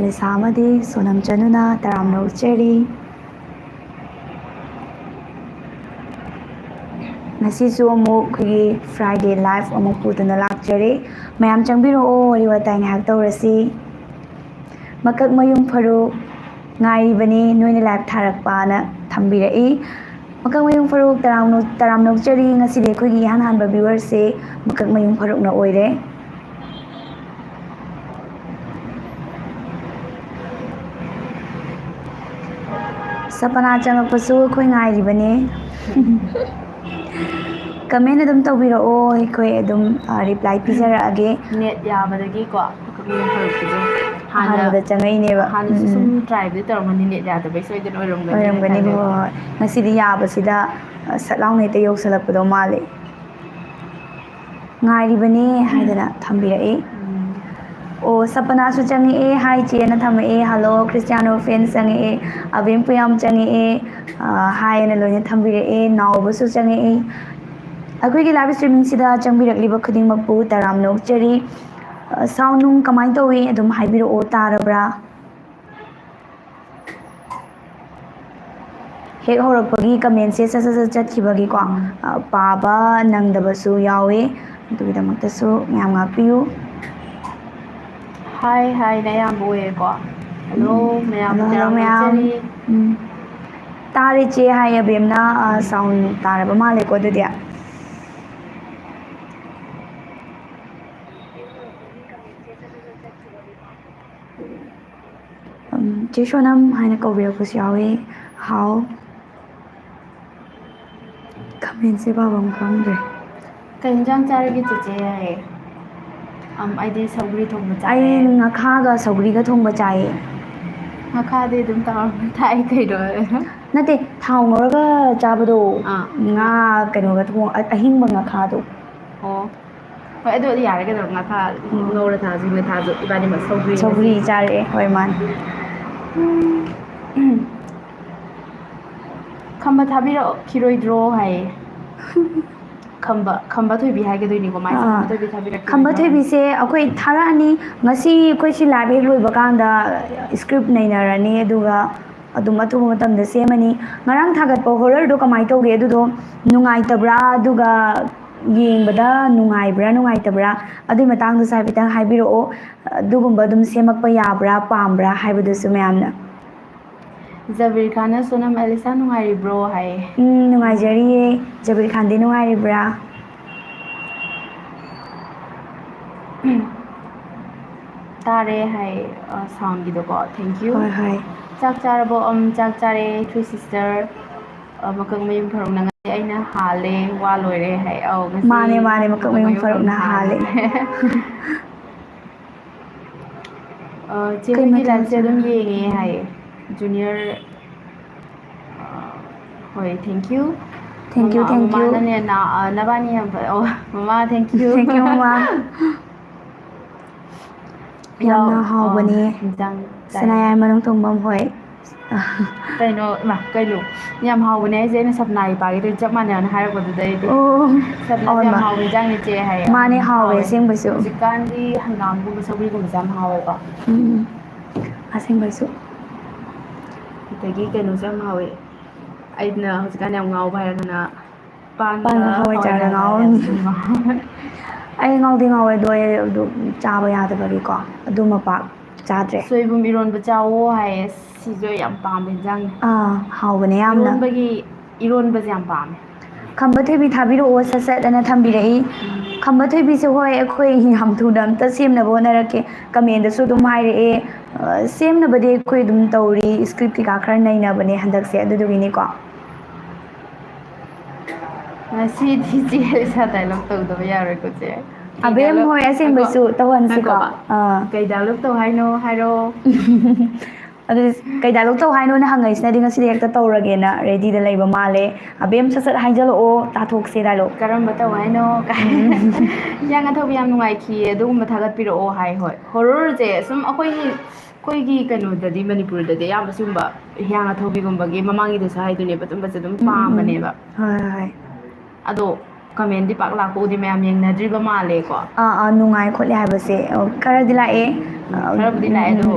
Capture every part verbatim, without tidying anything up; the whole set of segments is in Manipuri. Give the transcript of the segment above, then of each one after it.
ꯂꯤꯁꯥ ꯑꯃꯗꯤ ꯁꯣꯅꯝ ꯆꯅꯨꯅ ꯇꯔꯥꯝꯅ ꯑꯣꯛꯆꯔꯤ꯫ ꯉꯁꯤꯁꯨ ꯑꯃꯨꯛ ꯑꯩꯈꯣꯏꯒꯤ Friday live ꯑꯃꯨꯛ ꯄꯨꯗꯨꯅ ꯂꯥꯛꯆꯔꯦ꯫ ꯃꯌꯥꯝ ꯆꯪꯕꯤꯔꯛꯑꯣ, ꯋꯥꯔꯤ ꯋꯥꯇꯥꯏ ꯉꯥꯏꯍꯥꯛ ꯇꯧꯔꯁꯤ꯫ ꯃꯀꯛ ꯃꯌꯨꯝ ꯐꯔꯨꯛ ꯉꯥꯏꯔꯤꯕꯅꯤ, ꯅꯣꯏꯅ live ꯊꯥꯔꯛꯄꯅ ꯊꯝꯕꯤꯔꯛꯏ꯫ ꯃꯀꯛ ꯃꯌꯨꯝ ꯐꯔꯨꯛ ꯇꯔꯥꯝꯅ-, ꯇꯔꯥꯝꯅ ꯑꯣꯛꯆꯔꯤ꯫ ꯉꯁꯤꯗꯤ ꯑꯩꯈꯣꯏꯒꯤ ꯏꯍꯥꯟ ꯍꯥꯟꯕ viewerꯁꯦ ꯃꯀꯛ ꯃꯌꯨꯝ ꯐꯔꯨꯛꯅ ꯑꯣꯏꯔꯦ꯫ ꯁꯄꯅꯥ ꯆꯪꯉꯛꯄꯁꯨ ꯑꯩꯈꯣꯏ ꯉꯥꯏꯔꯤꯕꯅꯦ꯫ Comment ꯑꯗꯨꯝ ꯇꯧꯕꯤꯔꯛꯑꯣ, ꯑꯩꯈꯣꯏ ꯑꯗꯨꯝ, ꯑ, reply ꯄꯤꯖꯔꯛꯑꯒꯦ꯫ Net ꯌꯥꯕꯗꯒꯤꯀꯣ, ꯃꯀꯛ ꯃꯌꯨꯝ ꯐꯔꯨꯛꯀꯤꯁꯨ ꯍꯥꯟꯅ, ꯑꯍꯥꯟꯕꯗ ꯆꯪꯉꯛꯏꯅꯦꯕ꯫ ꯍꯥꯟꯅꯁꯨ ꯎꯝ, ꯁꯨꯝ ꯎꯝ꯫ Tryꯕꯨꯗꯤ ꯇꯧꯔꯝꯒꯅꯤ, net ꯌꯥꯗꯕꯩ ꯁꯣꯏꯗꯅ ꯑꯣꯏꯔꯝꯒꯅꯤ ꯑꯣꯏꯔꯝꯒꯅꯤ, ꯍꯥꯏꯇꯥꯔꯦ꯫ ꯍꯣꯏ, ꯍꯣꯏ꯫ ꯉꯁꯤꯗꯤ ꯌꯥꯕꯁꯤꯗ, ꯑ, ꯁꯠ ꯂꯥꯎꯅ ꯍꯦꯛꯇ ꯌꯧꯁꯜꯂꯛꯄꯗꯣ ꯃꯥꯜꯂꯦ꯫ ꯉꯥꯏꯔꯤꯕꯅꯦ ꯍꯥꯏꯗꯅ ꯊꯝꯕꯤꯔꯛꯏ꯫ ꯎꯝ꯫ ꯑꯣ, ꯁꯄꯅꯥꯁꯨ ꯆꯪꯉꯛꯑꯦ꯫ Hi ꯆꯦꯅ ꯊꯝꯃꯛꯑꯦ꯫ Hello, Cristiano fans ꯆꯪꯉꯛꯑꯦ꯫ ꯑꯕꯦꯝ ꯄꯨꯌꯥꯝ ꯆꯪꯉꯛꯑꯦ꯫ ꯑ, hi ꯑꯅ ꯂꯣꯏꯅ ꯊꯝꯕꯤꯔꯛꯑꯦ꯫ ꯅꯥꯎꯕꯁꯨ ꯆꯪꯉꯛꯑꯦ꯫ ꯑꯩꯈꯣꯏꯒꯤ live streamingꯁꯤꯗ ꯆꯪꯕꯤꯔꯛꯂꯤꯕ ꯈꯨꯗꯤꯡꯃꯛꯄꯨ ꯇꯔꯥꯝꯅ ꯑꯣꯛꯆꯔꯤ꯫ ꯑ, sound ꯅꯨꯡ ꯀꯃꯥꯏꯅ ꯇꯧꯏ? ꯑꯗꯨꯝ ꯍꯥꯏꯕꯤꯔꯛꯑꯣ, ꯇꯥꯔꯕ꯭ꯔꯥ? ꯍꯦꯛ ꯍꯧꯔꯛꯄꯒꯤ commentꯁꯦ ꯁꯠ ꯁꯠ ꯁꯠ ꯆꯠꯈꯤꯕꯒꯤꯀꯣ, ꯎꯝ꯫ ꯑ, ꯄꯥꯕ ꯅꯪꯗꯕꯁꯨ ꯌꯥꯎꯋꯤ꯫ ꯑꯗꯨꯒꯤꯗꯃꯛꯇꯁꯨ ꯃꯌꯥꯝ ꯉꯥꯛꯄꯤꯌꯨ꯫ Hi, hiꯅ ꯑꯌꯥꯝꯕ ꯑꯣꯏꯌꯦꯀꯣ꯫ Hello, ꯎꯝ꯫ ꯃꯌꯥꯝ, hello, hello, ꯇꯔꯥꯝꯅ ꯃꯌꯥꯝ꯫ ꯑꯣꯛꯆꯔꯤ꯫ ꯎꯝ꯫ ꯇꯥꯔꯦ ꯆꯦ, hi ꯑꯕꯦꯝꯅ, ꯑ, sound ꯇꯥꯔꯕ ꯃꯥꯜꯂꯦꯀꯣ ꯑꯗꯨꯗꯤ꯫ ꯎꯝ, ꯆꯦ ꯁꯣꯅꯝ ꯍꯥꯏꯅ ꯀꯧꯕꯤꯔꯛꯄꯁꯨ ꯌꯥꯎꯋꯤ꯫ ꯍꯥꯎ꯫ Commentꯁꯦ ꯄꯥꯕꯝ ꯈꯪꯗ꯭ꯔꯦ꯫ ꯀꯩ ꯏꯟꯖꯥꯡ ꯆꯥꯔꯒꯦ ꯆꯦꯆꯦ? ꯑꯝ, ꯑꯩꯗꯤ ꯁꯧꯒ꯭ꯔꯤ ꯊꯣꯡꯕ ꯆꯥꯔꯦ꯫ ꯑꯩ ꯉꯥꯈꯥꯒ ꯁꯧꯒ꯭ꯔꯤꯒ ꯊꯣꯡꯕ ꯆꯥꯏꯌꯦ꯫ ꯉꯥꯈꯥꯗꯤ ꯑꯗꯨꯝ ꯇꯥꯎꯔꯒ ꯊꯥꯛꯑꯦ ꯀꯩꯅꯣ꯫ ꯅꯠꯇꯦ, ꯊꯥꯎ ꯉꯧꯔꯒ ꯆꯥꯕꯗꯣ, ꯑꯥ꯫ ꯉꯥ ꯀꯩꯅꯣꯒ ꯊꯣꯡ-, ꯑ-, ꯑꯍꯤꯡꯕ ꯉꯥꯈꯥꯗꯣ꯫ ꯑꯣ꯫ ꯍꯣꯏ, ꯑꯗꯨ ꯑꯣꯏꯗꯤ ꯌꯥꯔꯦ ꯀꯩꯗꯧꯔꯒꯦ, ꯉꯥꯈꯥ ꯎꯝ꯫ ꯉꯧꯔ ꯊꯥꯁꯨ, ꯍꯤꯡꯅ ꯊꯥꯁꯨ, ꯏꯕꯥꯅꯤꯃꯛ ꯁꯧꯒ꯭ꯔꯤ ꯁꯧꯒ꯭ꯔꯤ ꯉꯁꯤ꯫ ꯆꯥꯔꯛꯑꯦ, ꯍꯣꯏ, ꯃꯥꯅꯦ꯫ ꯈꯝꯕ ꯊꯥꯕꯤꯔꯛꯈꯤꯔꯣꯏꯗ꯭ꯔꯣ ꯍꯥꯏꯌꯦ꯫ ꯈꯝꯕ ꯈꯝꯕ ꯊꯣꯏꯕꯤ ꯍꯥꯏꯒꯗꯣꯏꯅꯤꯀꯣ ꯃꯥꯏꯁꯦ꯫ ꯑꯥ꯫ ꯈꯝꯕ ꯊꯣꯏꯕꯤ ꯊꯥꯕꯤꯔꯛꯀꯦ꯫ ꯈꯝꯕ ꯊꯣꯏꯕꯤꯁꯦ ꯑꯩꯈꯣꯏ ꯊꯥꯔꯛꯑꯅꯤ꯫ ꯉꯁꯤ ꯑꯩꯈꯣꯏ ꯁꯤ live ꯍꯦꯛ ꯂꯣꯏꯕ ꯀꯥꯟꯗ script ꯅꯩꯅꯔꯅꯤ, ꯑꯗꯨꯒ ꯑꯗꯨꯝ ꯑꯊꯨꯕ ꯃꯇꯝꯗ ꯁꯦꯝꯃꯅꯤ꯫ ꯉꯔꯥꯡ ꯊꯥꯒꯠꯄ horrorꯗꯣ ꯀꯃꯥꯏꯅ ꯇꯧꯒꯦ? ꯑꯗꯨꯗꯣ ꯅꯨꯡꯉꯥꯏꯇꯕ꯭ꯔꯥ? ꯑꯗꯨꯒ ꯌꯦꯡꯕꯗ ꯅꯨꯡꯉꯥꯏꯕ꯭ꯔꯥ ꯅꯨꯡꯉꯥꯏꯇꯕ꯭ꯔꯥ? ꯑꯗꯨꯒꯤ ꯃꯇꯥꯡꯗꯁꯨ ꯍꯥꯏꯐꯦꯠꯇꯪ ꯍꯥꯏꯕꯤꯔꯛꯑꯣ꯫ ꯑꯗꯨꯒꯨꯝꯕ ꯑꯗꯨꯝ ꯁꯦꯝꯃꯛꯄ ꯌꯥꯕ꯭ꯔꯥ, ꯄꯥꯝꯕ꯭ꯔꯥ ꯍꯥꯏꯕꯗꯨꯁꯨ ꯃꯌꯥꯝꯅ꯫ ꯖꯕꯤꯔ ꯈꯥꯟꯅ ꯁꯣꯅꯝ ꯑꯦꯂꯤꯁꯥ ꯅꯨꯡꯉꯥꯏꯔꯤꯕ꯭ꯔꯣ ꯍꯥꯏꯌꯦ꯫ ꯎꯝ, ꯅꯨꯡꯉꯥꯏꯖꯔꯤꯌꯦ꯫ ꯖꯕꯤꯔ ꯈꯥꯟꯗꯤ ꯅꯨꯡꯉꯥꯏꯔꯤꯕ꯭ꯔꯥ? ꯇꯥꯔꯦ ꯍꯥꯏ, ꯑ, soundꯒꯤꯗꯣꯀꯣ꯫ Thank you꯫ ꯍꯣꯏ, ꯍꯣꯏ꯫ ꯆꯥꯛ ꯆꯥꯔꯕꯣ? ꯑꯝ, ꯆꯥꯛ ꯆꯥꯔꯦ, ꯑꯩꯈꯣꯏ sister꯫ ꯑ, ꯃꯀꯛ ꯃꯌꯨꯝ ꯐꯔꯨꯛꯅ ꯉꯁꯤ ꯑꯩꯅ ꯍꯥꯜꯂꯦ, ꯋꯥ ꯂꯣꯏꯔꯦ ꯍꯥꯏ꯫ ꯑꯧ, ꯉꯁꯤ ꯃꯥꯅꯦ, ꯃꯥꯅꯦ, ꯃꯀꯛ ꯃꯀꯛ ꯃꯌꯨꯝ ꯃꯌꯨꯝ ꯐꯔꯨꯛꯅ ꯐꯔꯨꯛꯅ ꯍꯥꯜꯂꯦ꯫ ꯍꯥꯜꯂꯦ꯫ ꯑ, ꯆꯦ ꯀꯩ ꯍꯣꯏꯒꯤ ꯃꯊꯦꯜ liveꯁꯦ ꯑꯗꯨꯝ ꯆꯥꯔꯒꯦ? ꯌꯦꯡꯉꯦ ꯍꯥꯏꯌꯦ꯫ Junior, ꯑ, ꯍꯣꯏ, thank you꯫ Thank you, ꯃꯃꯥ-, thank you꯫ ꯃꯃꯥꯅꯅꯦ, ꯅ-, ꯑ, ꯅꯕꯥꯅꯤ ꯌꯥꯝ ꯐ-, ꯑꯣ, ꯃꯃꯥ, thank you꯫ Thank you, ꯃꯃꯥ꯫ ꯌꯥꯝꯅ ꯌꯥꯎ-, ꯑ, ꯍꯥꯎꯕꯅꯦ꯫ ꯏꯟꯖꯥꯡ ꯆꯥꯏ꯫ ꯁꯅꯥꯌꯥꯏ ꯃꯅꯨꯡ ꯊꯣꯡꯕ ꯍꯣꯏ꯫ ꯀꯩꯅꯣ, ꯏꯃꯥ, ꯀꯩꯅꯣ? ꯌꯥꯝ ꯍꯥꯎꯕꯅꯦ ꯍꯥꯏꯁꯦ, ꯑꯩꯅ ꯁꯞꯅꯥꯒꯤ ꯄꯥꯒꯤꯗꯣ ꯆꯞ ꯃꯥꯟꯅꯩꯅ ꯍꯥꯏꯔꯛꯄꯗꯨꯗꯩꯗꯤ꯫ ꯑꯣ꯫ ꯁꯞꯅꯥꯁꯦ ꯑꯣ, ꯌꯥꯝ ꯏꯃꯥ꯫ ꯍꯥꯎꯕ ꯏꯟꯖꯥꯡꯅꯦ ꯆꯦ ꯍꯥꯏꯌꯦ꯫ ꯃꯥꯅꯦ, ꯍꯥꯎꯋꯦ ꯍꯥꯎꯋꯦ꯫ ꯑꯁꯦꯡꯕꯩꯁꯨ꯫ ꯍꯧꯖꯤꯛꯀꯥꯟꯗꯤ ꯍꯪꯒꯥꯝꯒꯨꯝꯕ, ꯁꯧꯒ꯭ꯔꯤꯒꯨꯝꯕꯁꯦ ꯌꯥꯝ ꯍꯥꯎꯋꯦꯀꯣ꯫ ꯎꯝ, ꯑꯁꯦꯡꯕꯩꯁꯨ꯫ ꯑꯗꯒꯤ ꯀꯩꯅꯣꯁꯨ ꯌꯥꯝ ꯍꯥꯎꯋꯦ꯫ ꯑꯩꯅ ꯍꯧꯖꯤꯛꯀꯥꯟ ꯌꯥꯝ ꯉꯥꯎꯕ ꯍꯥꯏꯔꯒꯅ ꯄꯥꯟꯒ ꯄꯥꯟꯒ ꯍꯋꯥꯏꯖꯥꯔꯒ ꯍꯋꯥꯏꯖꯥꯔꯒ ꯉꯥꯎꯔꯝꯃꯤ꯫ ꯌꯥꯝ ꯉꯥꯎꯋꯦ꯫ ꯑꯩ ꯉꯥꯎꯗꯤ ꯉꯥꯎꯋꯦ, ꯑꯗꯣ ꯑꯩ ꯑꯗꯨ ꯆꯥꯕ ꯌꯥꯗꯕꯒꯤꯀꯣ, ꯑꯗꯨꯃ ꯄꯥꯛ ꯆꯥꯗ꯭ꯔꯦ꯫ ꯁꯣꯏꯕꯨꯝ ꯏꯔꯣꯟꯕ ꯆꯥꯎꯋꯣ ꯍꯥꯏꯌꯦ꯫ ꯁꯤꯁꯨ ꯑꯩ ꯌꯥꯝ ꯄꯥꯝꯕ ꯏꯟꯖꯥꯡꯅꯦ꯫ ꯑꯥ, ꯍꯥꯎꯕꯅꯦ ꯌꯥꯝꯅ꯫ ꯏꯔꯣꯟꯕꯒꯤ, ꯏꯔꯣꯟꯕꯁꯦ ꯌꯥꯝ ꯄꯥꯝꯃꯦ꯫ ꯈꯝꯕ ꯊꯣꯏꯕꯤ ꯊꯥꯕꯤꯔꯛꯑꯣ ꯁꯠ ꯁꯠ ꯑꯅ ꯊꯝꯕꯤꯔꯛꯏ꯫ ꯈꯝꯕ ꯊꯣꯏꯕꯤꯁꯦ, ꯍꯣꯏ, ꯑꯩꯈꯣꯏ ꯌꯥꯝ ꯊꯨꯅ ꯑꯝꯇ ꯁꯦꯝꯅꯕ ꯍꯣꯠꯅꯔꯛꯀꯦ꯫ Commentꯗꯁꯨ ꯑꯗꯨꯝ ꯍꯥꯏꯔꯛꯑꯦ꯫ ꯑ, ꯁꯦꯝꯅꯕꯗꯤ ꯑꯩꯈꯣꯏ ꯑꯗꯨꯝ ꯇꯧꯔꯤ, script ꯀꯩꯀꯥ ꯈꯔ ꯅꯩꯅꯕꯅꯦ ꯍꯟꯗꯛꯁꯦ, ꯑꯗꯨꯗꯨꯒꯤꯅꯤꯀꯣ꯫ ꯉꯁꯤꯗꯤ ꯆꯦ ꯑꯦꯂꯤꯁꯥ dialogue ꯇꯧꯗꯕ ꯌꯥꯔꯣꯏꯀꯣ, ꯆꯦ꯫ ꯀꯩ ꯑꯕꯦꯝ dialogue? ꯍꯣꯏ, ꯑꯁꯦꯡꯕꯩꯁꯨ ꯉꯥꯏꯈꯣ, ꯇꯧꯍꯟꯁꯤꯀꯣ꯫ ꯉꯥꯏꯈꯣꯕ꯫ ꯑꯥ꯫ ꯀꯩ dialogue ꯇꯧ ꯍꯥꯏꯅꯣ ꯍꯥꯏꯔꯣ꯫ ꯑꯗꯨ ꯀꯩ dialogue ꯇꯧ ꯍꯥꯏꯅꯣꯅ ꯍꯪꯉꯛꯏꯁꯤꯅꯗꯤ ꯉꯁꯤꯗꯤ ꯍꯦꯛꯇ ꯇꯧꯔꯒꯦꯅ readyꯗ ꯂꯩꯕ ꯃꯥꯜꯂꯦ꯫ ꯑꯕꯦꯝ, ꯁꯠ ꯁꯠ ꯍꯥꯏꯖꯜꯂꯛꯑꯣ, ꯇꯥꯊꯣꯛꯁꯦ dialogue꯫ ꯀꯔꯝꯕ ꯇꯧ ꯍꯥꯏꯅꯣ? ꯍꯤꯌꯥꯡ ꯑꯊꯧꯕꯤ ꯌꯥꯝ ꯅꯨꯡꯉꯥꯏꯈꯤꯌꯦ, ꯑꯗꯨꯒꯨꯝꯕ ꯊꯥꯒꯠꯄꯤꯔꯛꯑꯣ ꯍꯥꯏ꯫ ꯍꯣꯏ, horrorꯁꯦ ꯁꯨꯝ ꯑꯩꯈꯣꯏꯒꯤ, ꯑꯩꯈꯣꯏꯒꯤ ꯀꯩꯅꯣꯗꯗꯤ, ꯃꯅꯤꯄꯨꯔꯗꯗꯤ ꯑꯌꯥꯝꯕ ꯁꯤꯒꯨꯝꯕ ꯍꯤꯌꯥꯡ ꯑꯊꯧꯕꯤꯒꯨꯝꯕꯒꯤ, ꯃꯃꯥꯡꯒꯤꯗꯁꯨ ꯍꯥꯏꯗꯨꯅꯦꯕ, ꯑꯗꯨꯝꯕꯁꯦ ꯑꯗꯨꯝ ꯎꯝ, ꯎꯝ, ꯎꯝ꯫ ꯄꯥꯝꯕꯅꯦꯕ꯫ ꯍꯣꯏ, ꯍꯣꯏ, ꯍꯣꯏ꯫ ꯑꯗꯣ ꯀꯃꯦꯟꯗꯤ ꯄꯥꯛ ꯂꯥꯛꯄ ꯎꯗꯦ, ꯃꯌꯥꯝ ꯌꯦꯡꯅꯗ꯭ꯔꯤꯕ ꯃꯥꯜꯂꯦꯀꯣ꯫ ꯑꯥ ꯑꯥ, ꯅꯨꯡꯉꯥꯏ ꯈꯣꯠꯂꯦ ꯍꯥꯏꯕꯁꯦ, ꯑ, ꯈꯔꯗꯤ ꯂꯥꯛꯑꯦ꯫ ꯎꯝ, ꯈꯔꯕꯨꯗꯤ ꯂꯥꯛꯑꯦ, ꯑꯗꯣ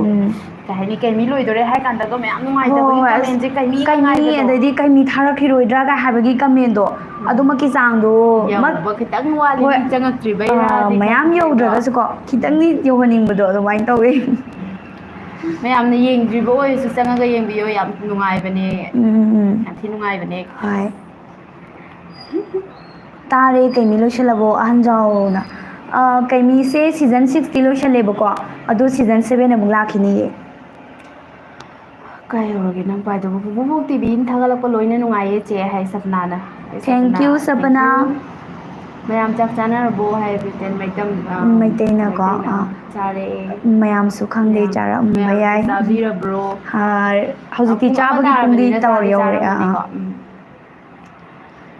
ꯀꯩ ꯍꯥꯏꯅꯤ, ꯀꯩꯃꯤ ꯂꯣꯏꯗꯣꯔꯦ ꯍꯥꯏ ꯀꯥꯟꯗꯒ ꯃꯌꯥꯝ ꯅꯨꯡꯉꯥꯏꯇꯕꯒꯤ ꯍꯣꯏ, ꯑꯁ, ꯀꯃꯦꯟꯁꯦ, ꯀꯩꯃꯤ ꯀꯩꯃꯤ, ꯉꯥꯏꯕꯗꯣ꯫ ꯑꯗꯩꯗꯤ ꯀꯩꯃꯤ ꯊꯥꯔꯛꯈꯤꯔꯣꯏꯗ꯭ꯔꯥ ꯀꯥꯏ ꯍꯥꯏꯕꯒꯤ ꯀꯃꯦꯟꯗꯣ, ꯑꯗꯨꯃꯛꯀꯤ ꯆꯥꯡꯗꯣ ꯃꯛ-, ꯌꯧꯕ ꯈꯤꯇꯪ ꯋꯥꯠꯂꯤ, ꯍꯣꯏ, ꯃꯤ ꯆꯪꯉꯛꯇ꯭ꯔꯤꯕꯩꯔꯥꯗꯤ ꯑꯥ, ꯃꯌꯥꯝ ꯈꯪꯗ꯭ꯔꯦꯀꯣ꯫ ꯌꯧꯗ꯭ꯔꯒꯁꯨꯀꯣ, ꯈꯤꯇꯪꯗꯤ ꯌꯧꯍꯟꯅꯤꯡꯕꯗꯣ ꯑꯗꯨꯃꯥꯏꯅ ꯇꯧꯋꯦ꯫ ꯃꯌꯥꯝꯅ ꯌꯦꯡꯗ꯭ꯔꯤꯕ ꯑꯣꯏꯔꯁꯨ ꯆꯪꯉꯒ ꯌꯦꯡꯕꯤꯌꯣ, ꯌꯥꯝ ꯅꯨꯡꯉꯥꯏꯕꯅꯦ, ꯎꯝ, ꯎꯝ, ꯎꯝ. ꯌꯥꯝ ꯊꯤ ꯅꯨꯡꯉꯥꯏꯕꯅꯦ꯫ ꯍꯣꯏ꯫ ꯇꯥꯔꯦ, ꯀꯩꯃꯤ ꯂꯣꯏꯁꯤꯜꯂꯕꯣ ꯑꯍꯟ ꯖꯥꯎꯅ꯫ ꯑ, ꯀꯩꯃꯤꯁꯦ season six ꯇꯤ ꯂꯣꯏꯁꯜꯂꯦꯕꯀꯣ, ꯑꯗꯣ season seven ꯑꯃꯨꯛ ꯂꯥꯛꯈꯤꯅꯤꯌꯦ꯫ ꯀꯥꯏ ꯌꯧꯔꯒꯦ ꯅꯪ ꯄꯥꯏꯗꯨꯕꯨ? ꯄꯨꯄꯨꯕꯣꯛ ꯇꯤꯚꯤꯅ ꯊꯥꯒꯠꯂꯛꯄ ꯂꯣꯏꯅ ꯅꯨꯡꯉꯥꯏꯌꯦ ꯆꯦ, ꯍꯥꯏ ꯁꯄꯅꯥꯅ꯫ ꯍꯥꯏ Thank you, Sapna, Sapna. Thank you꯫ ꯃꯌꯥꯝ ꯆꯥꯛ ꯆꯥꯅꯔꯕꯣ? ꯍꯥꯏ ꯕ꯭ꯔꯤꯇꯦꯟ ꯃꯩꯇꯝ, ꯑ, ꯃꯩꯇꯩꯅꯀꯣ, ꯃꯩꯇꯩꯅ꯫ ꯑꯥ꯫ ꯆꯥꯔꯦ꯫ ꯃꯌꯥꯝꯁꯨ ꯈꯪꯗꯦ, ꯃꯌꯥꯝ, ꯆꯥꯔꯛꯑꯝꯕ ꯃꯌꯥꯝꯁꯨ ꯌꯥꯏ꯫ ꯆꯥꯕꯤꯔꯕ꯭ꯔꯣ? ꯑꯥ, ꯍꯧꯖꯤꯛꯇꯤ ꯄꯨꯡ ꯑꯃ ꯆꯥꯕꯒꯤ ꯄꯨꯡꯗꯤ ꯇꯥꯔꯕꯅꯤꯅ ꯇꯧꯔ ꯆꯥꯗꯤ ꯌꯧꯔꯦ, ꯑꯥ, ꯑꯥ꯫ ꯆꯥꯔꯝꯃꯅꯤꯀꯣ꯫ ꯎꯝ꯫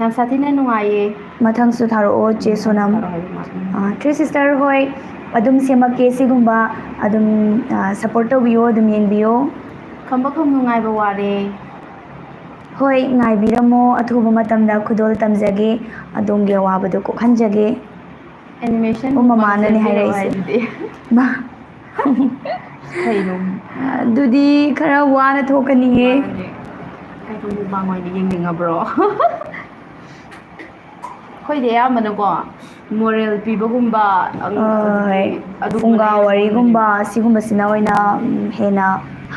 ꯌꯥꯝ ꯁꯥꯊꯤꯅ ꯅꯨꯡꯉꯥꯏꯌꯦ꯫ ꯃꯊꯪꯁꯨ ꯊꯥꯔꯛꯑꯣ, ꯆꯦ ꯁꯣꯅꯝ꯫ ꯊꯥꯔꯛꯑꯣ ꯍꯥꯏꯕ ꯃꯥꯜꯂꯦ꯫ ꯎꯝ꯫ ꯑꯥ, ꯊ꯭ꯔꯤ ꯁꯤꯁꯇꯔ ꯍꯣꯏ, ꯑꯗꯨꯝ ꯁꯦꯝꯃꯛꯀꯦ ꯁꯤꯒꯨꯝꯕ, ꯑꯗꯨꯝ, ꯑꯥ, support ꯇꯧꯕꯤꯌꯣ, ꯑꯗꯨꯝ ꯌꯦꯡꯕꯤꯌꯣ꯫ ꯈꯝꯕ ꯈꯝ ꯅꯨꯡꯉꯥꯏꯕ ꯋꯥꯔꯦ꯫ ꯍꯣꯏ, ꯉꯥꯏꯕꯤꯔꯝꯃꯣ, ꯑꯊꯨꯕ ꯃꯇꯝꯗ ꯈꯨꯗꯣꯜ ꯇꯝꯖꯒꯦ, ꯑꯗꯣꯝꯒꯤ ꯑꯋꯥꯕꯗꯣ ꯀꯣꯛꯍꯟꯖꯒꯦ꯫ Animation ꯑꯣ, ꯃꯃꯥꯅꯅꯦ ꯄꯥꯝꯖꯕꯤꯔꯣ ꯍꯥꯏꯔꯛꯏꯁꯦ꯫ ꯍꯥꯏꯗꯨꯗꯤ꯫ ꯃꯥ꯫ ꯀꯩꯅꯣ? ꯑꯗꯨꯗꯤ ꯈꯔ ꯋꯥꯅ ꯊꯣꯛꯀꯅꯤꯌꯦ꯫ ꯃꯥꯅꯦ꯫ ꯀꯩꯅꯣ, mukbang ꯑꯣꯏꯅ ꯌꯦꯡꯅꯤꯡꯉꯕ꯭ꯔꯣ? ꯑꯩꯈꯣꯏꯗꯤ ꯑꯌꯥꯝꯕꯅꯀꯣ, moral ꯄꯤꯕꯒꯨꯝꯕ, ꯑꯪ-, ꯍꯣꯏ, ꯑꯗꯨꯗꯤ ꯑꯗꯨꯒꯨꯝꯕꯅ ꯐꯨꯡꯒꯥ ꯍꯦꯟꯅ ꯋꯥꯔꯤꯒꯨꯝꯕ ꯇꯧꯕꯅꯦ꯫ ꯁꯤꯒꯨꯝꯕꯁꯤꯅ ꯑꯣꯏꯅ, ꯎꯝ, ꯍꯦꯟꯅ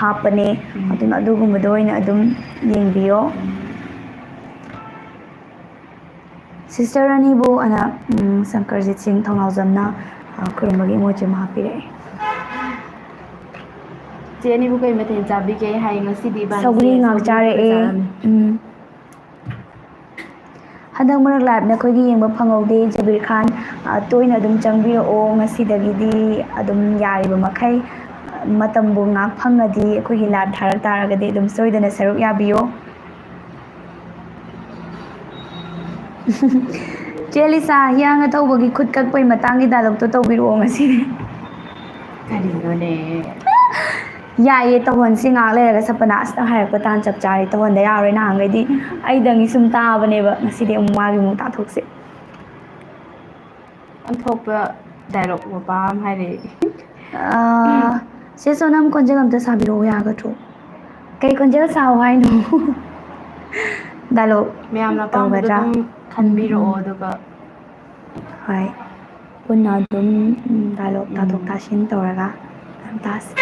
ꯍꯥꯞꯄꯅꯦ꯫ ꯎꯝ꯫ ꯑꯗꯨꯅ ꯑꯗꯨꯒꯨꯝꯕꯗ ꯑꯣꯏꯅ ꯑꯗꯨꯝ ꯌꯦꯡꯕꯤꯌꯣ꯫ ꯎꯝ꯫ ꯁꯤꯁꯇꯔ ꯑꯅꯤꯕꯨ ꯑꯅ, ꯎꯝ, ꯁꯪꯀꯔꯖꯤꯠ ꯁꯤꯡ ꯊꯧꯅꯥꯎꯖꯝꯅ, ꯑ, ꯈꯨꯔꯨꯝꯕꯒꯤ emoji ꯑꯃ ꯍꯥꯞꯄꯤꯔꯛꯑꯦ꯫ ꯆꯦ ꯑꯅꯤꯕꯨ ꯀꯩ ꯃꯊꯦꯜ ꯆꯥꯕꯤꯒꯦ? ꯍꯥꯏ, ꯉꯁꯤꯗꯤ ꯏꯕꯥꯅꯤꯁꯦ ꯁꯧꯒ꯭ꯔꯤ ꯉꯥꯛ ꯁꯧꯒ꯭ꯔꯤ ꯈꯛꯇ ꯆꯥꯔꯛꯑꯦ꯫ ꯆꯥꯔꯝꯃꯤ꯫ ꯎꯝ꯫ ꯍꯟꯗꯛ ꯃꯔꯛ live ꯅꯈꯣꯏꯒꯤ ꯌꯦꯡꯕ ꯐꯪꯍꯧꯗꯦ, ꯖꯕꯤꯔ ꯈꯥꯟ, ꯑ, ꯇꯣꯏꯅ ꯑꯗꯨꯝ ꯆꯪꯕꯤꯔꯛꯑꯣ꯫ ꯉꯁꯤꯗꯒꯤꯗꯤ ꯑꯗꯨꯝ ꯌꯥꯔꯤꯕ ꯃꯈꯩ, ꯑ, ꯃꯇꯝꯕꯨ ꯉꯥꯛ ꯐꯪꯉꯗꯤ ꯑꯩꯈꯣꯏꯒꯤ live ꯊꯥꯔꯛ ꯇꯥꯔꯒꯗꯤ ꯑꯗꯨꯝ ꯁꯣꯏꯗꯅ ꯁꯔꯨꯛ ꯌꯥꯕꯤꯌꯣ꯫ ꯆꯦ ꯂꯤꯁꯥ, ꯍꯤꯌꯥꯡ ꯑꯊꯧꯕꯒꯤ ꯈꯨꯠ ꯀꯛꯄꯩ ꯃꯇꯥꯡꯒꯤ dialogue ꯇꯣ ꯇꯧꯕꯤꯔꯛꯑꯣ ꯉꯁꯤꯗꯤ꯫ ꯀꯔꯤꯅꯣꯅꯦ? ꯌꯥꯏꯌꯦ, ꯇꯧꯍꯟꯁꯤ꯫ ꯉꯥꯏꯍꯥꯛ ꯂꯩꯔꯒ ꯁꯄꯅꯥꯁꯤꯅ ꯍꯥꯏꯔꯛꯄ ꯇꯥꯟ ꯆꯞ ꯆꯥꯔꯦ꯫ ꯇꯧꯍꯟꯗ ꯌꯥꯔꯣꯏ, ꯅꯍꯥꯟꯈꯩꯗꯤ ꯑꯩꯗꯪꯒꯤ ꯁꯨꯝ ꯇꯥꯕꯅꯦꯕ, ꯉꯁꯤꯗꯤ ꯑꯃꯨꯛ ꯃꯥꯒꯤ ꯑꯃꯨꯛ ꯇꯥꯊꯣꯛꯁꯦ꯫ ꯊꯣꯛꯄ ꯗꯥꯏꯂꯣꯛ ꯃꯄꯥ ꯑꯃ ꯍꯥꯏꯔꯛꯏ꯫ ꯑꯥ, ꯆꯦ ꯁꯣꯅꯝ, ꯈꯣꯟꯖꯦꯜ ꯑꯝꯇ ꯁꯥꯕꯤꯔꯛꯑꯣ ꯌꯥꯒꯗ꯭ꯔꯣ? ꯀꯩ ꯈꯣꯟꯖꯦꯜ ꯁꯥꯎ ꯍꯥꯏꯅꯣ? ꯗꯥꯏꯂꯣꯛ ꯃꯌꯥꯝꯅ ꯑꯄꯥꯝꯕꯗꯣ ꯇꯧꯒꯗ꯭ꯔꯥ? ꯑꯗꯨꯝ ꯈꯟꯕꯤꯔꯛꯑꯣ, ꯎꯝ, ꯎꯝ꯫ ꯑꯗꯨꯒ ꯍꯣꯏ, ꯄꯨꯟꯅ ꯑꯗꯨꯝ, ꯎꯝ, ꯗꯥꯏꯂꯣꯛ ꯎꯝ꯫ ꯇꯥꯊꯣꯛ ꯇꯥꯁꯤꯟ ꯇꯧꯔꯒ ꯑꯗꯨꯝ ꯇꯥꯁꯤ꯫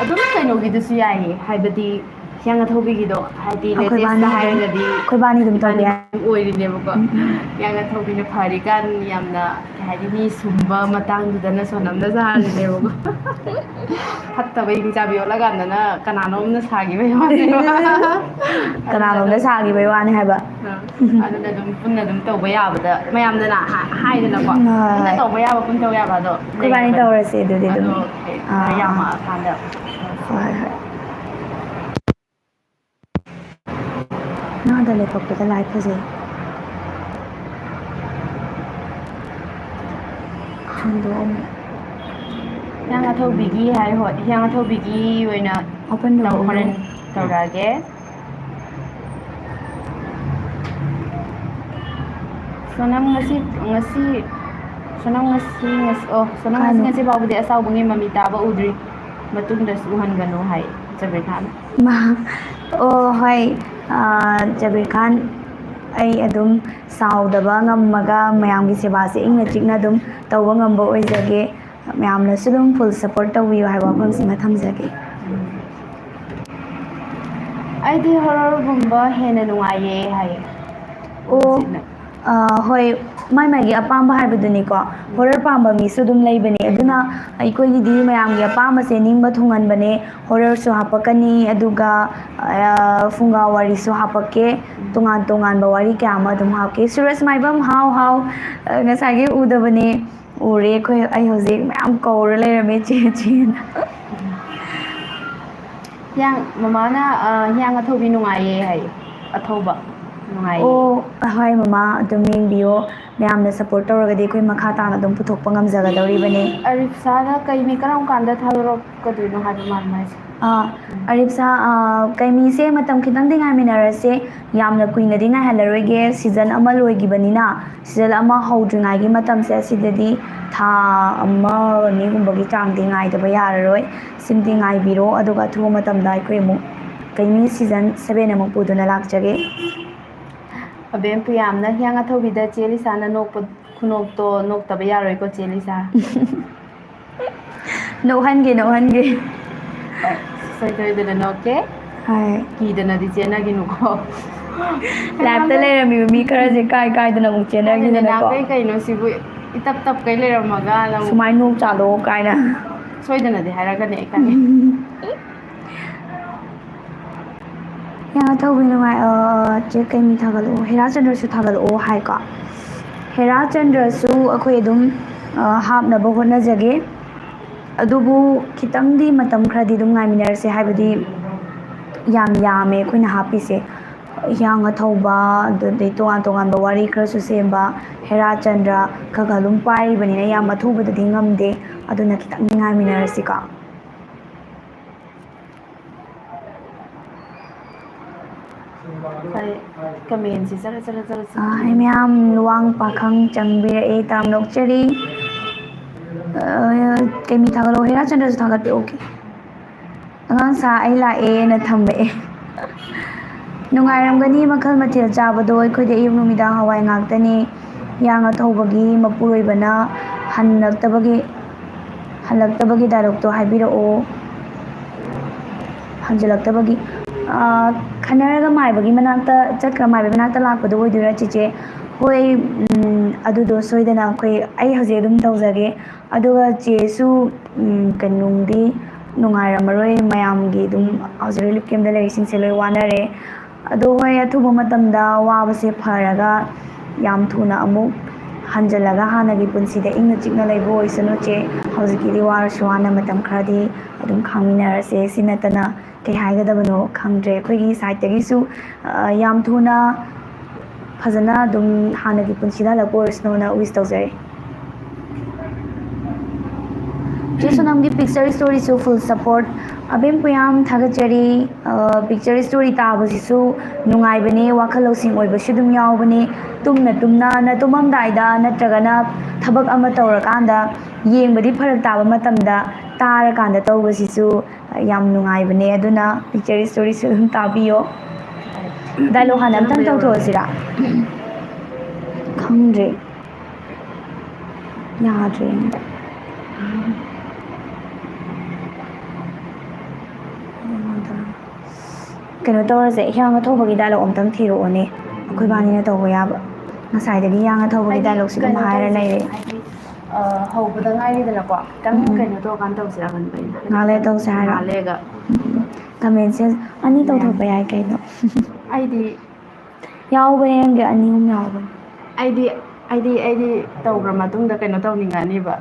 ꯑꯗꯨꯝ ꯀꯩꯅꯣꯒꯤꯗꯨꯁꯨ ꯌꯥꯏꯌꯦ, ꯍꯥꯏꯕꯗꯤ ꯍꯤꯌꯥꯡꯊꯧꯕꯤꯒꯤꯗꯣ, ꯍꯥꯏꯗꯤ ꯑꯩꯈꯣꯏ ꯂꯦꯇꯦꯁꯇ ꯕꯥꯅꯤ ꯑꯗꯨꯝ, ꯍꯥꯏꯔꯒꯗꯤ ꯑꯩꯈꯣꯏ ꯕꯥꯅꯤ ꯑꯗꯨꯝ ꯇꯧꯕ ꯌꯥꯏ꯫ ꯑꯣꯏꯔꯤꯅꯦꯕꯀꯣ꯫ ꯎꯝ, ꯎꯝ꯫ ꯍꯤꯌꯥꯡꯊꯧꯕꯤꯅ ꯐꯔꯤꯀꯥꯟ ꯌꯥꯝꯅ, ꯀꯩ ꯍꯥꯏꯅꯤ, ꯃꯤ ꯁꯨꯝꯕ ꯃꯇꯥꯡꯗꯨꯗꯅ ꯁꯣꯅꯝꯅ ꯁꯥꯔꯤꯅꯦꯕꯀꯣ꯫ ꯐꯠꯇꯕ ꯍꯤꯡꯆꯥꯕꯤ ꯑꯣꯜꯂꯀꯥꯟꯗꯅ ꯀꯅꯥꯅꯣꯝꯅ ꯁꯥꯈꯤꯕꯩ ꯋꯥꯅꯦꯕ꯫ ꯀꯅꯥꯅꯣꯝꯅ ꯁꯥꯈꯤꯕꯩ ꯋꯥꯅꯤ ꯍꯥꯏꯕ꯫ ꯑꯥ, ꯑꯗꯨꯅ ꯑꯗꯨꯝ ꯄꯨꯟꯅ ꯑꯗꯨꯝ ꯇꯧꯕ ꯌꯥꯕꯗ ꯃꯌꯥꯝꯗꯅ ꯍꯥ-, ꯍꯥꯏꯗꯅꯀꯣ, ꯎꯝ, ꯍꯣꯏ, ꯄꯨꯟꯅ ꯍꯣꯏ꯫ ꯇꯧꯕ ꯌꯥꯕ, ꯄꯨꯟ ꯇꯧ ꯌꯥꯕ ꯑꯗꯣ ꯑꯩꯈꯣꯏꯕꯥꯅꯤ ꯂꯩꯌꯦꯕ꯫ ꯇꯧꯔꯁꯦ ꯑꯗꯨꯗꯤ ꯑꯗꯣ ꯑꯗꯨꯝ꯫ ꯈꯔ ꯑꯥ, ꯑꯥ, ꯑꯥ꯫ ꯌꯥꯝꯃꯛꯑꯀꯥꯟꯗ꯫ ꯍꯣꯏ, ꯍꯣꯏ꯫ ꯉꯥꯗ ꯂꯩꯊꯣꯛꯄꯗ ꯂꯥꯏ ꯐꯖꯩ꯫ ꯍꯥꯡꯗꯣꯛꯑꯝꯃꯦ꯫ ꯍꯤꯌꯥꯡꯊꯧꯕꯤꯒꯤ ꯍꯥꯏ, ꯍꯣꯏ, ꯍꯤꯌꯥꯡꯊꯧꯕꯤꯒꯤ ꯑꯣꯏꯅ open ꯇꯧ-, ꯇꯧꯕꯗꯣ꯫ ꯍꯣꯔꯦꯟ ꯇꯧꯔꯛꯑꯒꯦ꯫ ꯁꯣꯅꯝ ꯉꯁꯤ, ꯉꯁꯤ, ꯁꯣꯅꯝ ꯉꯁꯤ, ꯉꯁꯤ, ꯑꯣ, ꯁꯣꯅꯝ ꯉꯁꯤ, ꯀꯥꯏꯅꯣ? ꯉꯁꯤ ꯐꯥꯎꯕꯗꯤ ꯑꯆꯥꯎꯕꯒꯤ ꯃꯃꯤ ꯇꯥꯕ ꯎꯗ꯭ꯔꯤ꯫ ꯃꯇꯨꯡꯗꯁꯨ ꯎꯍꯟꯒꯅꯨ ꯍꯥꯏ ꯖꯕꯤꯔ ꯈꯥꯟ꯫ ꯃꯥ-, ꯑꯣ, ꯍꯣꯏ, ꯑꯥ, ꯖꯕꯤꯔ ꯈꯥꯟ, ꯑꯩ ꯑꯗꯨꯝ ꯁꯥꯎꯗꯕ ꯉꯝꯃꯒ ꯃꯌꯥꯝꯒꯤ ꯁꯦꯕꯥꯁꯦ ꯏꯪꯅ ꯆꯤꯛꯅ ꯑꯗꯨꯝ ꯇꯧꯕ ꯉꯝꯕ ꯑꯣꯏꯖꯒꯦ꯫ ꯃꯌꯥꯝꯅꯁꯨ ꯑꯗꯨꯝ full support ꯇꯧꯕꯤꯌꯨ ꯍꯥꯏꯕ ꯋꯥꯐꯝꯁꯤꯃ ꯊꯝꯖꯒꯦ꯫ ꯑꯩꯗꯤ horrorꯒꯨꯝꯕ ꯍꯦꯟꯅ ꯅꯨꯡꯉꯥꯏꯌꯦ ꯍꯥꯏꯌꯦ꯫ ꯑꯣ, ꯍꯧꯖꯤꯛꯅ꯫ ꯑ, ꯍꯣꯏ, ꯃꯥꯏ ꯃꯥꯏꯒꯤ ꯑꯄꯥꯝꯕ ꯍꯥꯏꯕꯗꯨꯅꯤꯀꯣ꯫ Horror ꯄꯥꯝꯕ ꯃꯤꯁꯨ ꯑꯗꯨꯝ ꯂꯩꯕꯅꯦ꯫ ꯑꯗꯨꯅ ꯑꯩꯈꯣꯏꯒꯤꯗꯤ ꯃꯌꯥꯝꯒꯤ ꯑꯄꯥꯝꯕꯁꯦ ꯅꯤꯡꯕ ꯊꯨꯡꯍꯟꯕꯅꯦ꯫ Horrorꯁꯨ ꯍꯥꯄꯛꯀꯅꯤ, ꯑꯗꯨꯒ, ꯑ, ꯐꯨꯡꯒꯥ ꯋꯥꯔꯤꯁꯨ ꯍꯥꯄꯛꯀꯦ꯫ ꯇꯣꯉꯥꯟ ꯇꯣꯉꯥꯟꯕ ꯋꯥꯔꯤ ꯀꯌꯥ ꯑꯃ ꯑꯗꯨꯝ ꯍꯥꯞꯀꯦ꯫ ꯁꯨꯔꯖ ꯃꯥꯏꯕꯝ, ꯍꯥꯎ, ꯍꯥꯎ꯫ ꯑ, ꯉꯁꯥꯏꯒꯤ ꯎꯗꯕꯅꯦ꯫ ꯎꯔꯦ ꯑꯩꯈꯣꯏ, ꯑꯩ ꯍꯧꯖꯤꯛ ꯃꯌꯥꯝ ꯀꯧꯔ ꯂꯩꯔꯝꯃꯦ, "ꯆꯦ, ꯆꯦꯅ"꯫ ꯍꯤꯌꯥꯡ, ꯃꯃꯥꯅ, ꯑ, ꯍꯤꯌꯥꯡ ꯑꯊꯧꯕꯤ ꯅꯨꯡꯉꯥꯏꯌꯦ ꯍꯥꯏꯌꯦ꯫ ꯑꯊꯧꯕ꯫ ꯅꯨꯡꯉꯥꯏꯌꯦ꯫ ꯑꯣ, ꯍꯣꯏ ꯃꯃꯥ, ꯑꯗꯨꯝ ꯌꯦꯡꯕꯤꯌꯣ꯫ ꯃꯌꯥꯝꯅ ꯁꯞꯄꯣꯔꯠ ꯇꯧꯔꯒꯗꯤ ꯑꯩꯈꯣꯏ ꯃꯈꯥ ꯇꯥꯅ ꯑꯗꯨꯝ ꯄꯨꯊꯣꯛꯄ ꯉꯝꯖꯒꯗꯧꯔꯤꯕꯅꯤ꯫ ꯑꯔꯤꯞꯁꯥꯅ ꯀꯩꯅꯤ ꯀꯔꯝ ꯀꯥꯟꯗ ꯊꯥꯗꯣꯔꯛꯀꯗꯣꯏꯅꯣ ꯍꯥꯏꯕ ꯃꯥꯅ ꯍꯥꯏꯁꯦ? ꯑꯥ, ꯑꯔꯤꯞꯁꯥ, ꯑꯥ, ꯀꯩꯅꯤꯁꯦ ꯃꯇꯝ ꯈꯤꯇꯪꯗꯤ ꯉꯥꯏꯃꯤꯟꯅꯔꯁꯦ꯫ ꯌꯥꯝꯅ ꯀꯨꯏꯅꯗꯤ ꯉꯥꯏꯍꯜꯂꯔꯣꯏꯒꯦ꯫ ꯁꯤꯖꯟ ꯑꯃ ꯂꯣꯏꯈꯤꯕꯅꯤꯅ, ꯁꯤꯖꯟ ꯑꯃ ꯍꯧꯗ꯭ꯔꯤꯉꯩꯒꯤ ꯃꯇꯝꯁꯦ ꯑꯁꯤꯗꯗꯤ ꯊꯥ ꯑꯃ ꯑꯅꯤꯒꯨꯝꯕꯒꯤ ꯆꯥꯡꯗꯤ ꯉꯥꯏꯗꯕ ꯌꯥꯔꯔꯣꯏ꯫ ꯁꯤꯝꯗꯤ ꯉꯥꯏꯕꯤꯔꯣ, ꯑꯗꯨꯒ ꯑꯊꯨꯕ ꯃꯇꯝꯗ ꯑꯩꯈꯣꯏ ꯑꯃꯨꯛ ꯀꯩꯅꯤ ꯁꯤꯖꯟ ꯁꯚꯦꯟ ꯑꯃꯨꯛ ꯄꯨꯗꯨꯅ ꯂꯥꯛꯆꯒꯦ꯫ ꯑꯕꯦꯝ ꯄ꯭ꯔꯤꯌꯥꯝꯅ ꯍꯤꯌꯥꯡ ꯑꯊꯧꯕꯤꯗ ꯆꯦ ꯂꯤꯁꯥꯅ ꯅꯣꯛꯄ ꯈꯨꯅꯣꯛꯇꯣ ꯅꯣꯛꯇꯕ ꯌꯥꯔꯣꯏꯀꯣ ꯆꯦ ꯂꯤꯁꯥ꯫ ꯅꯣꯛꯍꯟꯒꯦ, ꯅꯣꯛꯍꯟꯒꯦ꯫ ꯍꯣꯏ, ꯁꯨꯡꯁꯣꯏ ꯁꯣꯏꯗꯅ ꯅꯣꯛꯀꯦ꯫ ꯍꯣꯏ꯫ ꯀꯤꯗꯅꯗꯤ ꯆꯦꯟꯅꯒꯤꯅꯨꯀꯣ꯫ ꯂꯥꯏꯞꯇ ꯂꯩꯔꯝꯃꯤꯕ ꯃꯤ ꯈꯔꯁꯦ ꯀꯥꯏ ꯀꯥꯏꯗꯅ ꯑꯃꯨꯛ ꯆꯦꯟꯅꯈꯤꯗꯅꯀꯣ꯫ ꯅꯥꯈꯩ ꯀꯩꯅꯣ ꯁꯤꯕꯨ ꯏꯇꯞ ꯇꯞꯈꯩ ꯂꯩꯔꯝꯃꯒ ꯅꯪ ꯁꯨꯃꯥꯏꯅ ꯅꯣꯛ ꯆꯥꯂꯣ ꯀꯥꯏꯅ꯫ ꯁꯣꯏꯗꯅꯗꯤ ꯍꯥꯏꯔꯛꯀꯅꯤ ꯑꯩ ꯈꯪꯉꯦ꯫ ꯌꯥ, ꯊꯧꯕꯤ ꯅꯨꯡꯉꯥꯏ-, ꯑ, ꯆꯦ ꯀꯩꯅꯤ ꯊꯥꯒꯠꯂꯛꯑꯣ, ꯍꯦꯔꯥꯆꯟꯗ꯭ꯔꯁꯨ ꯊꯥꯒꯠꯂꯛꯑꯣ ꯍꯥꯏꯀꯣ꯫ ꯍꯦꯔꯥꯆꯟꯗ꯭ꯔꯁꯨ ꯑꯩꯈꯣꯏ ꯑꯗꯨꯝ, ꯑ, ꯍꯥꯞꯅꯕ ꯍꯣꯠꯅꯖꯒꯦ꯫ ꯑꯗꯨꯕꯨ ꯈꯤꯇꯪꯗꯤ ꯃꯇꯝ ꯈꯔꯗꯤ ꯑꯗꯨꯝ ꯉꯥꯏꯃꯤꯟꯅꯔꯁꯦ, ꯍꯥꯏꯕꯗꯤ ꯌꯥꯝ ꯌꯥꯝꯃꯦ ꯑꯩꯈꯣꯏꯅ ꯍꯥꯞꯄꯤꯁꯦ꯫ ꯍꯤꯌꯥꯡ ꯑꯊꯧꯕ, ꯑꯗꯨꯗꯩ ꯇꯣꯉꯥꯟ ꯇꯣꯉꯥꯟꯕ ꯋꯥꯔꯤ ꯈꯔꯁꯨ ꯁꯦꯝꯕ, ꯍꯦꯔꯥꯆꯟꯗ꯭ꯔ ꯈꯔ ꯈꯔ ꯑꯗꯨꯝ ꯄꯥꯏꯔꯤꯕꯅꯤꯅ ꯌꯥꯝ ꯑꯊꯨꯕꯗꯗꯤ ꯉꯝꯗꯦ, ꯑꯗꯨꯅ ꯈꯤꯇꯪꯗꯤ ꯉꯥꯏꯃꯤꯟꯅꯔꯁꯤꯀꯣ꯫ ꯍꯣꯏ, ꯀꯃꯦꯟꯁꯤ ꯆꯠꯂ ꯆꯠꯂ ꯆꯠꯂ ꯑꯥ, ꯆꯠꯈꯤꯕꯅꯤ꯫ ꯑꯩ ꯃꯌꯥꯝ ꯂꯨꯋꯥꯡ ꯄꯥꯈꯪ ꯆꯪꯕꯤꯔꯛꯑꯦ, ꯇꯥꯝ ꯅꯣꯛꯆꯔꯤ꯫ ꯑꯥ, ꯀꯩꯅꯤ ꯊꯥꯒꯠꯂꯛꯑꯣ, ꯍꯦꯔꯥꯆꯟꯗ꯭ꯔꯁꯨ ꯊꯥꯒꯠꯄꯤꯔꯛꯑꯣ꯫ ꯑꯉꯥꯡ ꯁꯥ ꯑꯩ ꯂꯥꯛꯑꯦꯅ ꯊꯝꯃꯛꯑꯦ꯫ ꯅꯨꯡꯉꯥꯏꯔꯝꯒꯅꯤ ꯃꯈꯜ ꯃꯊꯦꯜ ꯆꯥꯕꯗꯣ, ꯑꯩꯈꯣꯏꯗꯤ ꯑꯌꯨꯛ ꯅꯨꯃꯤꯗꯥꯡ ꯍꯋꯥꯏ ꯉꯥꯛꯇꯅꯤ꯫ ꯍꯤꯌꯥꯡ ꯑꯊꯧꯕꯒꯤ ꯃꯄꯨꯔꯣꯏꯕꯅ ꯍꯜꯂꯛꯇꯕꯒꯤ, ꯍꯜꯂꯛꯇꯕꯒꯤ ꯗꯥꯏꯂꯣꯛꯇꯣ ꯍꯥꯏꯕꯤꯔꯛꯑꯣ꯫ ꯍꯟꯖꯤꯜꯂꯛꯇꯕꯒꯤ, ꯑꯥ, ꯈꯟꯅꯔꯒ ꯃꯥꯏꯕꯒꯤ ꯃꯅꯥꯛꯇ ꯆꯠꯈ꯭ꯔ ꯃꯥꯏꯕꯒꯤ ꯃꯅꯥꯛꯇ ꯂꯥꯛꯄꯗꯣ ꯑꯣꯏꯗꯣꯏꯔꯥ ꯆꯦꯆꯦ? ꯍꯣꯏ, ꯎꯝ, ꯑꯗꯨꯗꯣ ꯁꯣꯏꯗꯅ ꯑꯩꯈꯣꯏ, ꯑꯩ ꯍꯧꯖꯤꯛ ꯑꯗꯨꯝ ꯇꯧꯖꯒꯦ꯫ ꯑꯗꯨꯒ ꯆꯦꯁꯨ, ꯎꯝ, ꯀꯩꯅꯣꯝꯗꯤ ꯅꯨꯡꯉꯥꯏꯔꯝꯃꯔꯣꯏ, ꯃꯌꯥꯝꯒꯤ ꯑꯗꯨꯝ ꯍꯧꯖꯤꯛ ꯔꯤꯂꯤꯐ ꯀꯦꯝꯗ ꯂꯩꯔꯤꯁꯤꯡꯁꯦ ꯂꯣꯏ ꯋꯥꯅꯔꯦ꯫ ꯑꯗꯣ ꯍꯣꯏ, ꯑꯊꯨꯕ ꯃꯇꯝꯗ ꯋꯥꯕꯁꯦ ꯐꯔꯒ ꯌꯥꯝ ꯊꯨꯅ ꯑꯃꯨꯛ ꯍꯟꯖꯤꯜꯂꯒ ꯍꯥꯟꯅꯒꯤ ꯄꯨꯟꯁꯤꯗ ꯏꯪꯅ ꯆꯤꯛꯅ ꯂꯩꯕ ꯑꯣꯏꯁꯅꯨ ꯆꯦ꯫ ꯍꯧꯖꯤꯛꯀꯤꯗꯤ ꯋꯥꯔꯁꯨ ꯋꯥꯅ ꯃꯇꯝ ꯈꯔꯗꯤ ꯑꯗꯨꯝ ꯈꯥꯡꯃꯤꯟꯅꯔꯁꯦ꯫ ꯁꯤ ꯅꯠꯇꯅ ꯀꯩ ꯍꯥꯏꯒꯗꯕꯅꯣ ꯈꯪꯗ꯭ꯔꯦ꯫ ꯑꯩꯈꯣꯏꯒꯤ ꯁꯥꯏꯠꯇꯒꯤꯁꯨ, ꯑ, ꯌꯥꯝ ꯊꯨꯅ ꯐꯖꯅ ꯑꯗꯨꯝ ꯍꯥꯟꯅꯒꯤ ꯄꯨꯟꯁꯤꯗ ꯍꯜꯂꯛꯄ ꯑꯣꯏꯔꯁꯅꯨꯅ wish ꯇꯧꯖꯔꯤ꯫ ꯆꯦ ꯁꯣꯅꯝꯒꯤ picture storyꯁꯨ full support꯫ ꯑꯕꯦꯝ ꯄꯨꯌꯥꯝ ꯊꯥꯒꯠꯆꯔꯤ꯫ ꯑ, picture story ꯇꯥꯕꯁꯤꯁꯨ ꯅꯨꯡꯉꯥꯏꯕꯅꯦ, ꯋꯥꯈꯜ ꯂꯧꯁꯤꯡ ꯑꯣꯏꯕꯁꯨ ꯑꯗꯨꯝ ꯌꯥꯎꯕꯅꯦ꯫ ꯇꯨꯝꯅ ꯇꯨꯝꯅ ꯅ ꯇꯨꯝꯃꯝꯗꯥꯏꯗ ꯅꯠꯇ꯭ꯔꯒꯅ ꯊꯕꯛ ꯑꯃ ꯇꯧꯔꯀꯥꯟꯗ ꯌꯦꯡꯕꯗꯤ ꯐꯔꯛ ꯇꯥꯕ ꯃꯇꯝꯗ ꯇꯥꯔꯀꯥꯟꯗ ꯇꯧꯕꯁꯤꯁꯨ ꯌꯥꯝ ꯅꯨꯡꯉꯥꯏꯕꯅꯦ꯫ ꯑꯗꯨꯅ picture storyꯁꯨ ꯑꯗꯨꯝ ꯇꯥꯕꯤꯌꯣ꯫ Dialogue ꯍꯥꯟꯅ ꯑꯝꯇꯪ ꯇꯧꯊꯣꯛꯑꯁꯤꯔꯥ? ꯈꯪꯗ꯭ꯔꯦ꯫ ꯌꯥꯗ꯭ꯔꯦꯅꯦ꯫ ꯀꯩꯅꯣ ꯇꯧꯔꯁꯦ, ꯍꯤꯌꯥꯡ ꯑꯊꯧꯕꯒꯤ dialogue ꯑꯝꯇꯪ ꯊꯤꯔꯛꯑꯣꯅꯦ, ꯑꯩꯈꯣꯏꯕꯥꯅꯤꯅ ꯇꯧꯕ ꯌꯥꯕ꯫ ꯉꯁꯥꯏꯗꯒꯤ ꯍꯤꯌꯥꯡ ꯑꯊꯧꯕꯒꯤ dialogueꯁꯦ ꯑꯗꯨꯝ ꯍꯥꯏꯔ ꯂꯩꯔꯦ꯫ ꯍꯥꯏꯗꯤ, ꯑ, ꯍꯧꯕꯗ ꯉꯥꯏꯔꯤꯗꯅꯀꯣ, ꯈꯤꯇꯪ ꯎꯝ, ꯎꯝ꯫ ꯀꯩꯅꯣ ꯇꯧꯔꯀꯥꯟꯗ ꯇꯧꯁꯤꯔꯥ ꯈꯟꯕ ꯑꯩꯅ꯫ ꯉꯥꯏꯍꯥꯛ ꯂꯩꯔ ꯇꯧꯁꯦ ꯍꯥꯏꯔꯣ? ꯉꯥꯏꯍꯥꯛ ꯂꯩꯔꯒ꯫ ꯎꯝ, ꯎꯝ꯫ Comment section ꯑꯅꯤ ꯇꯧꯊꯣꯛꯄ ꯌꯥꯏ ꯀꯩꯅꯣ꯫ ꯑꯩꯗꯤ ꯌꯥꯎꯕꯅꯦ, ꯅꯪꯒꯤ ꯑꯅꯤ ꯑꯍꯨꯝ ꯌꯥꯎꯕꯅꯦ꯫ ꯑꯩꯗꯤ, ꯑꯩꯗꯤ, ꯑꯩꯗꯤ ꯇꯧꯈ꯭ꯔ ꯃꯇꯨꯡꯗ ꯀꯩꯅꯣ ꯇꯧꯅꯤꯡꯉꯅꯤꯕ꯫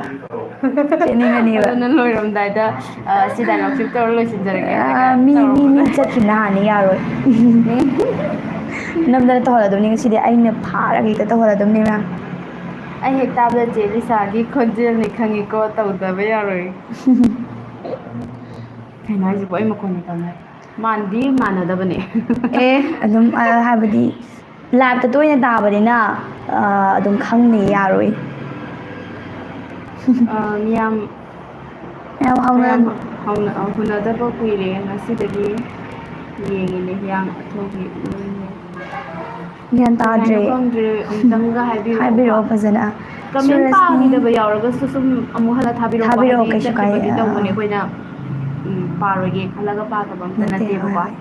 ꯆꯦꯟꯅꯤꯡꯉꯅꯤꯕ꯫ ꯑꯗꯨꯅ ꯂꯣꯏꯔꯝꯗꯥꯏꯗ, ꯑ, ꯁꯤ dialogue flip ꯇꯧꯔ ꯂꯣꯏꯁꯤꯟꯖꯔꯒꯦ ꯑ, ꯍꯥꯏꯔꯒ ꯃꯤ, ꯃꯤ, ꯃꯤ ꯇꯧꯔꯝꯕꯗꯣ꯫ ꯆꯠꯈꯤꯕꯅ ꯍꯥꯟꯅ ꯌꯥꯔꯣꯏ꯫ ꯅꯝꯗꯅ ꯇꯧꯍꯜꯂꯗꯕꯅꯤ ꯉꯁꯤꯗꯤ, ꯑꯩꯅ ꯐꯥꯔꯒ ꯍꯦꯛꯇ ꯇꯧꯍꯜꯂꯗꯕꯅꯤ ꯃꯌꯥꯝ꯫ ꯑꯩ ꯍꯦꯛ ꯇꯥꯕꯗ ꯆꯦ ꯂꯤꯁꯥꯒꯤ ꯈꯣꯟꯖꯦꯜꯅꯤ ꯈꯪꯉꯤꯀꯣ, ꯇꯧꯗꯕ ꯌꯥꯔꯣꯏ꯫ ꯀꯩꯅꯣ ꯍꯥꯏꯁꯤꯕꯣ? ꯑꯩ ꯃꯈꯣꯟꯅꯤ ꯈꯪꯉꯦ꯫ ꯃꯥꯟꯗꯤ ꯃꯥꯟꯅꯗꯕꯅꯦ꯫ ꯑꯦ, ꯑꯗꯨꯝ, ꯑ, ꯍꯥꯏꯕꯗꯤ liveꯇ ꯇꯣꯏꯅ ꯇꯥꯕꯅꯤꯅ, ꯑ, ꯑꯗꯨꯝ ꯈꯪꯅꯤ, ꯌꯥꯔꯣꯏ꯫ ꯑ, ꯃꯤꯌꯥꯝ ꯌꯥꯝ ꯍꯧꯅ- ꯃꯌꯥꯝ ꯍꯧꯅ-, ꯑ, ꯎꯅꯗꯕ ꯀꯨꯏꯔꯦ, ꯉꯁꯤꯗꯒꯤ ꯌꯦꯡꯉꯤꯅꯦ ꯍꯤꯌꯥꯡ ꯑꯊꯧꯕꯤ꯫ ꯒ꯭ꯌꯥꯟ ꯀꯩ ꯍꯥꯏꯅꯣ ꯇꯥꯗ꯭ꯔꯦ꯫ ꯈꯪꯗ꯭ꯔꯦ, ꯑꯃꯨꯛꯇꯪꯒ ꯍꯥꯏꯕꯤꯔꯛꯑꯣ꯫ ꯍꯥꯏꯕꯤꯔꯛꯑꯣ ꯐꯖꯅ꯫ Comment ꯁꯨꯔꯖꯅꯤ꯫ ꯄꯥꯈꯤꯗꯕ ꯌꯥꯎꯔꯒꯁꯨ ꯁꯨꯝ ꯑꯃꯨꯛ ꯍꯜꯂ ꯊꯥꯕꯤꯔꯛꯑꯣꯀꯣ꯫ ꯊꯥꯕꯤꯔꯛꯑꯣ, ꯍꯥꯏꯗꯤ ꯀꯩꯁꯨ ꯀꯥꯏꯗꯦ꯫ ꯆꯠꯈꯤꯕꯗꯤ ꯑꯥ, ꯇꯧꯕꯅꯦ ꯑꯥ꯫ ꯑꯩꯈꯣꯏꯅ, ꯎꯝ, ꯄꯥꯔꯣꯏꯒꯦ ꯈꯜꯂꯒ ꯄꯥꯗꯕ ꯑꯝꯇ ꯅꯠꯇꯦ, ꯍꯣꯏ, ꯅꯠꯇꯦꯕꯀꯣ꯫ ꯍꯣꯏ꯫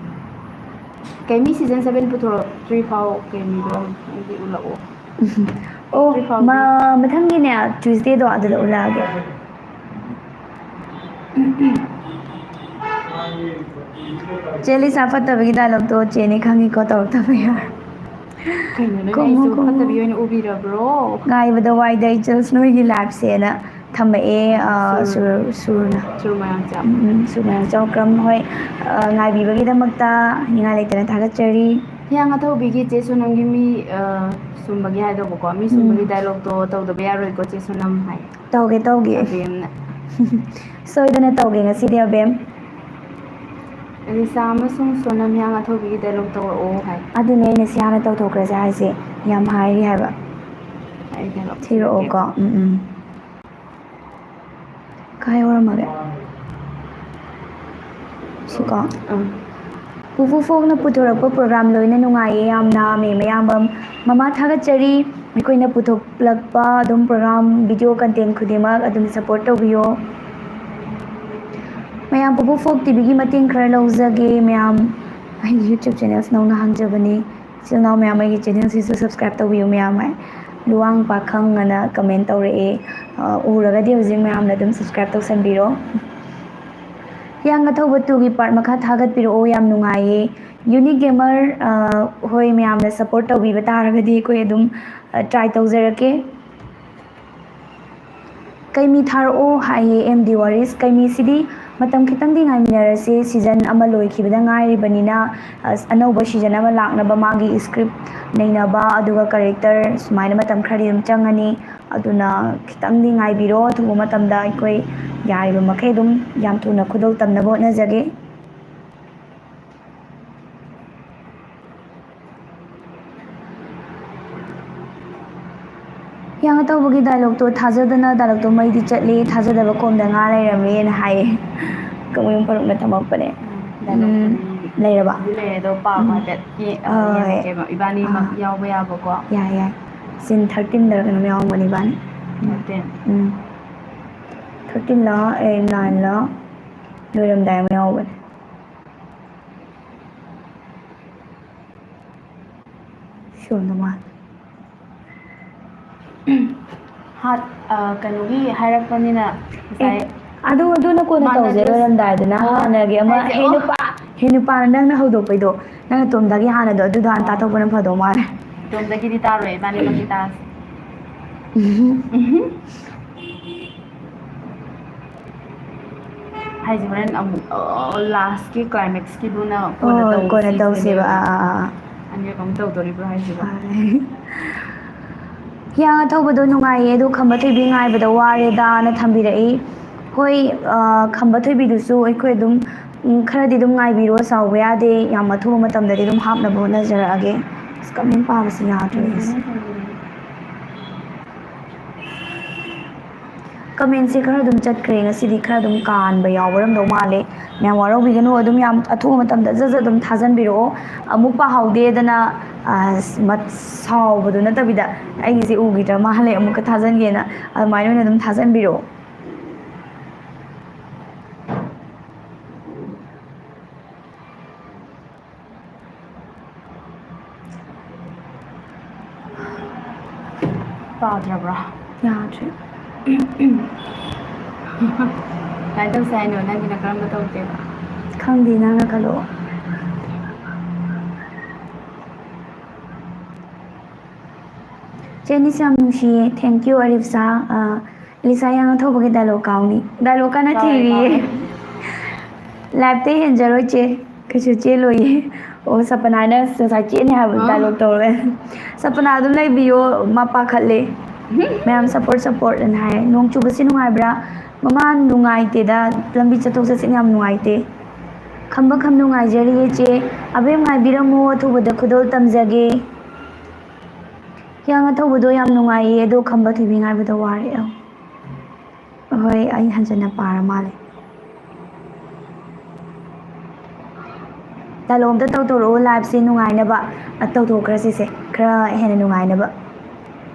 ꯀꯩꯃꯤ season seven ꯄꯨꯊꯣꯔꯛꯇ꯭ꯔꯤ ꯐꯥꯎ ꯀꯩꯃꯤꯗꯣ ꯑꯩꯗꯤ ꯎꯠꯂꯛꯑꯣ꯫ ꯑꯣ, ꯎꯠꯇ꯭ꯔꯤ ꯐꯥꯎꯗꯤ꯫ ꯃ-, ꯃꯊꯪꯒꯤꯅꯦ, Tuesdayꯗꯣ ꯑꯗꯨꯗ ꯎꯠꯂꯛꯑꯒꯦ꯫ ꯆꯦ ꯂꯤꯁꯥ ꯐꯠꯇꯕꯒꯤ dialogueꯇꯣ ꯆꯦꯅꯦ ꯈꯪꯉꯤꯀꯣ, ꯇꯧꯔꯛꯇꯕ ꯌꯥꯔꯣꯏ꯫ ꯀꯩꯅꯣ, ꯅꯣꯏꯅ ꯈꯨꯝꯃꯨ, ꯑꯩꯁꯨ ꯈꯨꯝꯃꯨ꯫ ꯐꯠꯇꯕꯤ ꯑꯣꯏꯅ ꯎꯕꯤꯔꯕ꯭ꯔꯣ? ꯉꯥꯏꯕꯗ ꯋꯥꯏꯗ ꯑꯩ ꯖꯜꯁ ꯅꯣꯏꯒꯤ liveꯁꯦꯅ ꯊꯝꯃꯛꯑꯦ, ꯑ, ꯑ, ꯁꯨꯔ꯫ ꯁꯨꯔ-, ꯁꯨꯔꯅ꯫ ꯁꯨꯔ ꯃꯌꯥꯝ ꯆꯥꯝ꯫ ꯎꯝ, ꯎꯝ, ꯁꯨꯔ ꯃꯌꯥꯝ ꯆꯥꯝ꯫ ꯀ꯭ꯔꯝ ꯍꯣꯏ, ꯑ, ꯉꯥꯏꯕꯤꯕꯒꯤꯗꯃꯛꯇ ꯅꯤꯡꯉꯥꯏ ꯂꯩꯇꯅ ꯊꯥꯒꯠꯆꯔꯤ꯫ ꯍꯤꯌꯥꯡ ꯑꯊꯧꯕꯤꯒꯤ ꯆꯦ ꯁꯣꯅꯝꯒꯤ ꯃꯤ, ꯑ, ꯁꯨꯝꯕꯒꯤ ꯍꯥꯏꯗꯧꯕꯀꯣ, ꯃꯤ ꯁꯨꯝꯕꯒꯤ ꯎꯝ꯫ Dialogueꯇꯣ ꯇꯧꯗꯕ ꯌꯥꯔꯣꯏꯀꯣ, ꯆꯦ ꯁꯣꯅꯝ ꯍꯥꯏ꯫ ꯇꯧꯒꯦ, ꯇꯧꯒꯦ꯫ ꯑꯕꯦꯝꯅ꯫ ꯁꯣꯏꯗꯅ ꯇꯧꯒꯦ ꯉꯁꯤꯗꯤ, ꯑꯕꯦꯝ꯫ ꯔꯤꯁꯥ ꯑꯃꯁꯨꯡ ꯁꯣꯅꯝ ꯍꯤꯌꯥꯡ ꯑꯊꯧꯕꯤꯒꯤ dialogue ꯇꯧꯔꯛꯑꯣ ꯍꯥꯏ꯫ ꯑꯗꯨꯅꯦ ꯑꯩꯅ ꯁꯤ ꯍꯥꯟꯅ ꯇꯧꯊꯣꯛꯈ꯭ꯔꯁꯦ ꯍꯥꯏꯁꯦ꯫ ꯌꯥꯝ ꯍꯥꯏꯔꯤ ꯍꯥꯏꯕ꯫ ꯑꯩ dialogue ꯊꯤꯔꯛꯀꯦ꯫ ꯊꯤꯔꯛꯑꯣꯀꯣ꯫ ꯎꯝ, ꯎꯝ꯫ ꯀꯥꯏ ꯌꯧꯔꯝꯃꯒꯦ? ꯁꯤꯀꯣ? ꯑꯥ꯫ ꯄꯨꯄꯨ ꯐꯣꯛꯅ ꯄꯨꯊꯣꯔꯛꯄ program ꯂꯣꯏꯅ ꯅꯨꯡꯉꯥꯏꯌꯦ ꯌꯥꯝꯅ, ꯃꯦꯝ ꯑꯌꯥꯝꯕꯝ꯫ ꯃꯃꯥ ꯊꯥꯒꯠꯆꯔꯤ꯫ ꯑꯩꯈꯣꯏꯅ ꯄꯨꯊꯣꯛꯂꯛꯄ ꯑꯗꯨꯝ program, video content ꯈꯨꯗꯤꯡꯃꯛ ꯑꯗꯨꯝ support ꯇꯧꯕꯤꯌꯣ꯫ ꯃꯌꯥꯝ, ꯄꯨꯄꯨ ꯐꯣꯛ ꯇꯤꯚꯤꯒꯤ ꯃꯇꯦꯡ ꯈꯔ ꯂꯧꯖꯒꯦ ꯃꯌꯥꯝ꯫ ꯑꯩꯒꯤ YouTube channels ꯅꯧꯅ ꯍꯥꯡꯖꯕꯅꯤ꯫ ꯏꯆꯤꯜ ꯏꯅꯥꯎ ꯃꯌꯥꯝ, ꯑꯩꯒꯤ channelꯁꯤꯁꯨ subscribe ꯇꯧꯕꯤꯌꯨ ꯃꯌꯥꯝ꯫ ꯂꯨꯋꯥꯡ ꯄꯥꯈꯪ ꯑꯅ comment ꯇꯧꯔꯛꯑꯦ꯫ ꯑ, ꯎꯔꯒꯗꯤ ꯍꯧꯖꯤꯛ ꯃꯌꯥꯝꯅ ꯑꯗꯨꯝ subscribe ꯇꯧꯁꯟꯕꯤꯔꯣ꯫ ꯍꯤꯌꯥꯡ ꯑꯊꯧꯕ twoꯒꯤ part ꯃꯈꯥ ꯊꯥꯒꯠꯄꯤꯔꯛꯑꯣ, ꯌꯥꯝ ꯅꯨꯡꯉꯥꯏꯌꯦ꯫ Unique Gamer, ꯑ, ꯍꯣꯏ, ꯃꯌꯥꯝꯅ support ꯇꯧꯕꯤꯕ ꯇꯥꯔꯒꯗꯤ ꯑꯩꯈꯣꯏ ꯑꯗꯨꯝ, ꯑ, try ꯇꯧꯖꯔꯛꯀꯦ꯫ ꯀꯩꯃꯤ ꯊꯥꯔꯛꯑꯣ ꯍꯥꯏꯌꯦ ꯑꯦꯝ ꯗꯤ ꯋꯥꯔꯤꯁ꯫ ꯀꯩꯃꯤꯁꯤꯗꯤ ꯃꯇꯝ ꯈꯤꯇꯪꯗꯤ ꯉꯥꯏꯃꯤꯟꯅꯔꯁꯦ, season ꯑꯃ ꯂꯣꯏꯈꯤꯕꯗ ꯉꯥꯏꯔꯤꯕꯅꯤꯅ, ꯑꯁ, ꯑꯅꯧꯕ season ꯑꯃ ꯂꯥꯛꯅꯕ ꯃꯥꯒꯤ script ꯅꯩꯅꯕ, ꯑꯗꯨꯒ character ꯁꯨꯃꯥꯏꯅ ꯃꯇꯝ ꯈꯔꯗꯤ ꯑꯗꯨꯝ ꯆꯪꯉꯅꯤ꯫ ꯑꯗꯨꯅ ꯈꯤꯇꯪꯗꯤ ꯉꯥꯏꯕꯤꯔꯣ, ꯑꯊꯨꯕ ꯃꯇꯝꯗ ꯑꯩꯈꯣꯏ ꯌꯥꯔꯤꯕ ꯃꯈꯩ ꯑꯗꯨꯝ ꯌꯥꯝ ꯊꯨꯅ ꯈꯨꯗꯣꯜ ꯇꯝꯅꯕ ꯍꯣꯠꯅꯖꯒꯦ꯫ ꯍꯤꯌꯥꯡ ꯑꯊꯧꯕꯒꯤ dialogueꯇꯣ ꯊꯥꯖꯗꯅ dialogueꯇꯣ ꯃꯩꯗꯤ ꯆꯠꯂꯦ, ꯊꯥꯖꯗꯕ ꯀꯣꯝꯗ ꯉꯥ ꯂꯩꯔꯝꯃꯦꯅ ꯍꯥꯏꯌꯦ꯫ ꯀꯛꯃꯌꯨꯝ ꯐꯥꯔꯨꯛꯅ ꯊꯝꯃꯛꯄꯅꯦ꯫ ꯎꯝ, dialogueꯇꯨꯗꯤ ꯎꯝ, ꯂꯩꯔꯕ? ꯗꯤ ꯂꯩꯔꯦ, ꯑꯗꯣ part ꯎꯝ꯫ One ꯍꯥꯏꯐꯦꯠ ꯌꯦ-, ꯑ, ꯍꯣꯏ꯫ ꯌꯦꯡꯉꯛꯀꯦꯕ, ꯏꯕꯥꯅꯤꯃꯛ ꯑꯥ꯫ ꯌꯥꯎꯕ ꯌꯥꯕꯀꯣ꯫ ꯌꯥꯏ, ꯌꯥꯏ꯫ Scene thirteenꯗꯔ ꯀꯩꯅꯣꯝ ꯌꯥꯎꯔꯝꯒꯅꯤ ꯏꯕꯥꯅꯤ꯫ Thirteen꯫ ꯎꯝ꯫ Thirteenꯂ, ꯑꯦ, nineꯂ ꯂꯣꯏꯔꯝꯗꯥꯏ ꯑꯃ ꯌꯥꯎꯕꯅꯦ꯫ ꯁꯣꯝꯗ ꯃꯥꯜꯂꯦ꯫ ꯍꯥꯠ-, ꯑ, ꯀꯩꯅꯣꯒꯤ ꯍꯥꯏꯔꯛꯄꯅꯤꯅ ꯑꯦ, ꯉꯁꯥꯏ ꯑꯗꯨ, ꯑꯗꯨꯅ ꯀꯣꯟꯅ ꯇꯧꯁꯦ, ꯃꯥꯟꯅꯗ꯭ꯔꯁꯨ-, ꯂꯣꯏꯔꯝꯗꯥꯏꯗꯨꯅ ꯑꯣ, ꯍꯥꯟꯅꯒꯤ ꯑꯃ, ꯍꯥꯏꯁꯦ, ꯍꯦ ꯑꯣ꯫ ꯅꯨꯄꯥ, ꯍꯦ ꯅꯨꯄꯥꯅ ꯅꯪꯅ ꯍꯧꯗꯣꯛꯄꯩꯗꯣ, ꯅꯪ ꯅꯇꯣꯝꯗꯒꯤ ꯍꯥꯟꯅꯗꯣ, ꯑꯗꯨꯗꯣ ꯍꯥꯟꯅ ꯑꯣ꯫ ꯇꯥꯊꯣꯛꯄꯅ ꯐꯗꯧ ꯃꯥꯜꯂꯦ꯫ ꯏꯇꯣꯝꯗꯒꯤꯗꯤ ꯇꯥꯔꯣꯏ, ꯏꯕꯥꯅꯤꯃꯛꯀꯤ ꯇꯥꯁꯦ꯫ ꯎꯝ꯫ ꯍꯥꯏꯁꯦ ꯍꯣꯔꯦꯟ ꯑꯃꯨꯛ, ꯑ, lastꯀꯤ climaxꯀꯤꯗꯨꯅ ꯀꯣꯟꯅ ꯍꯣꯏ, ꯍꯣꯏ, ꯇꯧꯁꯤ ꯀꯣꯟꯅ ꯇꯧꯁꯦꯕ꯫ ꯁꯤꯅꯦꯕ꯫ ꯑꯥ, ꯑꯥ, ꯑꯥ, ꯑꯥ꯫ ꯑꯅꯤꯔꯛ ꯑꯃꯨꯛ ꯇꯧꯗꯣꯔꯤꯕ꯭ꯔꯣ ꯍꯥꯏꯁꯤꯕꯣ? ꯍꯤꯌꯥꯡ ꯑꯊꯧꯕꯗꯣ ꯅꯨꯡꯉꯥꯏꯌꯦ, ꯑꯗꯣ ꯈꯝꯕ ꯊꯣꯏꯕꯤ ꯉꯥꯏꯕꯗ ꯋꯥꯔꯦꯗꯥꯅ ꯊꯝꯕꯤꯔꯛꯏ꯫ ꯍꯣꯏ, ꯑ, ꯈꯝꯕ ꯊꯣꯏꯕꯤꯗꯨꯁꯨ ꯑꯩꯈꯣꯏ ꯑꯗꯨꯝ, ꯎꯝ, ꯈꯔꯗꯤ ꯑꯗꯨꯝ ꯉꯥꯏꯕꯤꯔꯣ, ꯁꯥꯎꯕ ꯌꯥꯗꯦ, ꯌꯥꯝ ꯑꯊꯨꯕ ꯃꯇꯝꯗꯗꯤ ꯑꯗꯨꯝ ꯍꯥꯞꯅꯕ ꯍꯣꯠꯅꯖꯔꯛꯑꯒꯦ꯫ ꯑꯁ, ꯀꯃꯦꯟ ꯄꯥꯕꯁꯤ ꯌꯥꯗ꯭ꯔꯦ ꯑꯩꯁꯦ꯫ ꯀꯃꯦꯟꯁꯦ ꯈꯔ ꯑꯗꯨꯝ ꯆꯠꯈ꯭ꯔꯦ ꯉꯁꯤꯗꯤ, ꯈꯔ ꯑꯗꯨꯝ ꯀꯥꯟꯕ ꯌꯥꯎꯕꯔꯝꯗꯧ ꯃꯥꯜꯂꯦ꯫ ꯃꯌꯥꯝ ꯋꯥꯔꯧꯕꯤꯒꯅꯨ, ꯑꯗꯨꯝ ꯌꯥꯝ ꯑꯊꯨꯕ ꯃꯇꯝꯗ ꯖꯠ ꯖꯠ ꯑꯗꯨꯝ ꯊꯥꯖꯟꯕꯤꯔꯛꯑꯣ꯫ ꯑꯃꯨꯛ ꯄꯥꯍꯧꯗꯦꯗꯅ, ꯑ, ꯃꯠ-, ꯁꯥꯎꯕꯗꯨ ꯅꯠꯇꯕꯤꯗ, "ꯑꯩꯒꯤꯁꯦ ꯎꯈꯤꯗ꯭ꯔ ꯃꯥꯜꯂꯦ, ꯑꯃꯨꯛꯀ ꯊꯥꯖꯟꯒꯦꯅ", ꯑꯗꯨꯃꯥꯏꯅ ꯑꯣꯏꯅ ꯑꯗꯨꯝ ꯊꯥꯖꯟꯕꯤꯔꯛꯑꯣ꯫ ꯄꯥꯗ꯭ꯔꯕ꯭ꯔꯥ? ꯌꯥꯗ꯭ꯔꯦ꯫ ꯀꯃꯥꯏꯅ ꯇꯧꯁꯦ ꯍꯥꯏꯅꯣ? ꯅꯪꯒꯤꯅ ꯀꯔꯝꯕ ꯇꯧꯁꯦꯕ? ꯈꯪꯗꯦ, ꯅꯪꯅ ꯈꯜꯂꯛꯑꯣ꯫ ꯆꯦ ꯑꯅꯤꯁꯦ ꯌꯥꯝ ꯅꯨꯡꯁꯤꯌꯦ꯫ Thank you, ꯑꯔꯤꯞꯁꯥ꯫ ꯑ, ꯂꯤꯁꯥ ꯍꯤꯌꯥꯡ ꯑꯊꯧꯕꯒꯤ dialogue ꯀꯥꯎꯅꯤ꯫ Dialogue ꯀꯟꯅ ꯀꯥꯎꯔꯦ, ꯊꯤꯔꯤꯌꯦ꯫ ꯀꯥꯎꯔꯦ꯫ Live ꯇꯩ ꯍꯦꯟꯖꯔꯣꯏ ꯆꯦ꯫ ꯀꯩꯁꯨ ꯆꯦꯜꯂꯣꯏꯌꯦ꯫ ꯑꯣ, ꯁꯄꯅꯥꯅ ꯉꯁꯥꯏ ꯆꯦꯟꯅꯤ ꯍꯥꯏꯕ ꯑꯥ꯫ Dialogue ꯇꯧꯔꯦ꯫ ꯁꯄꯅꯥ ꯑꯗꯨꯝ ꯂꯩꯕꯤꯌꯣ, ꯃꯥ ꯄꯥꯈꯠꯂꯦ꯫ ꯃꯌꯥꯝ support, support ꯑꯅ ꯍꯥꯏ꯫ ꯅꯣꯡ ꯆꯨꯕꯁꯤ ꯅꯨꯡꯉꯥꯏꯕ꯭ꯔꯥ? ꯃꯃꯥ, ꯅꯨꯡꯉꯥꯏꯇꯦꯗ, ꯂꯝꯕꯤ ꯆꯠꯊꯣꯛ ꯆꯠꯁꯤꯟ ꯌꯥꯝ ꯅꯨꯡꯉꯥꯏꯇꯦ꯫ ꯈꯝꯕ ꯈꯝ ꯅꯨꯡꯉꯥꯏꯖꯔꯤꯌꯦ ꯆꯦ꯫ ꯑꯕꯦꯝ ꯉꯥꯏꯕꯤꯔꯝꯃꯣ, ꯑꯊꯨꯕꯗ ꯈꯨꯗꯣꯜ ꯇꯝꯖꯒꯦ꯫ ꯍꯤꯌꯥꯡ ꯑꯊꯧꯕꯗꯣ ꯌꯥꯝ ꯅꯨꯡꯉꯥꯏꯌꯦ, ꯑꯗꯣ ꯈꯝꯕ ꯊꯣꯏꯕꯤ ꯉꯥꯏꯕꯗ ꯋꯥꯔꯦ꯫ ꯑꯧ꯫ ꯍꯣꯏ, ꯑꯩ ꯍꯟꯖꯟꯅ ꯄꯥꯔ ꯃꯥꯜꯂꯦ꯫ Dialogue ꯑꯝꯇ ꯇꯧꯊꯣꯔꯛꯑꯣ, live ꯁꯦ ꯅꯨꯡꯉꯥꯏꯅꯕ꯫ ꯑ, ꯇꯧꯊꯣꯛꯈ꯭ꯔꯁꯤꯁꯦ, ꯈꯔ ꯍꯦꯟꯅ ꯅꯨꯡꯉꯥꯏꯅꯕ꯫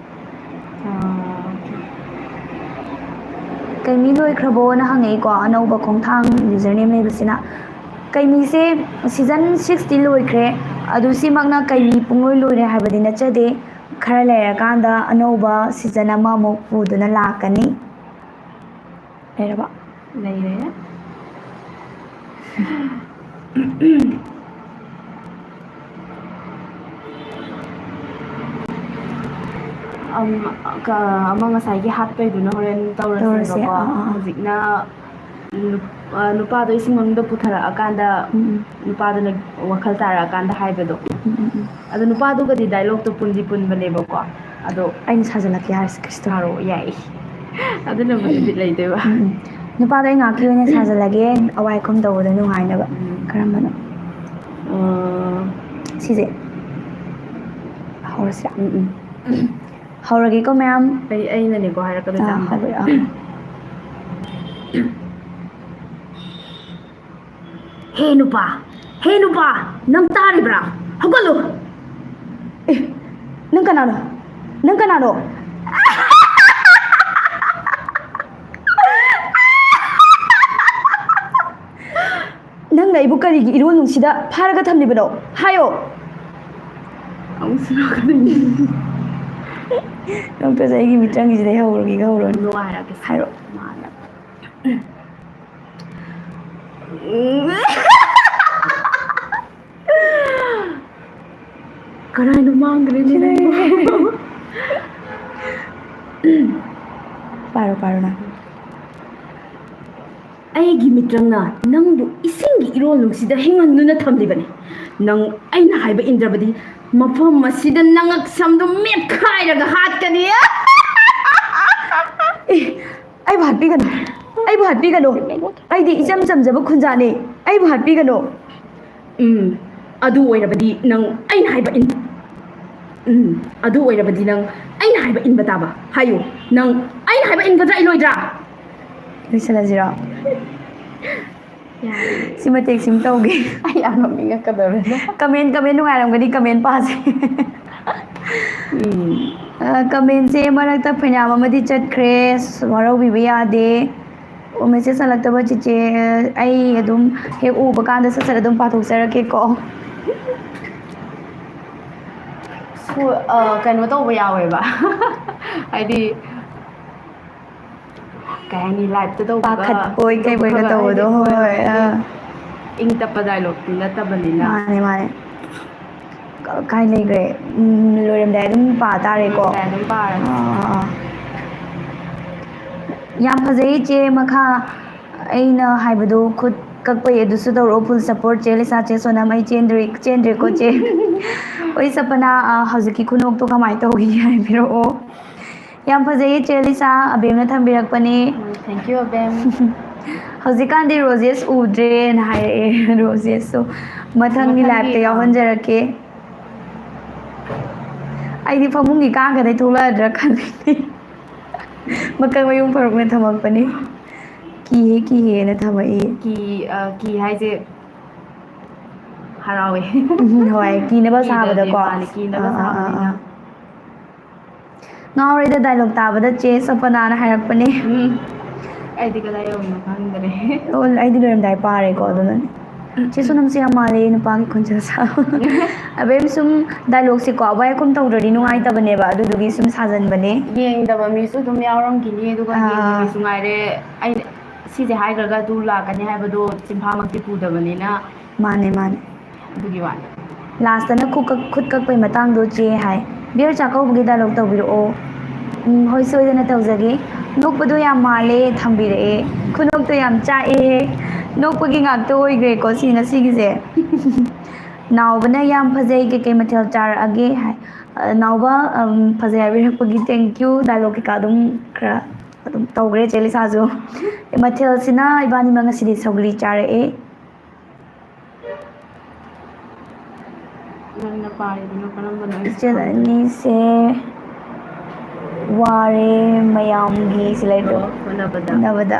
ꯑꯥ, okay꯫ ꯀꯩꯃꯤ ꯂꯣꯏꯈ꯭ꯔꯕꯣꯅ ꯍꯪꯉꯛꯏꯀꯣ, ꯑꯅꯧꯕ ꯈꯣꯡꯊꯥꯡ username ꯂꯩꯕꯁꯤꯅ꯫ ꯀꯩꯃꯤꯁꯦ season six ꯇꯤ ꯂꯣꯏꯈ꯭ꯔꯦ, ꯑꯗꯨ ꯁꯤꯃꯛꯅ ꯀꯩꯃꯤ ꯄꯨꯡꯂꯣꯏ ꯂꯣꯏꯔꯦ ꯍꯥꯏꯕꯗꯤ ꯅꯠꯆꯗꯦ꯫ ꯈꯔ ꯂꯩꯔꯀꯥꯟꯗ ꯑꯅꯧꯕ season ꯑꯃꯃꯨꯛ ꯄꯨꯗꯨꯅ ꯂꯥꯛꯀꯅꯤ꯫ ꯂꯩꯔꯕ? ꯂꯩꯔꯦ꯫ ꯑꯝ, ꯀ-, ꯑꯃ ꯉꯁꯥꯏꯒꯤ ꯍꯥꯠꯄꯩꯗꯨꯅ ꯍꯣꯔꯦꯟ ꯇꯧꯔꯁꯦ꯫ ꯇꯧꯔꯁꯦꯕꯀꯣ꯫ ꯑꯥ, ꯑꯥ, ꯑꯥ꯫ ꯍꯧꯖꯤꯛꯅ ꯂꯨꯞ-, ꯑ, ꯅꯨꯄꯥꯗꯣ ꯏꯁꯤꯡ ꯃꯅꯨꯡꯗ ꯄꯨꯊꯔꯛꯑꯀꯥꯟꯗ ꯎꯝ, ꯎꯝ꯫ ꯅꯨꯄꯥꯗꯨꯅ ꯋꯥꯈꯜ ꯇꯥꯔꯛꯑꯀꯥꯟꯗ ꯍꯥꯏꯕꯗꯣ꯫ ꯎꯝ, ꯎꯝ, ꯎꯝ꯫ ꯑꯗꯣ ꯅꯨꯄꯥꯗꯨꯒꯗꯤ ꯗꯥꯏꯂꯣꯛꯇꯣ ꯄꯨꯟꯗꯤ ꯄꯨꯟꯕꯅꯦꯕꯀꯣ꯫ ꯑꯗꯣ ꯑꯩꯅ ꯁꯥꯖꯜꯂꯛꯀꯦ ꯍꯥꯏꯔꯁꯤ ꯈ꯭ꯔꯤꯁꯇꯣ꯫ ꯁꯥꯔꯣ, ꯌꯥꯏ꯫ ꯑꯗꯨꯅꯕꯨꯗꯤ ꯕꯤꯠ ꯂꯩꯗꯣꯏꯕ꯫ ꯎꯝ, ꯎꯝ꯫ ꯅꯨꯄꯥꯗꯣ ꯑꯩ ꯉꯥꯛꯀꯤ ꯑꯣꯏꯅ ꯁꯥꯖꯜꯂꯒꯦ, ꯑꯋꯥꯏ ꯈꯨꯝ ꯇꯧꯕꯗ ꯅꯨꯡꯉꯥꯏꯅꯕ꯫ ꯎꯝ꯫ ꯀꯔꯝꯕꯅꯣ? ꯑ, ꯁꯤꯁꯦ꯫ ꯍꯧꯔꯁꯤꯔꯥ? ꯎꯝ, ꯎꯝ꯫ ꯍꯧꯔꯒꯦꯀꯣ, ꯃꯌꯥꯝ꯫ ꯑꯩ, ꯑꯩꯅꯅꯦꯀꯣ ꯍꯥꯏꯔꯛꯀꯗꯣꯏꯁꯦ ꯑꯥ, ꯑꯍꯥꯟꯕꯗ꯫ ꯍꯧꯔꯛꯑꯣ꯫ ꯍꯦ ꯅꯨꯄꯥ! ꯍꯦ ꯅꯨꯄꯥ! ꯅꯪ ꯇꯥꯔꯤꯕ꯭ꯔꯥ? ꯍꯧꯒꯠꯂꯨ! ꯑꯦ, ꯅꯪ ꯀꯅꯥꯅꯣ? ꯅꯪ ꯀꯅꯥꯅꯣ? ꯅꯪꯅ ꯑꯩꯕꯨ ꯀꯔꯤꯒꯤ ꯏꯔꯣꯜ ꯅꯨꯡꯁꯤꯗ ꯐꯥꯔꯒ ꯊꯝꯂꯤꯕꯅꯣ? ꯍꯥꯏꯌꯣ! ꯑꯃꯨꯛꯁꯨ ꯅꯣꯛꯀꯗꯣꯏꯅꯤ꯫ ꯅꯣꯛꯇ꯭ꯔꯁꯨ ꯑꯩꯒꯤ ꯃꯤꯇ꯭ꯔꯪꯒꯤꯁꯤꯗ ꯍꯧꯔꯒꯦꯒ ꯍꯧꯔꯣꯅꯦ꯫ ꯅꯨꯡꯉꯥꯏꯔꯛꯀꯦ꯫ ꯍꯥꯏꯔꯣ꯫ ꯃꯥꯅ꯫ ꯀꯔꯥꯏꯅꯣ ꯃꯥꯡꯈ꯭ꯔꯦꯅꯦ ꯅꯪꯕꯨ? ꯄꯥꯔꯣ, ꯄꯥꯔꯣ ꯅꯪ꯫ ꯑꯩꯒꯤ ꯃꯤꯇ꯭ꯔꯪꯅ ꯅꯪꯕꯨ ꯏꯁꯤꯡꯒꯤ ꯏꯔꯣꯜꯅꯨꯡꯁꯤꯗ ꯍꯤꯡꯍꯟꯗꯨꯅ ꯊꯝꯂꯤꯕꯅꯤ꯫ ꯅꯪ ꯑꯩꯅ ꯍꯥꯏꯕ ꯏꯟꯗ꯭ꯔꯕꯗꯤ ꯃꯐꯝ ꯑꯁꯤꯗ ꯅꯉꯛ ꯁꯝꯗꯨ ꯃꯦꯠꯈꯥꯏꯔꯒ ꯍꯥꯠꯀꯅꯤ꯫ ꯑꯦ, ꯑꯩꯕꯨ ꯍꯥꯠꯄꯤꯒꯅꯨ, ꯑꯩꯕꯨ ꯍꯥꯠꯄꯤꯒꯅꯨ꯫ ꯑꯩꯗꯤ ꯏꯆꯝ ꯆꯝꯖꯕ ꯈꯨꯟꯖꯥꯅꯤ, ꯑꯩꯕꯨ ꯍꯥꯠꯄꯤꯒꯅꯨ꯫ ꯎꯝ, ꯑꯗꯨ ꯑꯣꯏꯔꯕꯗꯤ ꯅꯪ ꯑꯩꯅ ꯍꯥꯏꯕ ꯏꯟ-, ꯎꯝ, ꯑꯗꯨ ꯑꯣꯏꯔꯕꯗꯤ ꯅꯪ ꯑꯩꯅ ꯍꯥꯏꯕ ꯏꯟꯕ ꯇꯥꯕ꯫ ꯍꯥꯏꯌꯨ, ꯅꯪ ꯑꯩꯅ ꯍꯥꯏꯕ ꯏꯟꯒꯗ꯭ꯔꯥ ꯏꯜꯂꯣꯏꯗ꯭ꯔꯥ? ꯂꯣꯏꯁꯤꯜꯂꯁꯤꯔꯣ? ꯌꯥꯔꯦ꯫ ꯁꯤ ꯃꯇꯦꯛ ꯁꯤꯝ ꯇꯧꯒꯦ꯫ ꯑꯩ ꯌꯥꯝ ꯅꯣꯛꯅꯤꯡꯉꯛꯀꯗꯧꯔꯦꯗ꯫ ꯀꯃꯦꯟ, ꯀꯃꯦꯟ ꯅꯨꯡꯉꯥꯏꯔꯝꯒꯅꯤ, ꯀꯃꯦꯟ ꯄꯥꯁꯦ꯫ ꯎꯝ꯫ ꯑ, ꯀꯃꯦꯟꯁꯦ ꯃꯔꯛꯇ ꯐꯅꯌꯥꯝ ꯑꯃꯗꯤ ꯆꯠꯈ꯭ꯔꯦ, ꯋꯥꯔꯧꯕꯤꯕ ꯌꯥꯗꯦ꯫ ꯑꯣ, ꯃꯦꯁꯦꯖ ꯍꯜꯂꯛꯇꯕ ꯆꯤꯆꯦ, ꯑꯩ ꯑꯗꯨꯝ ꯍꯦꯛ ꯎꯕ ꯀꯥꯟꯗ ꯁꯠ ꯁꯠ ꯑꯗꯨꯝ ꯄꯥꯊꯣꯛꯆꯔꯛꯀꯦꯀꯣ꯫ ꯁꯣ-, ꯑ, ꯀꯩꯅꯣ ꯇꯧꯕ ꯌꯥꯎꯋꯦꯕ꯫ ꯍꯥꯏꯗꯤ, ꯀꯩ ꯍꯥꯏꯅꯤ, ꯂꯥꯏꯞꯇ ꯇꯧꯕꯒ ꯄꯥꯈꯠꯄꯣꯏ ꯀꯩꯕꯣꯏꯒ ꯇꯧꯕꯗꯣ, ꯍꯣꯏ, ꯍꯣꯏ, ꯍꯥꯏꯗꯤ ꯑꯥ꯫ ꯏꯪ ꯇꯞꯄ ꯗꯥꯏꯂꯣꯛꯇꯤ ꯅꯠꯇꯕꯅꯤꯅ꯫ ꯃꯥꯅꯦ, ꯃꯥꯅꯦ꯫ ꯀ-, ꯀꯥꯏ ꯂꯩꯈ꯭ꯔꯦ? ꯎꯝ, ꯂꯣꯏꯔꯝꯗꯥꯏ ꯑꯗꯨꯝ ꯄꯥ ꯇꯥꯔꯦꯀꯣ꯫ ꯂꯣꯏꯔꯝꯗꯥꯏ ꯑꯗꯨꯝ ꯄꯥꯔꯒꯦ꯫ ꯑꯥ, ꯑꯥ, ꯑꯥ꯫ ꯌꯥꯝ ꯐꯖꯩ ꯏꯆꯦ, ꯃꯈꯥ ꯑꯩꯅ ꯍꯥꯏꯕꯗꯣ ꯈꯨꯠ ꯀꯛꯄꯩ ꯑꯗꯨꯁꯨ ꯇꯧꯔꯛꯑꯣ, full support꯫ ꯆꯦ ꯂꯤꯁꯥ, ꯆꯦ ꯁꯣꯅꯝ, ꯑꯩ ꯆꯦꯟꯗ꯭ꯔꯦ, ꯆꯦꯟꯗ꯭ꯔꯦꯀꯣ ꯆꯦ꯫ ꯍꯣꯏ ꯁꯄꯅꯥ, ꯑ, ꯍꯧꯖꯤꯛꯀꯤ ꯈꯨꯅꯣꯛꯇꯣ ꯀꯃꯥꯏꯅ ꯇꯧꯈꯤꯒꯦ ꯍꯥꯏꯕꯤꯔꯛꯑꯣ꯫ ꯌꯥꯝ ꯐꯖꯩꯌꯦ ꯆꯦ ꯂꯤꯁꯥ, ꯑꯕꯦꯝꯅ ꯊꯝꯕꯤꯔꯛꯄꯅꯦ꯫ Thank you ꯑꯕꯦꯝ꯫ ꯍꯧꯖꯤꯛꯀꯥꯟꯗꯤ ꯔꯣꯖꯦꯁ ꯎꯗ꯭ꯔꯦꯅ ꯍꯥꯏꯔꯛꯑꯦ꯫ ꯔꯣꯖꯦꯁꯁꯨ ꯃꯊꯪꯒꯤ ꯃꯊꯪꯒꯤ, ꯂꯥꯏꯞꯇ ꯑꯥ꯫ ꯌꯥꯎꯍꯟꯖꯔꯛꯀꯦ꯫ ꯑꯩꯗꯤ ꯐꯃꯨꯡꯒꯤ ꯀꯥꯡꯒꯗꯩ ꯊꯣꯛꯂꯛꯑꯗ꯭ꯔꯥ ꯈꯜꯂꯤꯅꯦ꯫ ꯃꯀꯛ ꯃꯌꯨꯡ ꯐꯔꯨꯛꯅ ꯊꯝꯃꯛꯄꯅꯤ꯫ ꯀꯤꯍꯦ ꯀꯤꯍꯦꯅ ꯊꯝꯃꯛꯏ꯫ ꯀꯤ, ꯑ, ꯀꯤ ꯍꯥꯏꯁꯦ ꯍꯔꯥꯎꯋꯦ꯫ ꯎꯝ, ꯍꯣꯏ, ꯀꯤꯅꯕ ꯀꯤꯗꯕꯗꯤ ꯁꯥꯕꯗꯀꯣ꯫ ꯃꯥꯅꯤ, ꯀꯤꯅꯕ ꯑꯥ, ꯑꯥ, ꯑꯥ, ꯁꯥꯕꯅꯤꯅ꯫ ꯑꯥ꯫ "ꯉꯥꯎꯔꯦꯗ dialogue ꯇꯥꯕꯗ ꯆꯦ ꯁꯄꯅꯥꯅ" ꯍꯥꯏꯔꯛꯄꯅꯦ꯫ ꯎꯝ꯫ ꯑꯩꯗꯤ ꯀꯗꯥꯏ ꯌꯧꯔꯤꯅꯣ ꯈꯪꯗ꯭ꯔꯦ꯫ ꯑꯣ, ꯑꯩꯗꯤ ꯂꯣꯏꯔꯝꯗꯥꯏ ꯄꯥꯔꯦꯀꯣ, ꯑꯗꯨꯅꯅꯦ꯫ ꯆꯦ ꯁꯣꯅꯝꯁꯦ ꯌꯥꯝ ꯃꯥꯜꯂꯦ, ꯅꯨꯄꯥꯒꯤ ꯈꯣꯟꯖꯦꯜ ꯁꯥꯕ꯫ ꯑꯕꯦꯝ, ꯁꯨꯝ dialogueꯁꯦꯀꯣ, ꯋꯥꯏꯈꯨꯝ ꯇꯧꯗ꯭ꯔꯗꯤ ꯅꯨꯡꯉꯥꯏꯇꯕꯅꯦꯕ, ꯑꯗꯨꯗꯨꯒꯤ ꯁꯨꯝ ꯁꯥꯖꯟꯕꯅꯦ꯫ ꯌꯦꯡꯗꯕ ꯃꯤꯁꯨ ꯑꯗꯨꯝ ꯌꯥꯎꯔꯝꯈꯤꯅꯤ, ꯑꯗꯨꯒ ꯑꯥ꯫ ꯌꯦꯡꯕ ꯃꯤꯁꯨ ꯉꯥꯏꯔꯦ꯫ ꯑꯩꯅ ꯁꯤꯁꯦ ꯍꯥꯏꯈ꯭ꯔꯒ ꯑꯗꯨ ꯂꯥꯛꯀꯅꯤ ꯍꯥꯏꯕꯗꯣ ꯆꯤꯟꯐꯥꯃꯛꯇꯤ ꯄꯨꯗꯕꯅꯤꯅ꯫ ꯃꯥꯅꯦ, ꯃꯥꯅꯦ꯫ ꯑꯗꯨꯒꯤ ꯋꯥꯅꯤ꯫ Lastꯇꯅ ꯈꯨꯠ ꯀꯛ-, ꯈꯨꯠ ꯀꯛꯄꯩ ꯃꯇꯥꯡꯗꯣ ꯆꯦ ꯍꯥꯏ꯫ Beer ꯆꯥꯛꯀꯧꯕꯒꯤ dialogue ꯇꯧꯕꯤꯔꯛꯑꯣ꯫ ꯎꯝ, ꯍꯣꯏ, ꯁꯣꯏꯗꯅ ꯇꯧꯖꯒꯦ꯫ "ꯅꯣꯛꯄꯗꯣ ꯌꯥꯝ ꯃꯥꯜꯂꯦ" ꯊꯝꯕꯤꯔꯛꯑꯦ꯫ "ꯈꯨꯅꯣꯛꯇꯣ ꯌꯥꯝ ꯆꯥꯛꯑꯦꯍꯦ"꯫ ꯅꯣꯛꯄꯒꯤ ꯉꯥꯛꯇ ꯑꯣꯏꯈ꯭ꯔꯦꯀꯣ ꯁꯤ ꯉꯁꯤꯒꯤꯁꯦ꯫ ꯅꯥꯎꯕꯅ "ꯌꯥꯝ ꯐꯖꯩ, ꯀꯩꯀꯩ ꯃꯊꯦꯜ ꯆꯥꯔꯛꯑꯒꯦ?" ꯍꯥꯏ꯫ ꯑ, ꯅꯥꯎꯕ, ꯎꯝ, ꯐꯖꯩ ꯍꯥꯏꯕꯤꯔꯛꯄꯒꯤ thank you꯫ Dialogue ꯀꯩꯀꯥ ꯑꯗꯨꯝ ꯈꯔ ꯑꯗꯨꯝ ꯇꯧꯈ꯭ꯔꯦ ꯆꯦ ꯂꯤꯁꯥꯁꯨ꯫ ꯃꯊꯦꯜꯁꯤꯅ ꯏꯕꯥꯅꯤꯃꯛ ꯉꯁꯤꯗꯤ ꯁꯧꯒ꯭ꯔꯤ ꯆꯥꯔꯛꯑꯦ꯫ ꯅꯪꯅ ꯄꯥꯔꯤꯗꯨꯅ ꯀꯔꯝꯕꯅꯣ? ꯑꯩꯁꯨ ꯏꯆꯜ ꯈꯪꯗ꯭ꯔꯦ꯫ ꯑꯅꯤꯁꯦ ꯋꯥꯔꯦ ꯃꯌꯥꯝꯒꯤ ꯁꯤ ꯂꯩꯕꯗꯣ꯫ ꯑꯣ, ꯍꯣꯠꯅꯕꯗ꯫ ꯍꯣꯠꯅꯕꯗ꯫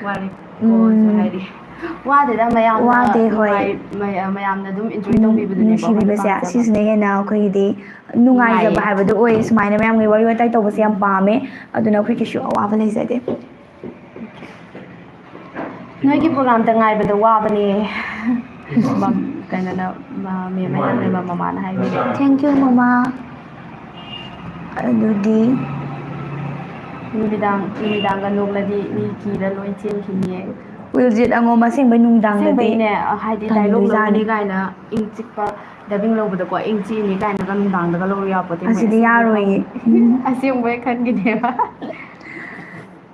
ꯋꯥꯔꯦ꯫ ꯎꯝ꯫ ꯑꯣ, ꯍꯥꯏꯗꯤ ꯋꯥꯗꯦꯗ, ꯃꯌꯥꯝꯅ ꯋꯥꯗꯦ, ꯍꯣꯏ꯫ ꯅꯨꯡꯉꯥꯏ-, ꯃꯌꯥ-, ꯃꯌꯥꯝꯅ ꯑꯗꯨꯝ enjoy ꯎꯝ, ꯇꯧꯕꯤꯕꯗꯨꯅꯦꯀꯣ ꯑꯩꯈꯣꯏꯅ ꯅꯨꯡꯁꯤꯕꯤꯕꯁꯦ ꯄꯥꯝꯖꯕ꯫ ꯁꯤꯁꯤꯅ ꯍꯦꯟꯅ ꯑꯩꯈꯣꯏꯒꯤꯗꯤ ꯅꯨꯡꯉꯥꯏꯖꯕ ꯅꯨꯡꯉꯥꯏꯌꯦ꯫ ꯍꯥꯏꯕꯗꯨ ꯑꯣꯏ꯫ ꯁꯨꯃꯥꯏꯅ ꯃꯌꯥꯝꯒꯤ ꯋꯥꯔꯤ ꯋꯥꯇꯥꯏ ꯇꯧꯕꯁꯦ ꯌꯥꯝ ꯄꯥꯝꯃꯦ꯫ ꯑꯗꯨꯅ ꯑꯩꯈꯣꯏ ꯀꯩꯁꯨ ꯑꯋꯥꯕ ꯂꯩꯖꯗꯦ꯫ ꯅꯣꯏꯒꯤ programꯗ ꯉꯥꯏꯕꯗ ꯋꯥꯕꯅꯦ꯫ ꯃꯝ-, ꯀꯩꯅꯣꯅ, ꯃ-, ꯃꯦꯝ ꯃꯌꯥꯝꯅ ꯃꯃꯥꯅ ꯍꯥꯏꯕꯤꯔꯦ꯫ Thank you, ꯃꯃꯥ꯫ ꯑꯗꯨꯗꯤ ꯅꯨꯃꯤꯗꯥꯡ, ꯅꯨꯃꯤꯗꯥꯡꯒ ꯅꯣꯛꯂꯗꯤ ꯃꯤ ꯀꯤꯔ ꯂꯣꯏ ꯆꯦꯟꯈꯤꯅꯤꯌꯦ꯫ ꯋꯤꯜꯖꯤꯠ ꯑꯉꯣꯝ ꯑꯁꯦꯡꯕꯩ ꯅꯨꯡꯗꯥꯡꯗꯗꯤ ꯑꯁꯦꯡꯕꯩꯅꯦ, ꯍꯥꯏꯗꯤ dialogue ꯇꯟꯗꯣꯏꯖꯥꯠꯅꯤ꯫ ꯂꯧꯕꯅꯤ ꯀꯥꯏꯅ ꯏꯪ ꯆꯤꯛꯄ dubbing ꯂꯧꯕꯗꯀꯣ, ꯏꯪ ꯆꯤꯛꯏꯅꯤ ꯀꯥꯏꯅꯒ ꯅꯨꯡꯗꯥꯡꯗꯒ ꯂꯧꯔꯨ ꯌꯥꯄꯣꯠꯇꯦ ꯃꯣꯏ ꯑꯁꯤꯗꯤ ꯑꯁꯦꯡꯕꯩ ꯌꯥꯔꯣꯏꯌꯦ꯫ ꯈꯪ-, ꯎꯝ꯫ ꯑꯁꯦꯡꯕꯩ ꯈꯟꯈꯤꯅꯦꯕ꯫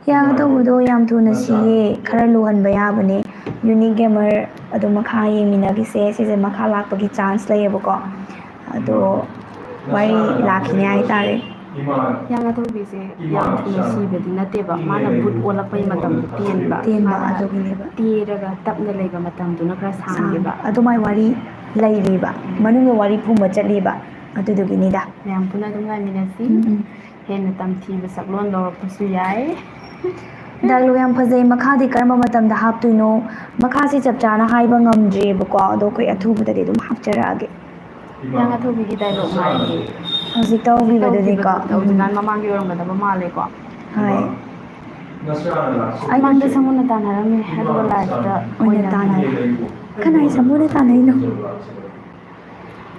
ꯍꯤꯌꯥꯡ ꯑꯊꯧꯕꯗꯣ ꯌꯥꯝ ꯊꯨꯅ ꯁꯤꯌꯦ, ꯈꯔ ꯂꯨꯍꯟꯕ ꯌꯥꯕꯅꯦ꯫ ꯌꯨꯅꯤꯛ ꯒꯦꯃꯔ ꯑꯗꯨꯝ ꯃꯈꯥ ꯌꯦꯡꯃꯤꯟꯅꯈꯤꯁꯦ, ꯁꯤꯁꯦ ꯃꯈꯥ ꯂꯥꯛꯄꯒꯤ ꯆꯥꯟꯁ ꯂꯩꯌꯦꯕꯀꯣ꯫ ꯑꯗꯣ ꯋꯥꯔꯤ ꯂꯥꯛꯈꯤꯅꯤ ꯍꯥꯏꯇꯥꯔꯦ꯫ ꯍꯤꯌꯥꯡ ꯑꯊꯧꯕꯤꯁꯦ ꯌꯥꯝ ꯊꯨꯅ ꯁꯤꯕꯗꯤ ꯅꯠꯇꯦꯕ, ꯃꯥꯅ ꯕꯨꯠ ꯑꯣꯜꯂꯛꯄꯒꯤ ꯃꯇꯝꯗꯣ ꯇꯦꯟꯕ꯫ ꯇꯦꯟꯕ ꯃꯥꯅ ꯑꯗꯨꯒꯤꯅꯦꯕ꯫ ꯇꯦꯔꯒ ꯇꯞꯅ ꯂꯩꯕ ꯃꯇꯝꯗꯨꯅ ꯈꯔ ꯁꯥꯡꯈꯤꯕ꯫ ꯑꯗꯨꯃꯥꯏ ꯋꯥꯔꯤ ꯂꯩꯔꯤꯕ, ꯃꯅꯨꯡꯗ ꯋꯥꯔꯤ ꯐꯨꯝꯕ ꯆꯠꯂꯤꯕ ꯑꯗꯨꯗꯨꯒꯤꯅꯤꯗ꯫ ꯃꯌꯥꯝ ꯄꯨꯟꯅ ꯑꯗꯨꯝ ꯉꯥꯏꯃꯤꯟꯅꯁꯤ꯫ ꯎꯝ, ꯎꯝ꯫ ꯍꯦꯟꯅ ꯇꯝꯊꯤꯕ ꯁꯛꯂꯣꯟ ꯂꯧꯔꯛꯄꯁꯨ ꯌꯥꯏ꯫ ꯗꯥꯏꯂꯣꯛ ꯌꯥꯝ ꯐꯖꯩ꯫ ꯃꯈꯥꯗꯤ ꯀꯔꯝꯕ ꯃꯇꯝꯗ ꯍꯥꯞꯇꯣꯏꯅꯣ? ꯃꯈꯥꯁꯤ ꯆꯞ ꯆꯥꯅ ꯍꯥꯏꯕ ꯉꯝꯗ꯭ꯔꯤꯕꯀꯣ, ꯑꯗꯣ ꯑꯩꯈꯣꯏ ꯑꯊꯨꯕꯗꯗꯤ ꯑꯗꯨꯝ ꯍꯥꯞꯆꯔꯛꯑꯒꯦ꯫ ꯍꯤꯌꯥꯡ ꯑꯊꯧꯕꯤꯒꯤ ꯗꯥꯏꯂꯣꯛ ꯉꯥꯏꯔꯤ꯫ ꯍꯧꯖꯤꯛ ꯇꯧꯈꯤꯕꯗꯨꯅꯤꯀꯣ꯫ ꯇꯧꯈꯤꯕꯗꯣ ꯍꯧꯖꯤꯛꯀꯥꯟ ꯃꯃꯥꯡꯒꯤ ꯑꯣꯏꯔꯝꯒꯗꯕ ꯃꯥꯜꯂꯦꯀꯣ꯫ ꯍꯣꯏ꯫ ꯃꯃꯥꯡꯗ ꯁꯃꯨꯅ ꯇꯥꯟꯅꯔꯝꯃꯦ, ꯑꯗꯨꯒ ꯂꯥꯏꯐꯇ ꯑꯣꯏꯅ ꯇꯥꯟꯅꯔꯦ꯫ ꯀꯅꯥꯏ ꯁꯃꯨꯅ ꯇꯥꯟꯅꯩꯅꯣ?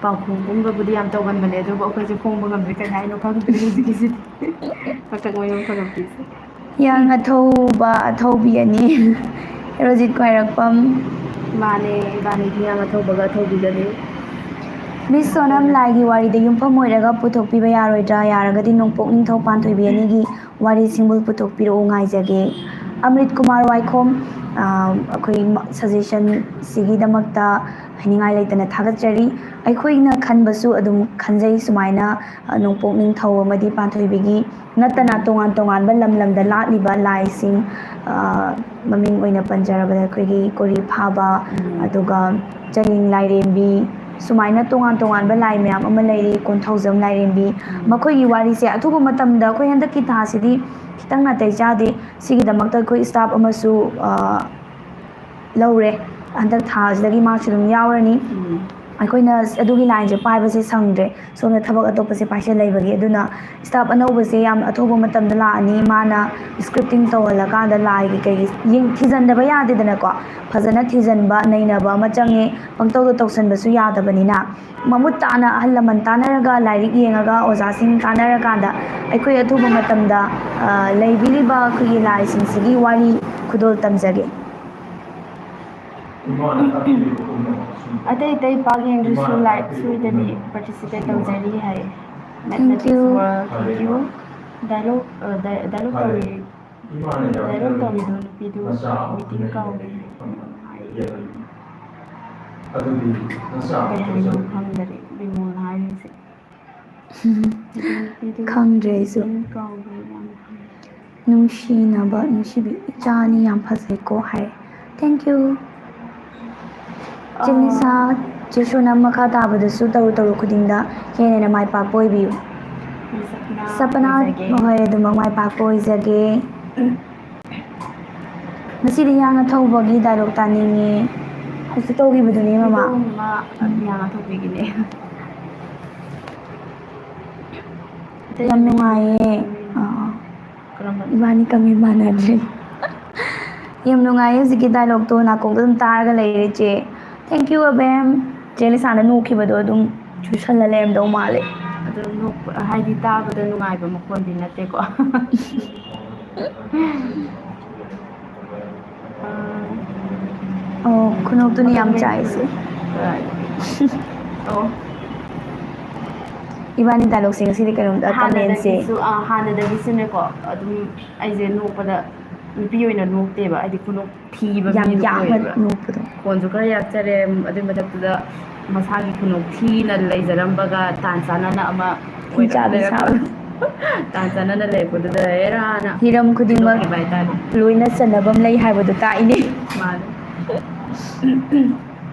ꯄꯥꯎꯈꯣꯡꯒꯨꯝꯕꯕꯨꯗꯤ ꯌꯥꯝ ꯇꯧꯒꯟꯕꯅꯦ, ꯑꯗꯨꯕꯨ ꯑꯩꯈꯣꯏꯁꯦ ꯐꯣꯡꯕ ꯉꯝꯗ꯭ꯔꯦ, ꯀꯩ ꯍꯥꯏꯅꯣ ꯈꯪꯗ꯭ꯔꯦ ꯍꯧꯖꯤꯛꯀꯤꯁꯤꯗꯤ꯫ ꯃꯀꯛ ꯃꯌꯨꯝ ꯈꯔ ꯄꯤꯁꯦ꯫ ꯍꯤꯌꯥꯡ ꯑꯊꯧꯕ ꯑꯊꯧꯕꯤ ꯑꯅꯤ꯫ ꯍꯦꯔꯣꯖꯤꯠ ꯈ꯭ꯋꯥꯏꯔꯥꯛꯄꯝ꯫ ꯃꯥꯅꯦ, ꯏꯕꯥꯅꯤꯗꯤ ꯍꯤꯌꯥꯡ ꯑꯊꯧꯕꯒ ꯑꯊꯧꯕꯤꯒꯅꯤ꯫ ꯃꯤꯁ ꯁꯣꯅꯝ, ꯂꯥꯏꯒꯤ ꯋꯥꯔꯤꯗ ꯌꯨꯝꯐꯝ ꯑꯣꯏꯔꯒ ꯄꯨꯊꯣꯛꯄꯤꯕ ꯌꯥꯔꯣꯏꯗ꯭ꯔꯥ? ꯌꯥꯔꯒꯗꯤ ꯅꯣꯡꯄꯣꯛ ꯅꯤꯡꯊꯧ ꯄꯥꯟꯊꯣꯏꯕꯤ ꯑꯅꯤꯒꯤ ꯋꯥꯔꯤ ꯁꯤꯡꯕꯨꯜ ꯄꯨꯊꯣꯛꯄꯤꯔꯛꯎ, ꯉꯥꯏꯖꯒꯦ꯫ ꯑꯃ꯭ꯔꯤꯠ ꯀꯨꯃꯥꯔ ꯋꯥꯏꯈꯣꯝ, ꯑ, ꯑꯩꯈꯣꯏ ꯃ-, ꯁꯖꯦꯁꯟꯁꯤꯒꯤꯗꯃꯛꯇ ꯍꯥꯏꯅꯤꯡꯉꯥꯏ ꯂꯩꯇꯅ ꯊꯥꯒꯠꯆꯔꯤ꯫ ꯑꯩꯈꯣꯏꯅ ꯈꯟꯕꯁꯨ ꯑꯗꯨꯝ ꯈꯟꯖꯩ ꯁꯨꯃꯥꯏꯅ, ꯑ, ꯅꯣꯡꯄꯣꯛ ꯅꯤꯡꯊꯧ ꯑꯃꯗꯤ ꯄꯥꯟꯊꯣꯏꯕꯤꯒꯤ ꯅꯠꯇꯅ ꯇꯣꯉꯥꯟ ꯇꯣꯉꯥꯟꯕ ꯂꯝ ꯂꯝꯗ ꯂꯥꯠꯂꯤꯕ ꯂꯥꯏꯁꯤꯡ, ꯑ, ꯃꯃꯤꯡ ꯑꯣꯏꯅ ꯄꯟꯖꯔꯕꯗ ꯑꯩꯈꯣꯏꯒꯤ ꯀꯣꯔꯤ ꯐꯥꯕ, ꯎꯝ꯫ ꯑꯗꯨꯒ ꯆꯅꯤꯡ ꯂꯥꯏꯔꯦꯝꯕꯤ, ꯁꯨꯃꯥꯏꯅ ꯇꯣꯉꯥꯟ ꯇꯣꯉꯥꯟꯕ ꯂꯥꯏ ꯃꯌꯥꯝ ꯑꯃ ꯂꯩꯔꯤ, ꯀꯣꯟꯊꯧꯖꯝ ꯂꯥꯏꯔꯦꯝꯕꯤ꯫ ꯎꯝ꯫ ꯃꯈꯣꯏꯒꯤ ꯋꯥꯔꯤꯁꯦ ꯑꯊꯨꯕ ꯃꯇꯝꯗ, ꯑꯩꯈꯣꯏ ꯍꯟꯗꯛꯀꯤ ꯊꯥꯁꯤꯗꯤ ꯈꯤꯇꯪ ꯅꯥꯇꯩ ꯆꯥꯗꯦ, ꯁꯤꯒꯤꯗꯃꯛꯇ ꯑꯩꯈꯣꯏ ꯁ꯭ꯇꯥꯐ ꯑꯃꯁꯨ, ꯑ, ꯂꯧꯔꯦ꯫ ꯍꯟꯗꯛ ꯊꯥꯁꯤꯗꯒꯤ ꯃꯥꯁꯨ ꯑꯗꯨꯝ ꯌꯥꯎꯔꯅꯤ꯫ ꯎꯝ꯫ ꯑꯩꯈꯣꯏꯅ ꯑꯗꯨꯒꯤ ꯂꯥꯏꯟꯁꯦ ꯄꯥꯏꯕꯁꯦ ꯁꯪꯗ꯭ꯔꯦ, ꯁꯣꯝꯗ ꯊꯕꯛ ꯑꯇꯣꯞꯄꯁꯦ ꯄꯥꯏꯁꯤꯜ ꯂꯩꯕꯒꯤ꯫ ꯑꯗꯨꯅ ꯁ꯭ꯇꯥꯐ ꯑꯅꯧꯕꯁꯦ ꯌꯥꯝ ꯑꯊꯨꯕ ꯃꯇꯝꯗ ꯂꯥꯛꯑꯅꯤ꯫ ꯃꯥꯅ ꯁ꯭ꯀ꯭ꯔꯤꯞꯇꯤꯡ ꯇꯧꯍꯜꯂꯀꯥꯟꯗ ꯂꯥꯏꯒꯤ ꯀꯩꯒꯤ ꯌꯦꯡ-, ꯊꯤꯖꯤꯟꯗꯕ ꯌꯥꯗꯦꯗꯅꯀꯣ꯫ ꯐꯖꯅ ꯊꯤꯖꯤꯟꯕ, ꯅꯩꯅꯕ ꯑꯃ ꯆꯪꯉꯦ꯫ ꯄꯪꯇꯧꯗ ꯇꯧꯁꯟꯕꯁꯨ ꯌꯥꯗꯕꯅꯤꯅ, ꯃꯃꯨꯠ ꯇꯥꯅ ꯑꯍꯜ ꯂꯃꯟ ꯇꯥꯟꯅꯔꯒ, ꯂꯥꯏꯔꯤꯛ ꯌꯦꯡꯉꯒ, ꯑꯣꯖꯥꯁꯤꯡ ꯇꯥꯟꯅꯔꯀꯥꯟꯗ ꯑꯩꯈꯣꯏ ꯑꯊꯨꯕ ꯃꯇꯝꯗ, ꯑ, ꯂꯩꯕꯤꯔꯤꯕ ꯑꯩꯈꯣꯏꯒꯤ ꯂꯥꯏꯁꯤꯡꯁꯤꯒꯤ ꯋꯥꯔꯤ ꯈꯨꯗꯣꯜ ꯇꯝꯖꯒꯦ꯫ ꯑꯇꯩ ꯑꯇꯩ ꯄꯥꯛ ꯌꯦꯡꯗ꯭ꯔꯁꯨ ꯂꯥꯏꯐ ꯁꯣꯏꯗꯅꯤ ꯄꯥꯔꯇꯤꯁꯤꯄꯦꯠ ꯇꯧꯖꯔꯤ ꯍꯥꯏ꯫ Thank you. Thank you. Dialogue, ꯑ, ꯗꯥꯏ-, ꯗꯥꯏꯂꯣꯛ ꯇꯧꯔꯤ꯫ ꯏꯃꯥꯅ ꯌꯥꯝ ꯚꯥꯏꯔꯦꯜ ꯇꯧꯔꯤꯗꯣ ꯅꯨꯄꯤꯗꯣ ꯃꯆꯥ ꯑꯃ ꯃꯤꯇꯤꯡ ꯀꯥꯎꯕꯅꯦ ꯍꯥꯏꯌꯦ꯫ ꯑꯗꯨꯗꯤ ꯅꯆꯥ ꯀꯩ ꯍꯥꯏꯅꯣ ꯈꯪꯗꯔꯦ ꯕꯤꯃꯣꯜꯅ ꯍꯥꯏꯔꯤꯁꯦ꯫ ꯈꯪꯗ꯭ꯔꯦ ꯑꯩꯁꯨ꯫ ꯅꯨꯡꯁꯤꯅꯕ ꯅꯨꯡꯁꯤꯕꯤ ꯏꯆꯥꯅꯤ ꯌꯥꯝ ꯐꯖꯩꯀꯣ ꯍꯥꯏ꯫ Thank you꯫ ꯆꯦ ꯂꯤꯁꯥ, ꯆꯦ ꯁꯣꯅꯝ ꯃꯈꯥ ꯇꯥꯕꯗꯁꯨ ꯇꯧꯔꯨ ꯇꯧꯔꯨ ꯈꯨꯗꯤꯡꯗ ꯍꯦꯟꯅ ꯍꯦꯟꯅ ꯃꯥꯏ ꯄꯥꯛꯄ ꯑꯣꯏꯕꯤꯌꯨ꯫ ꯁꯄꯅꯥ, ꯍꯣꯏ, ꯑꯗꯨꯃꯛ ꯃꯥꯏ ꯄꯥꯛꯄ ꯑꯣꯏꯖꯒꯦ꯫ ꯉꯁꯤꯗꯤ ꯌꯥꯡꯅ ꯊꯧꯕꯒꯤ ꯗꯥꯏꯂꯣꯛ ꯇꯥꯅꯤꯡꯉꯤ꯫ ꯍꯧꯖꯤꯛ ꯇꯧꯈꯤꯕꯗꯨꯅꯦ ꯃꯃꯥ꯫ ꯉꯁꯤꯗꯣ ꯃꯃꯥ, ꯌꯥꯡꯅ ꯊꯧꯕꯤꯒꯤꯅꯦ꯫ ꯌꯥꯝ ꯅꯨꯡꯉꯥꯏꯌꯦ꯫ ꯑꯥ, ꯑꯥ꯫ ꯀꯔꯝꯕ? ꯏꯕꯥꯅꯤ ꯀꯃꯤ ꯃꯥꯟꯅꯗ꯭ꯔꯦ꯫ ꯌꯥꯝ ꯅꯨꯡꯉꯥꯏꯌꯦ ꯍꯧꯖꯤꯛꯀꯤ ꯗꯥꯏꯂꯣꯛꯇꯣ, ꯅꯥꯀꯣꯡꯗ ꯑꯗꯨꯝ ꯇꯥꯔꯒ ꯂꯩꯔꯦ ꯆꯦ꯫ Thank you ꯑꯕꯦꯝ꯫ ꯆꯦ ꯂꯤꯁꯥꯅ ꯅꯣꯛꯈꯤꯕꯗꯣ ꯑꯗꯨꯝ ꯆꯨꯁꯜꯂ ꯂꯩꯔꯝꯗꯧ ꯃꯥꯜꯂꯦ꯫ ꯑꯗꯨ ꯅꯣꯛꯄ ꯍꯥꯏꯗꯤ ꯇꯥꯕꯗ ꯅꯨꯡꯉꯥꯏꯕ ꯃꯈꯣꯟꯗꯤ ꯅꯠꯇꯦꯀꯣ꯫ ꯑꯣ, ꯈꯨꯅꯣꯛꯇꯨꯅꯤ ꯌꯥꯝ ꯆꯥꯛꯏꯁꯦ꯫ ꯑꯣ꯫ ꯏꯕꯥꯅꯤ ꯗꯥꯏꯂꯣꯛꯁꯦ ꯉꯁꯤꯗꯤ ꯀꯩꯅꯣꯝꯇ ꯀꯃꯦꯟꯁꯦ꯫ ꯍꯥꯟꯅꯗꯒꯤꯁꯨ, ꯑꯥ, ꯍꯥꯟꯅꯗꯒꯤꯁꯨꯅꯦꯀꯣ, ꯑꯗꯨꯝ ꯑꯩꯁꯦ ꯅꯣꯛꯄꯗ ꯅꯨꯄꯤ ꯑꯣꯏꯅ ꯅꯣꯛꯇꯦꯕ, ꯍꯥꯏꯗꯤ ꯈꯨꯅꯣꯛ ꯊꯤꯕ ꯌꯥꯝ ꯃꯤꯗꯣ ꯌꯥꯛꯅ ꯑꯣꯏꯌꯦꯕ꯫ ꯅꯣꯛꯄꯗꯣ꯫ ꯈꯣꯟꯁꯨ ꯈꯔ ꯌꯥꯛꯆꯔꯦ, ꯑꯗꯨꯏ ꯃꯊꯛꯇꯨꯗ ꯃꯁꯥꯒꯤ ꯈꯨꯅꯣꯛ ꯊꯤꯅ ꯂꯩꯖꯔꯝꯕꯒ ꯇꯥꯟ ꯆꯥꯟꯅꯅ ꯑꯃ ꯈꯤꯡꯆꯥꯕꯤ ꯑꯣꯏꯔꯛ ꯁꯥꯕ꯫ ꯇꯥꯟ ꯆꯥꯟꯅꯅ ꯂꯩꯔꯛꯄꯗꯨꯗ ꯍꯦꯔꯥꯅ ꯍꯤꯔꯝ ꯈꯨꯗꯤꯡꯃꯛ ꯊꯤꯗꯣꯛꯈꯤꯕ ꯍꯥꯏꯇꯥꯔꯦ꯫ ꯂꯣꯏꯅ ꯆꯟꯅꯕꯝ ꯂꯩ ꯍꯥꯏꯕꯗꯨ ꯇꯥꯛꯏꯅꯦ꯫ ꯃꯥꯅꯦ꯫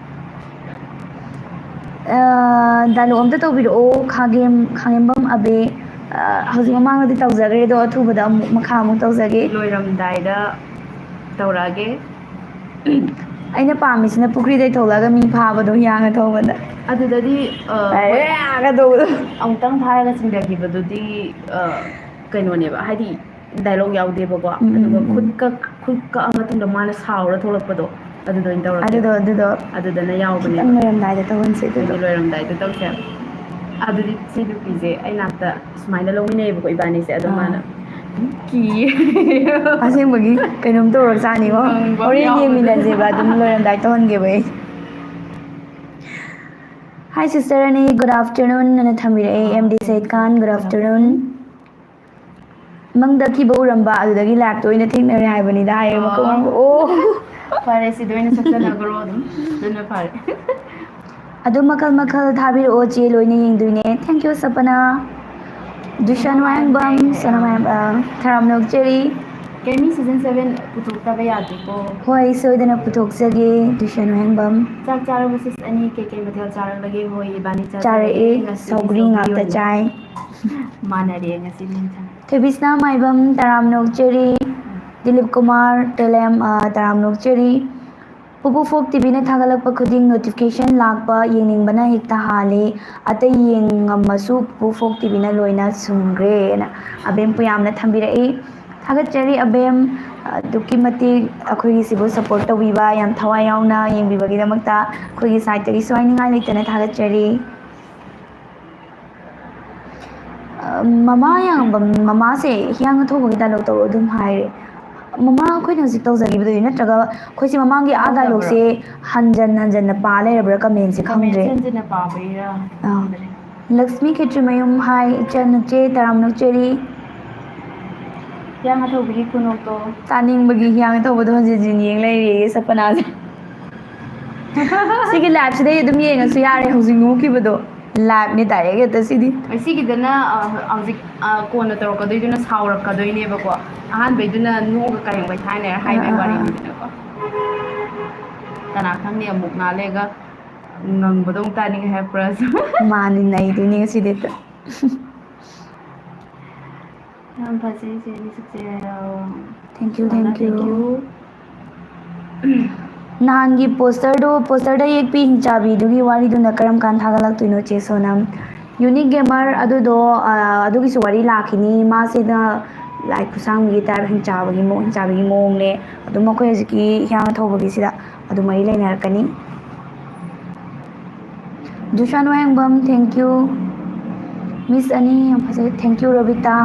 ꯑ, ꯗꯥꯏꯂꯣꯛ ꯑꯝꯇ ꯇꯧꯕꯤꯔꯛꯑꯣ, ꯈꯥꯒꯦꯝ-, ꯈꯥꯒꯦꯝꯕꯝ ꯑꯕꯦ꯫ ꯑ, ꯍꯧꯖꯤꯛ ꯃꯃꯥꯡꯗꯗꯤ ꯇꯧꯖꯈ꯭ꯔꯦ, ꯑꯗꯣ ꯑꯊꯨꯕꯗ ꯑꯃꯨꯛ, ꯃꯈꯥ ꯑꯃꯨꯛ ꯇꯧꯖꯒꯦ꯫ ꯂꯣꯏꯔꯝꯗꯥꯏꯗ ꯇꯧꯔꯛꯑꯒꯦ꯫ ꯑꯩꯅ ꯄꯥꯝꯃꯤꯁꯤꯅ ꯄꯨꯈ꯭ꯔꯤꯗꯩ ꯊꯣꯛꯂꯛꯑꯒ ꯃꯤ ꯐꯥꯕꯗꯣ, ꯌꯥꯡꯅ ꯊꯧꯕꯗ꯫ ꯑꯗꯨꯗꯗꯤ, ꯑ, ꯑꯦ, ꯍꯣꯏ, ꯌꯥꯒ ꯇꯧꯕꯗꯣ꯫ ꯑꯃꯨꯛꯇꯪ ꯐꯥꯔꯒ ꯆꯤꯡꯊꯈꯤꯕꯗꯨꯗꯤ, ꯑ, ꯀꯩꯅꯣꯅꯦꯕ, ꯍꯥꯏꯗꯤ ꯗꯥꯏꯂꯣꯛ ꯌꯥꯎꯗꯦꯕꯀꯣ꯫ ꯎꯝ, ꯎꯝ, ꯑꯗꯨꯒ ꯎꯝ, ꯎꯝ꯫ ꯈꯨꯠ ꯀꯛ-, ꯈꯨꯠ ꯀꯛꯑ ꯃꯇꯨꯡꯗ ꯃꯥꯅ ꯁꯥꯎꯔ ꯊꯣꯛꯂꯛꯄꯗꯣ, ꯑꯗꯨꯗ ꯑꯣꯏꯅ ꯇꯧꯔꯛꯀꯦꯕ꯫ ꯑꯗꯨꯗꯣ, ꯑꯗꯨꯗꯣ ꯑꯗꯨꯗꯅ ꯌꯥꯎꯕꯅꯦꯕ꯫ ꯈꯤꯇꯪ ꯂꯣꯏꯔꯝꯗꯥꯏꯗ ꯇꯧꯍꯟꯁꯦ ꯑꯗꯨꯗꯣ꯫ ꯑꯗꯨꯗꯤ ꯂꯣꯏꯔꯝꯗꯥꯏꯗ ꯇꯧꯁꯦ꯫ ꯑꯗꯨꯗꯤ ꯁꯤ ꯅꯨꯄꯤꯁꯦ ꯑꯩ ꯅꯥꯛꯇ ꯁꯨꯃꯥꯏꯅ ꯂꯧꯃꯤꯟꯅꯩꯌꯦꯕꯀꯣ ꯏꯕꯥꯅꯤꯁꯦ, ꯑꯗꯣ ꯑꯥ꯫ ꯃꯥꯅ ꯀꯤꯌꯦ꯫ ꯑꯁꯦꯡꯕꯒꯤ ꯀꯩꯅꯣꯝ ꯇꯧꯔꯛꯆꯥꯅꯤꯉꯣ꯫ ꯉꯪꯕ ꯍꯣꯔꯦꯟ ꯌꯥꯎꯕꯗꯣ꯫ ꯌꯦꯡꯃꯤꯟꯅꯁꯦꯕ, ꯑꯗꯨꯝ ꯂꯣꯏꯔꯝꯗꯥꯏ ꯇꯧꯍꯟꯒꯦꯕ ꯑꯩ꯫ Hi sister ꯑꯅꯤ, good afternoon ꯑꯅ ꯊꯝꯕꯤꯔꯛꯑꯦ, ꯑꯥ, M D Said Khan, good afternoon꯫ ꯃꯪꯗ ꯊꯤꯕ ꯎꯔꯝꯕ, ꯑꯗꯨꯗꯒꯤ ꯂꯥꯏꯐꯇ ꯑꯣꯏꯅ ꯊꯦꯡꯅꯔꯦ ꯍꯥꯏꯕꯅꯤꯗ ꯍꯥꯏꯌꯦ ꯃꯀꯣꯛ ꯑꯣ꯫ ꯃꯔꯨ꯫ ꯑꯣ꯫ ꯐꯔꯦ, ꯁꯤꯗ ꯑꯣꯏꯅ ꯁꯛꯆꯟꯅꯈ꯭ꯔꯣ ꯑꯗꯨꯝ, ꯑꯗꯨꯅ ꯐꯔꯦ꯫ ꯑꯗꯨꯝ ꯃꯈꯜ ꯃꯈꯜ ꯊꯥꯕꯤꯔꯛꯑꯣ ꯆꯦ, ꯂꯣꯏꯅ ꯌꯦꯡꯗꯣꯏꯅꯦ꯫ Thank you ꯁꯄꯅꯥ꯫ ꯗꯨꯁꯥꯟ ꯋꯥꯍꯦꯡꯕꯝ, ꯁꯅꯥ ꯋꯥꯍꯦꯡ-, ꯑ, ꯊꯔꯥꯝ ꯅꯣꯛꯆꯔꯤ꯫ ꯀꯦꯃꯤ season seven ꯄꯨꯊꯣꯛꯇꯕ ꯌꯥꯗꯦꯀꯣ꯫ ꯍꯣꯏ, ꯁꯣꯏꯗꯅ ꯄꯨꯊꯣꯛꯆꯒꯦ, ꯗꯨꯁꯥꯟ ꯋꯥꯍꯦꯡꯕꯝ꯫ ꯆꯥꯛ ꯆꯥꯔꯕꯣ sis ꯑꯅꯤ? ꯀꯩꯀꯩ ꯃꯊꯦꯜ ꯆꯥꯔꯛꯂꯒꯦ? ꯍꯣꯏ, ꯏꯕꯥꯅꯤ ꯆꯥꯛ ꯆꯥꯔꯛꯑꯦ, ꯆꯥꯔꯛꯑꯦ꯫ ꯉꯁꯤꯗꯤ ꯁꯧꯒ꯭ꯔꯤ ꯁꯧꯒ꯭ꯔꯤ ꯉꯥꯛꯇ ꯑꯣꯏꯅ ꯆꯥꯏ꯫ ꯃꯥꯟꯅꯔꯦ ꯉꯁꯤꯗꯤ ꯏꯟꯁꯥꯡ꯫ ꯊꯣꯏꯕꯤꯁꯅꯥ ꯃꯥꯏꯕꯝ, ꯇꯔꯥꯝ ꯅꯣꯛꯆꯔꯤ꯫ ꯗꯤꯂꯤꯞ ꯀꯨꯃꯥꯔ ꯇꯦꯂꯦꯝ, ꯑ, ꯇꯔꯥꯝ ꯅꯣꯛꯆꯔꯤ꯫ ꯄꯨꯄꯨ ꯐꯣꯛ ꯇꯤꯚꯤꯅ ꯊꯥꯒꯠꯂꯛꯄ ꯈꯨꯗꯤꯡ notification ꯂꯥꯛꯄ ꯌꯦꯡꯅꯤꯡꯕꯅ ꯍꯦꯛꯇ ꯍꯥꯜꯂꯤ꯫ ꯑꯇꯩ ꯌꯦꯡꯉꯝꯃꯁꯨ ꯄꯨꯄꯨ ꯐꯣꯛ ꯇꯤꯚꯤꯅ ꯂꯣꯏꯅ ꯁꯨꯝꯈ꯭ꯔꯦꯅ ꯑꯕꯦꯝ ꯄꯨꯌꯥꯝꯅ ꯊꯝꯕꯤꯔꯛꯏ꯫ ꯊꯥꯒꯠꯆꯔꯤ ꯑꯕꯦꯝ, ꯑꯗꯨꯛꯀꯤ ꯃꯇꯤꯛ ꯑꯩꯈꯣꯏꯒꯤꯁꯤꯕꯨ support ꯇꯧꯕꯤꯕ, ꯌꯥꯝ ꯊꯋꯥꯏ ꯌꯥꯎꯅ ꯌꯦꯡꯕꯤꯕꯒꯤꯗꯃꯛꯇ ꯑꯩꯈꯣꯏꯒꯤ side ꯇꯒꯤꯁꯨ ꯍꯥꯏꯅꯤꯡꯉꯥꯏ ꯂꯩꯇꯅ ꯊꯥꯒꯠꯆꯔꯤ꯫ ꯑ, ꯃꯃꯥ ꯌꯥꯝꯕ, ꯃꯃꯥꯁꯦ ꯍꯤꯌꯥꯡ ꯑꯊꯧꯕꯒꯤ dialogue ꯇꯧꯔꯣ ꯑꯗꯨꯝ ꯍꯥꯏꯔꯦ꯫ ꯃꯃꯥ ꯑꯩꯈꯣꯏꯅ ꯍꯧꯖꯤꯛ ꯇꯧꯖꯈꯤꯕꯗꯨꯗꯤ, ꯅꯠꯇ꯭ꯔꯒ ꯑꯩꯈꯣꯏꯁꯦ ꯃꯃꯥꯡꯒꯤ ꯑꯥ ꯇꯧꯈ꯭ꯔꯕ꯭ꯔꯣ? Dialogue ꯁꯦ ꯍꯟꯖꯟ ꯍꯟꯖꯟꯅ ꯄꯥ ꯂꯩꯔꯕ꯭ꯔꯥ comment ꯁꯦ ꯈꯪꯗ꯭ꯔꯦ꯫ Comment ꯁꯦ ꯍꯟꯖꯟꯅ ꯄꯥꯕꯩꯔꯥ ꯑꯥ꯫ ꯈꯪꯗ꯭ꯔꯦ꯫ ꯂꯛꯁꯃꯤ ꯈꯦꯇ꯭ꯔꯤꯃꯌꯨꯝ ꯍꯥꯏ, "ꯏꯆꯟ ꯅꯆꯦ ꯇꯔꯥꯝ ꯅꯣꯛꯆꯔꯤ"꯫ ꯍꯤꯌꯥꯡ ꯑꯊꯧꯕꯒꯤ ꯈꯨꯅꯣꯛꯇꯣ꯫ ꯇꯥꯅꯤꯡꯕꯒꯤ ꯍꯤꯌꯥꯡ ꯑꯊꯧꯕꯗꯣ ꯍꯟꯖꯤꯟ ꯍꯟꯖꯤꯟ ꯌꯦꯡ ꯂꯩꯔꯦꯌꯦ ꯁꯄꯅꯥꯁꯦ꯫ ꯁꯤꯒꯤ live ꯁꯤꯗꯩ ꯑꯗꯨꯝ ꯌꯦꯡꯉꯁꯨ ꯌꯥꯔꯦ, ꯍꯧꯖꯤꯛ ꯅꯣꯛꯈꯤꯕꯗꯣ꯫ Live ꯅꯤ direct ꯍꯦꯛꯇ ꯁꯤꯗꯤ꯫ ꯁꯤꯒꯤꯗꯅ, ꯑ, ꯍꯧꯖꯤꯛ, ꯑ, ꯀꯣꯟꯅ ꯇꯧꯔꯛꯀꯗꯣꯏꯗꯨꯅ ꯁꯥꯎꯔꯛꯀꯗꯣꯏꯅꯦꯕꯀꯣ꯫ ꯑꯍꯥꯟꯕꯩꯗꯨꯅ ꯅꯣꯛꯑꯒ ꯀꯔꯦꯝ ꯀꯊꯥꯏꯅꯔ ꯍꯥꯏꯕꯩ ꯑꯥ, ꯑꯥ, ꯑꯥ꯫ ꯋꯥꯔꯤꯅꯤꯗꯅꯀꯣ꯫ ꯀꯅꯥ ꯈꯪꯅꯤ ꯑꯃꯨꯛ ꯉꯥꯏꯍꯥꯛ ꯂꯩꯔꯒ ꯉꯪꯕꯗꯣ ꯑꯃꯨꯛ ꯇꯥꯅꯤꯡꯉꯦ ꯍꯥꯏꯔꯛꯄ꯭ꯔꯥꯁꯨ꯫ ꯃꯥꯅꯤ, ꯅꯩꯗꯣꯏꯅꯤ ꯉꯁꯤꯗꯤ ꯍꯦꯛꯇ꯫ ꯌꯥꯝ ꯐꯖꯩ ꯆꯦ, ꯅꯁꯛꯁꯦ ꯌꯥꯝ Thank you, ꯁꯣꯝꯗ thank you꯫ Thank you꯫ ꯅꯍꯥꯟꯒꯤ poster ꯗꯣ, poster ꯗ ꯌꯦꯛꯄꯤ ꯍꯤꯡꯆꯥꯕꯤꯗꯨꯒꯤ ꯋꯥꯔꯤꯗꯨꯅ ꯀꯔꯝ ꯀꯥꯟ ꯊꯥꯒꯠꯂꯛꯇꯣꯏꯅꯣ, ꯆꯦ ꯁꯣꯅꯝ? Unique Gamer ꯑꯗꯨꯗꯣ, ꯑ, ꯑꯗꯨꯒꯤꯁꯨ ꯋꯥꯔꯤ ꯂꯥꯛꯈꯤꯅꯤ꯫ ꯃꯥꯁꯤꯅ ꯂꯥꯏ ꯈꯨꯠꯁꯥꯡꯕꯤꯒꯤ type ꯍꯤꯡꯆꯥꯕꯒꯤ ꯃꯑꯣꯡ, ꯍꯤꯡꯆꯥꯕꯤꯒꯤ ꯃꯑꯣꯡꯅꯦ꯫ ꯑꯗꯨꯝ ꯑꯩꯈꯣꯏ ꯍꯧꯖꯤꯛꯀꯤ ꯍꯤꯌꯥꯡ ꯊꯧꯕꯒꯤꯁꯤꯗ ꯑꯗꯨꯝ ꯃꯔꯤ ꯂꯩꯅꯔꯛꯀꯅꯤ꯫ ꯖꯨꯁꯥꯟ ꯋꯥꯍꯦꯡꯕꯝ, thank you꯫ Miss ꯑꯅꯤ, ꯌꯥꯝ ꯐꯖꯩ꯫ Thank you, Robita.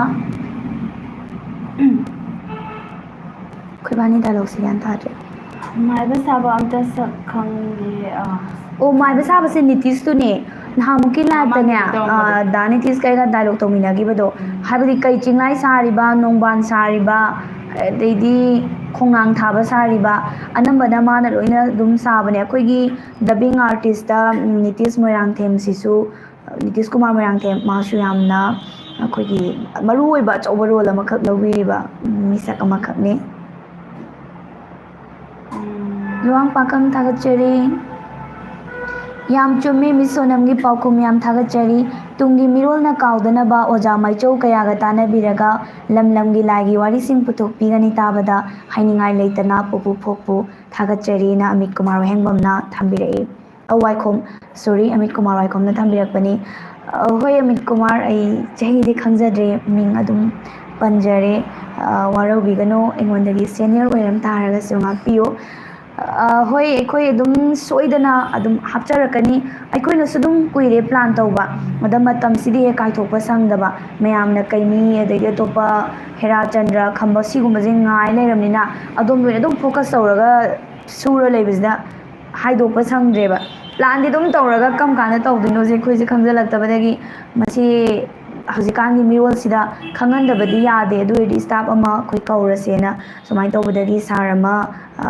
ꯑꯩꯈꯣꯏꯕꯥꯅꯤ dialogue ꯁꯦ ꯒ꯭ꯌꯥꯟ ꯇꯥꯗ꯭ꯔꯦ꯫ ꯃꯥꯏꯕ ꯁꯥꯕ ꯑꯝꯇ ꯁꯛ ꯈꯪꯗꯦ, ꯑꯥ꯫ ꯑꯣ, ꯃꯥꯏꯕ ꯁꯥꯕꯁꯦ ꯅꯤꯇꯤꯁꯇꯨꯅꯦ꯫ ꯅꯍꯥꯟꯃꯨꯛꯀꯤ ꯂꯥꯏꯞꯇꯅꯦ, ꯃꯃꯥꯡꯗꯗꯤ ꯇꯧꯔꯝꯕꯗꯣ꯫ ꯑ, ꯗꯥ ꯅꯤꯇꯤꯁꯀ ꯑꯩꯒ ꯗꯥꯏꯂꯣꯛ ꯇꯧꯃꯤꯟꯅꯈꯤꯕꯗꯣ, ꯎꯝ꯫ ꯍꯥꯏꯕꯗꯤ ꯀꯩ ꯆꯤꯡꯂꯥꯏ ꯁꯥꯔꯤꯕ, ꯅꯣꯡꯕꯥꯟ ꯁꯥꯔꯤꯕ, ꯑꯗꯩꯗꯤ ꯈꯣꯡꯅꯥꯡ ꯊꯥꯕ ꯁꯥꯔꯤꯕ, ꯑꯅꯝꯕꯅ ꯃꯥꯅ ꯂꯣꯏꯅ ꯑꯗꯨꯝ ꯁꯥꯕꯅꯦ꯫ ꯑꯩꯈꯣꯏꯒꯤ dubbing artist, ꯎꯝ, ꯅꯤꯇꯤꯁ ꯃꯣꯏꯔꯥꯡꯊꯦꯝꯁꯤꯁꯨ, ꯅꯤꯇꯤꯁ ꯀꯨꯃꯥꯔ ꯃꯣꯏꯔꯥꯡꯊꯦꯝ, ꯃꯥꯁꯨ ꯌꯥꯝꯅ ꯑꯩꯈꯣꯏꯒꯤ ꯃꯔꯨ ꯑꯣꯏꯕ ꯑꯆꯧꯕ role ꯑꯃꯈꯛ ꯂꯧꯕꯤꯔꯤꯕ ꯃꯤꯁꯛ ꯑꯃꯈꯛꯅꯤ꯫ ꯎꯝ꯫ ꯂꯨꯋꯥꯡ ꯄꯥꯀꯝ ꯊꯥꯒꯠꯆꯔꯤ꯫ ꯌꯥꯝ ꯆꯨꯝꯃꯤ, ꯃꯤꯁ ꯁꯣꯅꯝꯒꯤ ꯄꯥꯎꯈꯨꯝ ꯌꯥꯝ ꯊꯥꯒꯠꯆꯔꯤ꯫ ꯇꯨꯡꯒꯤ ꯃꯤꯔꯣꯜꯅ ꯀꯥꯎꯗꯅꯕ ꯑꯣꯖꯥ ꯃꯥꯏꯆꯧ ꯀꯌꯥꯒ ꯇꯥꯟꯅꯕꯤꯔꯒ ꯂꯝ ꯂꯝꯒꯤ ꯂꯥꯏꯒꯤ ꯋꯥꯔꯤꯁꯤꯡ ꯄꯨꯊꯣꯛꯄꯤꯒꯅꯤ ꯇꯥꯕꯗ ꯍꯥꯏꯅꯤꯡꯉꯥꯏ ꯂꯩꯇꯅ ꯄꯨꯄꯨ ꯐꯣꯛꯄꯨ ꯊꯥꯒꯠꯆꯔꯤꯅ ꯑꯃꯤꯠ ꯀꯨꯃꯥꯔ ꯋꯥꯍꯦꯡꯕꯝꯅ ꯊꯝꯕꯤꯔꯛꯏ꯫ ꯑ, ꯋꯥꯏꯈꯣꯝ, sorry, ꯑꯃꯤꯠ ꯀꯨꯃꯥꯔ ꯋꯥꯏꯈꯣꯝꯅ ꯊꯝꯕꯤꯔꯛꯄꯅꯤ꯫ ꯑ, ꯍꯣꯏ, ꯑꯃꯤꯠ ꯀꯨꯃꯥꯔ, ꯑꯩ ꯆꯍꯤꯗꯤ ꯈꯪꯖꯗ꯭ꯔꯦ, ꯃꯤꯡ ꯑꯗꯨꯝ ꯄꯟꯖꯔꯦ꯫ ꯑ, ꯋꯥꯔꯧꯕꯤꯒꯅꯨ, ꯑꯩꯉꯣꯟꯗꯒꯤ senior ꯑꯣꯏꯔꯝ ꯇꯥꯔꯒꯁꯨ ꯉꯥꯛꯄꯤꯌꯨ꯫ ꯑ, ꯍꯣꯏ, ꯑꯩꯈꯣꯏ ꯑꯗꯨꯝ ꯁꯣꯏꯗꯅ ꯑꯗꯨꯝ ꯍꯥꯞꯆꯔꯛꯀꯅꯤ꯫ ꯑꯩꯈꯣꯏꯅꯁꯨ ꯑꯗꯨꯝ ꯀꯨꯏꯔꯦ plan ꯇꯧꯕ, ꯑꯗ ꯃꯇꯝꯁꯤꯗꯤ ꯍꯦꯛ ꯀꯥꯏꯊꯣꯛꯄ ꯁꯪꯗꯕ꯫ ꯃꯌꯥꯝꯅ ꯀꯩꯅꯤ, ꯑꯗꯒꯤ ꯑꯇꯣꯞꯄ ꯍꯦꯔꯥ ꯆꯟꯗ꯭ꯔ ꯈꯝꯕ ꯁꯤꯒꯨꯝꯕꯁꯦ ꯉꯥꯏ ꯂꯩꯔꯕꯅꯤꯅ ꯑꯗꯣꯝꯗ ꯑꯣꯏꯅ ꯑꯗꯨꯝ focus ꯇꯧꯔꯒ ꯁꯨꯔ ꯂꯩꯕꯁꯤꯗ ꯍꯥꯏꯗꯣꯛꯄ ꯁꯪꯗ꯭ꯔꯦꯕ꯫ Planꯗꯤ ꯑꯗꯨꯝ ꯇꯧꯔꯒ ꯀꯔꯝ ꯀꯥꯟꯗ ꯇꯧꯗꯣꯏꯅꯣꯁꯦ ꯑꯩꯈꯣꯏꯁꯦ ꯈꯪꯖꯤꯜꯂꯛꯇꯕꯗꯒꯤ ꯃꯁꯤ ꯍꯧꯖꯤꯛꯀꯥꯟꯒꯤ ꯃꯤꯔꯣꯜꯁꯤꯗ ꯈꯪꯍꯟꯗꯕꯗꯤ ꯌꯥꯗꯦ꯫ ꯑꯗꯨ ꯑꯣꯏꯔꯗꯤ staff ꯑꯃ ꯑꯩꯈꯣꯏ ꯀꯧꯔꯁꯦꯅ ꯁꯨꯃꯥꯏꯅ ꯇꯧꯕꯗꯒꯤ sir ꯑꯃ, ꯑ,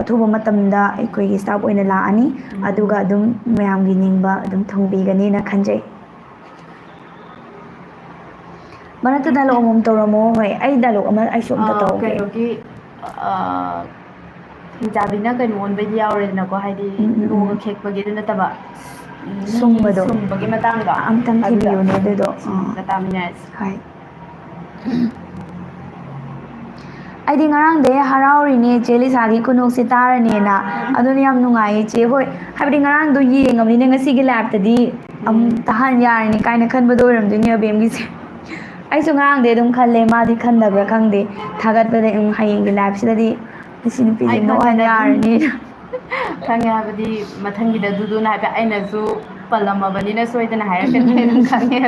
ꯑꯊꯨꯕ ꯃꯇꯝꯗ ꯑꯩꯈꯣꯏꯒꯤ staff ꯑꯣꯏꯅ ꯂꯥꯛꯑꯅꯤ꯫ ꯎꯝ꯫ ꯑꯗꯨꯒ ꯑꯗꯨꯝ ꯃꯌꯥꯝꯒꯤ ꯅꯤꯡꯕ ꯑꯗꯨꯝ ꯊꯨꯡꯕꯤꯒꯅꯤꯅ ꯈꯟꯖꯩ꯫ ꯃꯔꯛꯇ dialogue ꯑꯃꯃꯝ ꯇꯧꯔꯝꯃꯣ꯫ ꯍꯣꯏ, ꯑꯩ dialogue ꯑꯃ ꯑꯩꯁꯨ ꯑꯝꯇ ꯑ, ꯇꯧꯒꯦ꯫ ꯀꯩꯅꯣꯒꯤ, ꯑ, ꯍꯤꯡꯆꯥꯕꯤꯅ ꯀꯩꯅꯣ ꯑꯣꯟꯕꯩꯗꯤ ꯌꯥꯎꯔꯦꯗꯅꯀꯣ, ꯍꯥꯏꯗꯤ ꯎꯝ, ꯎꯝ, ꯎꯝ꯫ ꯅꯣꯡꯒ ꯈꯦꯛꯄꯒꯤ ꯑꯗꯨ ꯅꯠꯇꯕ, ꯃꯤ ꯁꯨꯝꯕꯗꯣ꯫ ꯁꯨꯝꯕꯒꯤ ꯃꯇꯥꯡꯗꯣ꯫ ꯑꯝꯇꯪ ꯑꯗꯨꯗ ꯊꯤꯕꯤꯌꯨꯅꯦ ꯑꯗꯨꯗꯣ꯫ ꯎꯝ, ꯑꯥ꯫ ꯑꯝꯇ ꯇꯥꯃꯤꯟꯅꯔꯁꯤ꯫ ꯍꯣꯏ꯫ ꯑꯩꯗꯤ ꯉꯔꯥꯡꯗꯩ ꯍꯔꯥꯎꯔꯤꯅꯦ ꯆꯦ ꯂꯤꯁꯥꯒꯤ ꯈꯨꯅꯣꯛꯁꯦ ꯇꯥꯔꯅꯦꯅ꯫ ꯑꯗꯨꯅ ꯌꯥꯝ ꯅꯨꯡꯉꯥꯏꯌꯦ ꯆꯦ꯫ ꯍꯣꯏ, ꯍꯥꯏꯕꯗꯤ ꯉꯔꯥꯡꯗꯣ ꯌꯦꯡꯉꯕꯅꯤꯅ ꯉꯁꯤꯒꯤ liveꯇꯗꯤ ꯑꯃꯨꯛ ꯎꯝ꯫ ꯇꯥꯍꯟ ꯌꯥꯔꯅꯤ ꯀꯥꯏꯅ ꯈꯟꯕꯗꯣ ꯑꯣꯏꯔꯝꯗꯣꯏꯅꯦ ꯑꯕꯦꯝꯒꯤꯁꯦ꯫ ꯑꯩꯁꯨ ꯉꯔꯥꯡꯗꯩ ꯑꯗꯨꯝ ꯈꯜꯂꯦ, ꯃꯥꯗꯤ ꯈꯟꯗꯕ꯭ꯔꯥ ꯈꯪꯗꯦ꯫ ꯊꯥꯒꯠꯄꯗ, ꯎꯝ, ꯍꯌꯦꯡꯒꯤ liveꯁꯤꯗꯗꯤ ꯃꯁꯤ ꯅꯨꯄꯤꯁꯦ ꯑꯩ ꯅꯣꯛꯍꯟ ꯈꯪꯉꯦꯗ ꯑꯗꯨꯗꯤ꯫ ꯌꯥꯔꯅꯤ꯫ ꯈꯪꯉꯦ, ꯍꯥꯏꯕꯗꯤ ꯃꯊꯪꯒꯤꯗ ꯑꯗꯨꯗꯨꯅ ꯍꯥꯏꯐꯦꯠ ꯑꯩꯅꯁꯨ ꯄꯜꯂꯝꯃꯕꯅꯤꯅ ꯁꯣꯏꯗꯅ ꯍꯥꯏꯔꯛꯀꯅꯤ ꯑꯗꯨꯝ ꯈꯪꯉꯦ꯫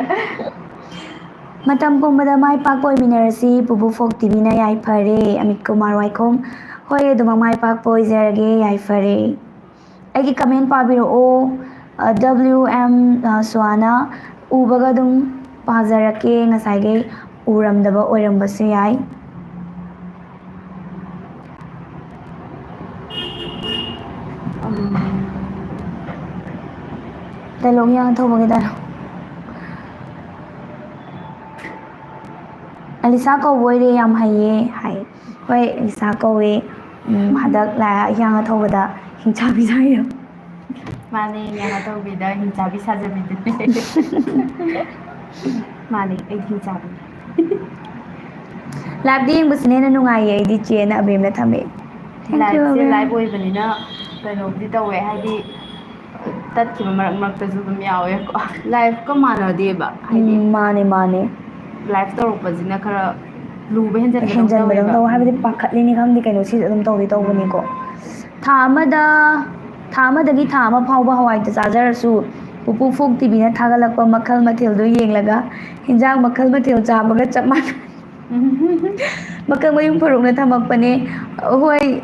ꯃꯇꯝ ꯄꯨꯝꯕꯗ ꯃꯥꯏ ꯄꯥꯛꯄ ꯑꯣꯏꯃꯤꯟꯅꯔꯁꯤ꯫ ꯄꯨꯄꯨ ꯐꯣꯛ ꯇꯤꯚꯤꯅ ꯌꯥꯏꯐꯔꯦ꯫ ꯑꯃꯤꯠ ꯀꯨꯃꯥꯔ ꯋꯥꯏꯈꯣꯝ, ꯍꯣꯏ, ꯑꯗꯨꯃꯛ ꯃꯥꯏ ꯄꯥꯛꯄ ꯑꯣꯏꯖꯔꯒꯦ, ꯌꯥꯏꯐꯔꯦ꯫ ꯑꯩꯒꯤ comment ꯄꯥꯕꯤꯔꯛꯑꯣ꯫ ꯗꯕ꯭ꯂꯤꯎ ꯑꯦꯝ ꯁꯨꯍꯥꯅꯥ, ꯎꯕꯒ ꯑꯗꯨꯝ ꯄꯥꯖꯔꯛꯀꯦ, ꯉꯁꯥꯏꯈꯩ ꯎꯔꯝꯗꯕ ꯑꯣꯏꯔꯝꯕꯁꯨ ꯌꯥꯏ꯫ ꯎꯝ, ꯗꯥꯏꯂꯣꯛ ꯍꯤꯌꯥꯡ ꯊꯧꯕꯒꯤ ꯗꯥꯏꯂꯣꯛ꯫ "ꯑꯂꯤꯁꯥ ꯀꯧꯕ ꯑꯣꯏꯔꯦ, ꯌꯥꯝ ꯍꯩꯌꯦ" ꯍꯥꯏ꯫ "ꯍꯣꯏ, ꯑꯂꯤꯁꯥ ꯀꯧꯋꯦ꯫ ꯎꯝ, ꯍꯟꯗꯛ ꯂꯥꯏ ꯍꯤꯌꯥꯡ ꯊꯧꯕꯗ ꯍꯤꯡꯆꯥꯕꯤ ꯁꯥꯏꯔꯣ?" ꯃꯥꯅꯦ, ꯍꯤꯌꯥꯡ ꯊꯧꯕꯤꯗ ꯍꯤꯡꯆꯥꯕꯤ ꯁꯥꯖꯕꯤꯗꯨꯅꯦ꯫ ꯃꯥꯅꯦ, ꯑꯩꯗꯤ ꯍꯤꯡꯆꯥꯕꯤꯅꯦ꯫ ꯂꯥꯏꯚꯇ ꯌꯦꯡꯕꯁꯤꯅ ꯍꯦꯟꯅ ꯅꯨꯡꯉꯥꯏꯌꯦ ꯑꯩꯗꯤ, ꯆꯦꯅ ꯑꯕꯦꯝꯅ ꯊꯝꯃꯛꯑꯦ꯫ Thank you, ꯂꯥꯏꯚꯁꯦ Abem. ꯂꯥꯏꯚ ꯑꯣꯏꯕꯅꯤꯅ ꯀꯩꯅꯣꯕꯨꯗꯤ ꯇꯧꯋꯦ, ꯍꯥꯏꯗꯤ ꯇꯠꯈꯤꯕ ꯃꯔꯛ ꯃꯔꯛꯇꯁꯨ ꯑꯗꯨꯝ ꯌꯥꯎꯋꯦꯀꯣ꯫ ꯂꯥꯏꯚꯀ ꯃꯥꯟꯅꯗꯦꯕ, ꯍꯥꯏꯗꯤ ꯎꯝ, ꯃꯥꯅꯦ, ꯃꯥꯅꯦ꯫ ꯂꯥꯏꯚ ꯇꯧꯔꯛꯄꯁꯤꯅ ꯈꯔ ꯂꯨꯕ ꯍꯦꯟꯖꯟꯕꯗꯧ ꯍꯦꯟꯖꯟꯕꯗꯧ ꯇꯧꯋꯦꯕ꯫ ꯇꯧ, ꯍꯥꯏꯕꯗꯤ ꯄꯥꯈꯠꯂꯤꯅꯤ ꯈꯪꯗꯦ, ꯀꯩꯅꯣ ꯁꯤꯁꯨ ꯑꯗꯨꯝ ꯇꯧꯗꯤ ꯇꯧꯕꯅꯤꯀꯣ꯫ ꯊꯥ ꯑꯃꯗ, ꯊꯥ ꯑꯃꯗꯒꯤ ꯊꯥ ꯑꯃ ꯐꯥꯎꯕ ꯍꯋꯥꯏꯇ ꯆꯥꯖꯔꯁꯨ, ꯄꯨꯄꯨ ꯐꯣꯛ ꯇꯤꯚꯤꯅ ꯊꯥꯒꯠꯂꯛꯄ ꯃꯈꯜ ꯃꯊꯦꯜꯗꯨ ꯌꯦꯡꯂꯒ ꯍꯤꯟꯖꯥꯡ ꯃꯈꯜ ꯃꯊꯦꯜ ꯆꯥꯕꯒ ꯆꯞ ꯃꯥꯟꯅꯩ꯫ ꯃꯀꯛ ꯃꯌꯨꯝ ꯐꯔꯨꯛꯅ ꯊꯝꯃꯛꯄꯅꯦ꯫ ꯍꯣꯏ,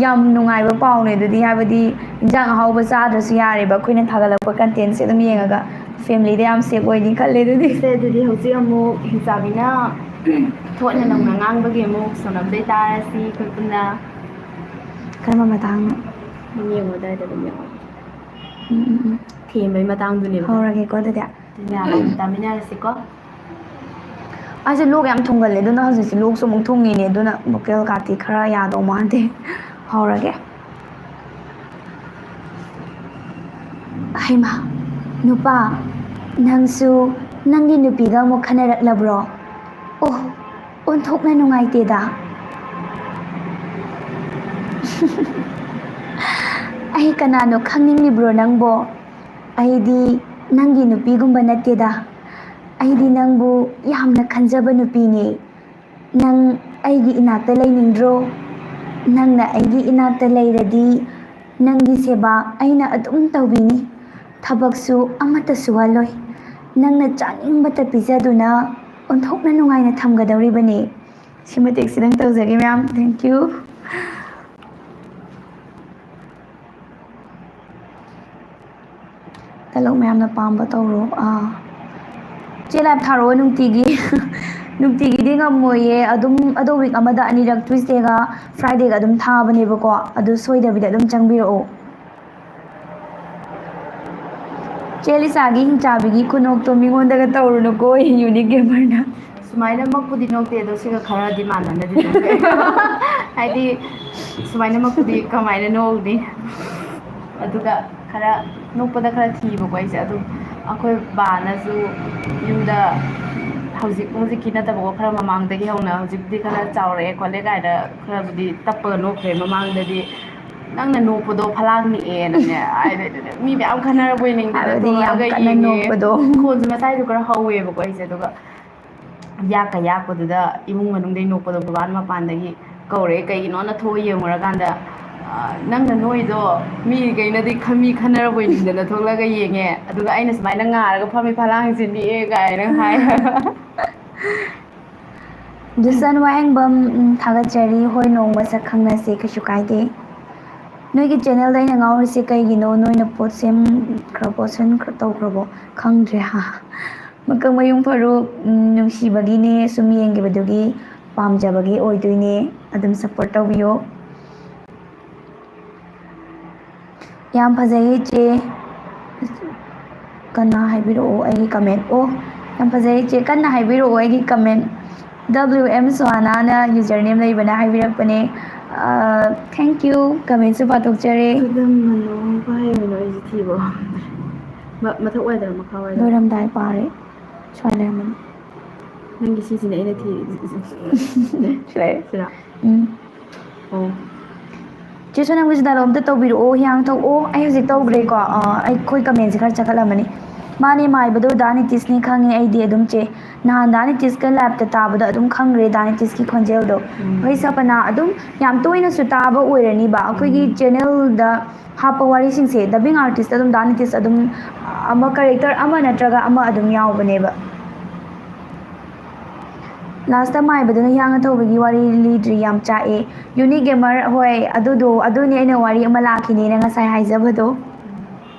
ꯌꯥꯝ ꯅꯨꯡꯉꯥꯏꯕ ꯄꯥꯎꯅꯦ ꯑꯗꯨꯗꯤ, ꯍꯥꯏꯕꯗꯤ ꯏꯟꯖꯥꯡ ꯑꯍꯥꯎꯕ ꯆꯥꯗ꯭ꯔꯁꯨ ꯌꯥꯔꯦꯕ, ꯑꯩꯈꯣꯏꯅ ꯊꯥꯒꯠꯂꯛꯄ ꯀꯟꯇꯦꯟꯁꯦ ꯑꯗꯨꯝ ꯌꯦꯡꯉꯒ ꯐꯦꯃꯤꯂꯤꯗ ꯌꯥꯝ ꯁꯦꯐ ꯑꯣꯏꯅꯤ ꯈꯜꯂꯦ ꯑꯗꯨꯗꯤ꯫ ꯁꯦ, ꯑꯗꯨꯗꯤ ꯍꯧꯖꯤꯛ ꯑꯃꯨꯛ ꯍꯤꯡꯆꯥꯕꯤꯅ ꯊꯣꯠꯅ ꯅꯧꯅ ꯉꯥꯡꯕꯒꯤ ꯑꯃꯨꯛ ꯁꯣꯅꯝꯗꯩ ꯇꯥꯔꯁꯤ ꯑꯩꯈꯣꯏ ꯄꯨꯟꯅ꯫ ꯀꯔꯝꯕ ꯃꯇꯥꯡꯅꯣ? ꯑꯗꯨꯝ ꯌꯦꯡꯉꯣ, ꯑꯗꯨꯋꯥꯏꯗ ꯑꯗꯨꯝ ꯌꯦꯡꯉꯣ꯫ ꯎꯝ, ꯎꯝ, ꯎꯝ꯫ ꯊꯦꯝꯕꯩ ꯃꯇꯥꯡꯗꯨꯅꯦꯕ꯫ ꯍꯧꯔꯒꯦꯀꯣ ꯑꯗꯨꯗꯤ꯫ ꯌꯥꯔꯦ, ꯇꯥꯃꯤꯟꯅꯔꯁꯤꯀꯣ꯫ ꯑꯩꯁꯦ ꯂꯣꯛ ꯌꯥꯝ ꯊꯨꯡꯒꯜꯂꯦ, ꯑꯗꯨꯅ ꯍꯧꯖꯤꯛꯁꯦ ꯂꯣꯛꯁꯨ ꯑꯃꯨꯛ ꯊꯨꯡꯉꯤꯅꯦ, ꯑꯗꯨꯅ ꯚꯣꯀꯦꯜ ꯀꯥꯇꯤ ꯈꯔ ꯌꯥꯗꯧ ꯃꯥꯟꯗꯦ꯫ ꯍꯧꯔꯒꯦ꯫ ꯍꯩꯃꯥ, ꯅꯨꯄꯥ, ꯅꯪꯁꯨ ꯅꯪꯒꯤ ꯅꯨꯄꯤꯒ ꯑꯃꯨꯛ ꯈꯟꯅꯔꯛꯂꯕ꯭ꯔꯣ? ꯑꯣ, ꯑꯣꯟꯊꯣꯛꯅ ꯅꯨꯡꯉꯥꯏꯇꯦꯗ꯫ ꯑꯩ ꯀꯅꯥꯅꯣ ꯈꯪꯅꯤꯡꯂꯤꯕ꯭ꯔꯣ ꯅꯪꯕꯣ? ꯑꯩꯗꯤ ꯅꯪꯒꯤ ꯅꯨꯄꯤꯒꯨꯝꯕ ꯅꯠꯇꯦꯗ꯫ ꯑꯩꯗꯤ ꯅꯪꯕꯨ ꯌꯥꯝꯅ ꯈꯟꯖꯕ ꯅꯨꯄꯤꯅꯦ꯫ ꯅꯪ ꯑꯩꯒꯤ ꯏꯅꯥꯛꯇ ꯂꯩꯅꯤꯡꯗ꯭ꯔꯣ? ꯅꯪꯅ ꯑꯩꯒꯤ ꯏꯅꯥꯛꯇ ꯂꯩꯔꯗꯤ ꯅꯪꯒꯤ ꯁꯦꯕꯥ ꯑꯩꯅ ꯑꯗꯨꯝ ꯇꯧꯕꯤꯅꯤ꯫ ꯊꯕꯛꯁꯨ ꯑꯃꯠꯇ ꯁꯨꯍꯜꯂꯣꯏ꯫ ꯅꯪꯅ ꯆꯥꯅꯤꯡꯕꯇ ꯄꯤꯖꯗꯨꯅ ꯑꯣꯟꯊꯣꯛꯅ ꯅꯨꯡꯉꯥꯏꯅ ꯊꯝꯒꯗꯧꯔꯤꯕꯅꯤ꯫ ꯁꯤ ꯃꯇꯦꯛꯁꯤꯗꯪ ꯇꯧꯖꯒꯦ ꯃꯌꯥꯝ꯫ Thank you꯫ ꯗꯥꯏꯂꯣꯛ ꯃꯌꯥꯝꯅ ꯄꯥꯝꯕ ꯇꯧꯔꯣ꯫ ꯑꯥ, ꯆꯦ, ꯂꯥꯏꯚ ꯊꯥꯔꯛꯑꯣ ꯅꯨꯡꯇꯤꯒꯤ꯫ ꯅꯨꯡꯇꯤꯒꯤꯗꯤ ꯉꯝꯃꯣꯏꯌꯦ, ꯑꯗꯨꯝ ꯑꯗꯣ ꯋꯤꯛ ꯑꯃꯗ ꯑꯅꯤꯔꯛ, ꯇ꯭ꯌꯨꯁꯗꯦꯒ ꯐ꯭ꯔꯥꯏꯗꯦꯒ ꯑꯗꯨꯝ ꯊꯥꯕꯅꯦꯕꯀꯣ꯫ ꯑꯗꯨ ꯁꯣꯏꯗꯕꯤꯗ ꯑꯗꯨꯝ ꯆꯪꯕꯤꯔꯛꯑꯣ꯫ ꯆꯦ ꯂꯤꯁꯥꯒꯤ ꯍꯤꯡꯆꯥꯕꯤꯒꯤ ꯈꯨꯅꯣꯛꯇꯣ ꯃꯤꯉꯣꯟꯗꯒ ꯇꯧꯔꯨꯅꯨꯀꯣ, ꯌꯨꯅꯤꯛ ꯒꯦꯃꯔꯅ꯫ ꯁꯨꯃꯥꯏꯅꯃꯛꯄꯨꯗꯤ ꯅꯣꯛꯇꯦ, ꯑꯗꯣ ꯁꯤꯒ ꯈꯔꯗꯤ ꯃꯥꯟꯅꯅꯗꯤ ꯅꯣꯛꯑꯦ꯫ ꯍꯥꯏꯗꯤ, ꯁꯨꯃꯥꯏꯅꯃꯛꯄꯨꯗꯤ ꯀꯃꯥꯏꯅ ꯅꯣꯛꯎꯅꯤ? ꯑꯗꯨꯒ ꯈꯔ ꯅꯣꯛꯄꯗ ꯈꯔ ꯊꯤꯕꯀꯣ ꯑꯩꯁꯦ꯫ ꯑꯗꯨꯝ ꯑꯩꯈꯣꯏ ꯕꯥꯅꯁꯨ ꯌꯨꯝꯗ ꯍꯧꯖꯤꯛ, ꯍꯧꯖꯤꯛꯀꯤ ꯅꯠꯇꯕꯀꯣ, ꯈꯔ ꯃꯃꯥꯡꯗꯒꯤ ꯍꯧꯅ, ꯍꯧꯖꯤꯛꯇꯤ ꯈꯔ ꯆꯥꯎꯔꯛꯑꯦ ꯈꯣꯠꯂꯦ ꯀꯥꯏꯅ ꯈꯔꯕꯨꯗꯤ ꯇꯞꯄꯒ ꯅꯣꯛꯈ꯭ꯔꯦ꯫ ꯃꯃꯥꯡꯗꯗꯤ "ꯅꯪꯅ ꯅꯣꯛꯄꯗꯣ ꯐꯂꯥꯡ ꯅꯤꯛꯑꯦꯅꯅꯦ", ꯍꯥꯏꯗꯣꯏꯗꯨꯅꯦ꯫ ꯃꯤ ꯃꯌꯥꯝ ꯈꯟꯅꯔꯕꯣꯏ ꯅꯤꯡꯗꯅ ꯍꯥꯏꯕꯗꯤ ꯌꯥꯝ ꯊꯣꯛꯂꯛꯑꯒ ꯀꯟꯅ ꯌꯦꯡꯉꯦ꯫ ꯅꯣꯛꯄꯗꯣ꯫ ꯈꯣꯟꯁꯨ ꯃꯁꯥꯏꯁꯨ ꯈꯔ ꯍꯧꯋꯦꯕꯀꯣ ꯑꯩꯁꯦ, ꯑꯗꯨꯒ ꯌꯥꯛꯀ ꯌꯥꯛꯄꯗꯨꯗ ꯏꯃꯨꯡ ꯃꯅꯨꯡꯗꯩ ꯅꯣꯛꯄꯗꯣ ꯕꯕꯥꯅ ꯃꯄꯥꯟꯗꯒꯤ ꯀꯧꯔꯛꯑꯦ꯫ ꯀꯩꯒꯤꯅꯣꯅ ꯊꯣꯛꯑ ꯌꯦꯡꯉꯨꯔꯀꯥꯟꯗ, "ꯑ, ꯅꯪꯅ ꯅꯣꯛꯏꯗꯣ ꯃꯤ ꯀꯩꯅꯗꯤ ꯈ-, ꯃꯤ ꯈꯟꯅꯔꯕꯣꯏ ꯅꯤꯡꯗꯅ ꯊꯣꯛꯂꯛꯑꯒ ꯌꯦꯡꯉꯦ, ꯑꯗꯨꯒ ꯑꯩꯅ ꯁꯨꯃꯥꯏꯅ ꯉꯥꯔꯒ ꯐꯝꯃꯤ ꯐꯂꯥꯡꯁꯦ ꯅꯤꯛꯑꯦ" ꯀꯥꯏꯅ ꯍꯥꯏ꯫ ꯖꯨꯁꯟ ꯋꯥꯍꯦꯡꯕꯝ, ꯎꯝ, ꯊꯥꯒꯠꯆꯔꯤ꯫ ꯍꯣꯏ, ꯅꯣꯡꯃ ꯁꯛ ꯈꯪꯅꯁꯦ, ꯀꯩꯁꯨ ꯀꯥꯏꯗꯦ꯫ ꯅꯣꯏꯒꯤ ꯆꯦꯅꯦꯜꯗ ꯑꯩꯅ ꯉꯥꯎꯔꯤꯁꯦ ꯀꯩꯒꯤꯅꯣ? ꯅꯣꯏꯅ ꯄꯣꯠ ꯁꯦꯝꯈ꯭ꯔ-, ꯄꯣꯠ ꯁꯦꯝꯈ꯭ꯔ-, ꯇꯧꯈ꯭ꯔꯕꯣ? ꯈꯪꯗ꯭ꯔꯦ, ꯍꯥ꯫ ꯃꯀꯛꯃꯌꯨꯝ ꯐꯥꯔꯨꯛ, ꯎꯝ, ꯅꯨꯡꯁꯤꯕꯒꯤꯅꯦ, ꯁꯨꯝ ꯌꯦꯡꯈꯤꯕꯗꯨꯒꯤ ꯄꯥꯝꯖꯕꯒꯤ ꯑꯣꯏꯗꯣꯏꯅꯦ꯫ ꯑꯗꯨꯝ ꯁꯞꯄꯣꯔꯠ ꯇꯧꯕꯤꯌꯣ꯫ ꯌꯥꯝ ꯐꯖꯩꯌꯦ ꯏꯆꯦ꯫ ꯀꯅꯥ ꯍꯥꯏꯕꯤꯔꯛꯑꯣ ꯑꯩꯒꯤ ꯀꯃꯦꯟ? ꯑꯣ, ꯌꯥꯝ ꯐꯖꯩꯌꯦ ꯏꯆꯦ, ꯀꯟꯅ ꯍꯥꯏꯕꯤꯔꯛꯑꯣ ꯑꯩꯒꯤ ꯀꯃꯦꯟ꯫ W M Suhana ꯅ ꯌꯨꯖꯔ ꯅꯦꯝ ꯂꯩꯕꯅ ꯍꯥꯏꯕꯤꯔꯛꯄꯅꯦ꯫ ꯑꯥ, thank you, ꯀꯃꯦꯟꯁꯨ ꯄꯥꯊꯣꯛꯆꯔꯦ꯫ ꯈꯨꯗꯝ ꯃꯅꯣ ꯄꯥꯏꯔꯤꯅꯣ ꯑꯩꯁꯦ ꯊꯤꯕ ꯉꯝꯗ꯭ꯔꯦ꯫ ꯃ-, ꯃꯊꯛ ꯋꯥꯏꯗꯔ ꯃꯈꯥ ꯋꯥꯏꯗꯔ? ꯂꯣꯏꯔꯝꯗꯥꯏ ꯄꯥꯔꯦ꯫ ꯁ꯭ꯋꯥꯏ ꯂꯩꯔꯝꯃꯅꯤ꯫ ꯅꯪꯒꯤ ꯁꯤꯁꯤꯅꯦ ꯑꯩꯅ ꯊꯤꯔꯤꯁꯦ꯫ ꯁꯤ ꯂꯩꯔꯦ꯫ ꯁꯤꯔꯥ? ꯎꯝ꯫ ꯑꯣ꯫ ꯆꯦ ꯁꯣꯅꯝꯒꯤꯁꯨ ꯗꯥꯏꯂꯣꯛ ꯑꯝꯇ ꯇꯧꯕꯤꯔꯛꯑꯣ, ꯍꯤꯌꯥꯡ ꯊꯣꯛꯑꯣ꯫ ꯑꯩ ꯍꯧꯖꯤꯛ ꯇꯧꯈ꯭ꯔꯦꯀꯣ꯫ ꯑ, ꯑꯩꯈꯣꯏ ꯀꯃꯦꯟꯁꯦ ꯈꯔ ꯆꯈꯠꯂꯝꯃꯅꯤ꯫ ꯃꯥꯅꯦ ꯃꯥꯏꯕꯗꯣ ꯗꯥ ꯅꯤꯇꯤꯁꯅꯤ ꯈꯪꯉꯦ ꯑꯩꯗꯤ ꯑꯗꯨꯝ ꯆꯦ꯫ ꯅꯍꯥꯟ ꯗꯥ ꯅꯤꯇꯤꯁꯀ ꯂꯥꯏꯞꯇ ꯇꯥꯕꯗꯣ ꯑꯗꯨꯝ ꯈꯪꯈ꯭ꯔꯦ ꯗꯥ ꯅꯤꯇꯤꯁꯀꯤ ꯈꯣꯟꯖꯦꯜꯗꯣ꯫ ꯎꯝ꯫ ꯍꯣꯏ ꯁꯄꯅꯥ, ꯑꯗꯨꯝ ꯌꯥꯝ ꯇꯣꯏꯅꯁꯨ ꯇꯥꯕ ꯑꯣꯏꯔꯅꯤꯕ꯫ ꯑꯩꯈꯣꯏꯒꯤ ꯎꯝ꯫ ꯆꯦꯅꯦꯜꯗ ꯍꯥꯞꯄ ꯋꯥꯔꯤꯁꯤꯡꯁꯦ dubbing artist ꯑꯗꯨꯝ ꯗꯥ ꯅꯤꯇꯤꯁ ꯑꯗꯨꯝ ꯑꯃ character ꯑꯃ ꯅꯠꯇ꯭ꯔꯒ ꯑꯃ ꯑꯗꯨꯝ ꯌꯥꯎꯕꯅꯦꯕ꯫ ꯂꯥꯁꯇ ꯃꯥꯏꯕꯗꯨꯅ ꯍꯤꯌꯥꯡ ꯑꯊꯧꯕꯒꯤ ꯋꯥꯔꯤ ꯂꯤꯗ꯭ꯔꯤ, ꯌꯥꯝ ꯆꯥꯛꯑꯦ꯫ ꯌꯨꯅꯤꯛ ꯒꯦꯃꯔ, ꯍꯣꯏ, ꯑꯗꯨꯗꯣ, ꯑꯗꯨꯅꯦ ꯑꯩꯅ ꯋꯥꯔꯤ ꯑꯃ ꯂꯥꯛꯈꯤꯅꯦꯅ ꯉꯁꯥꯏ ꯍꯥꯏꯖꯕꯗꯣ꯫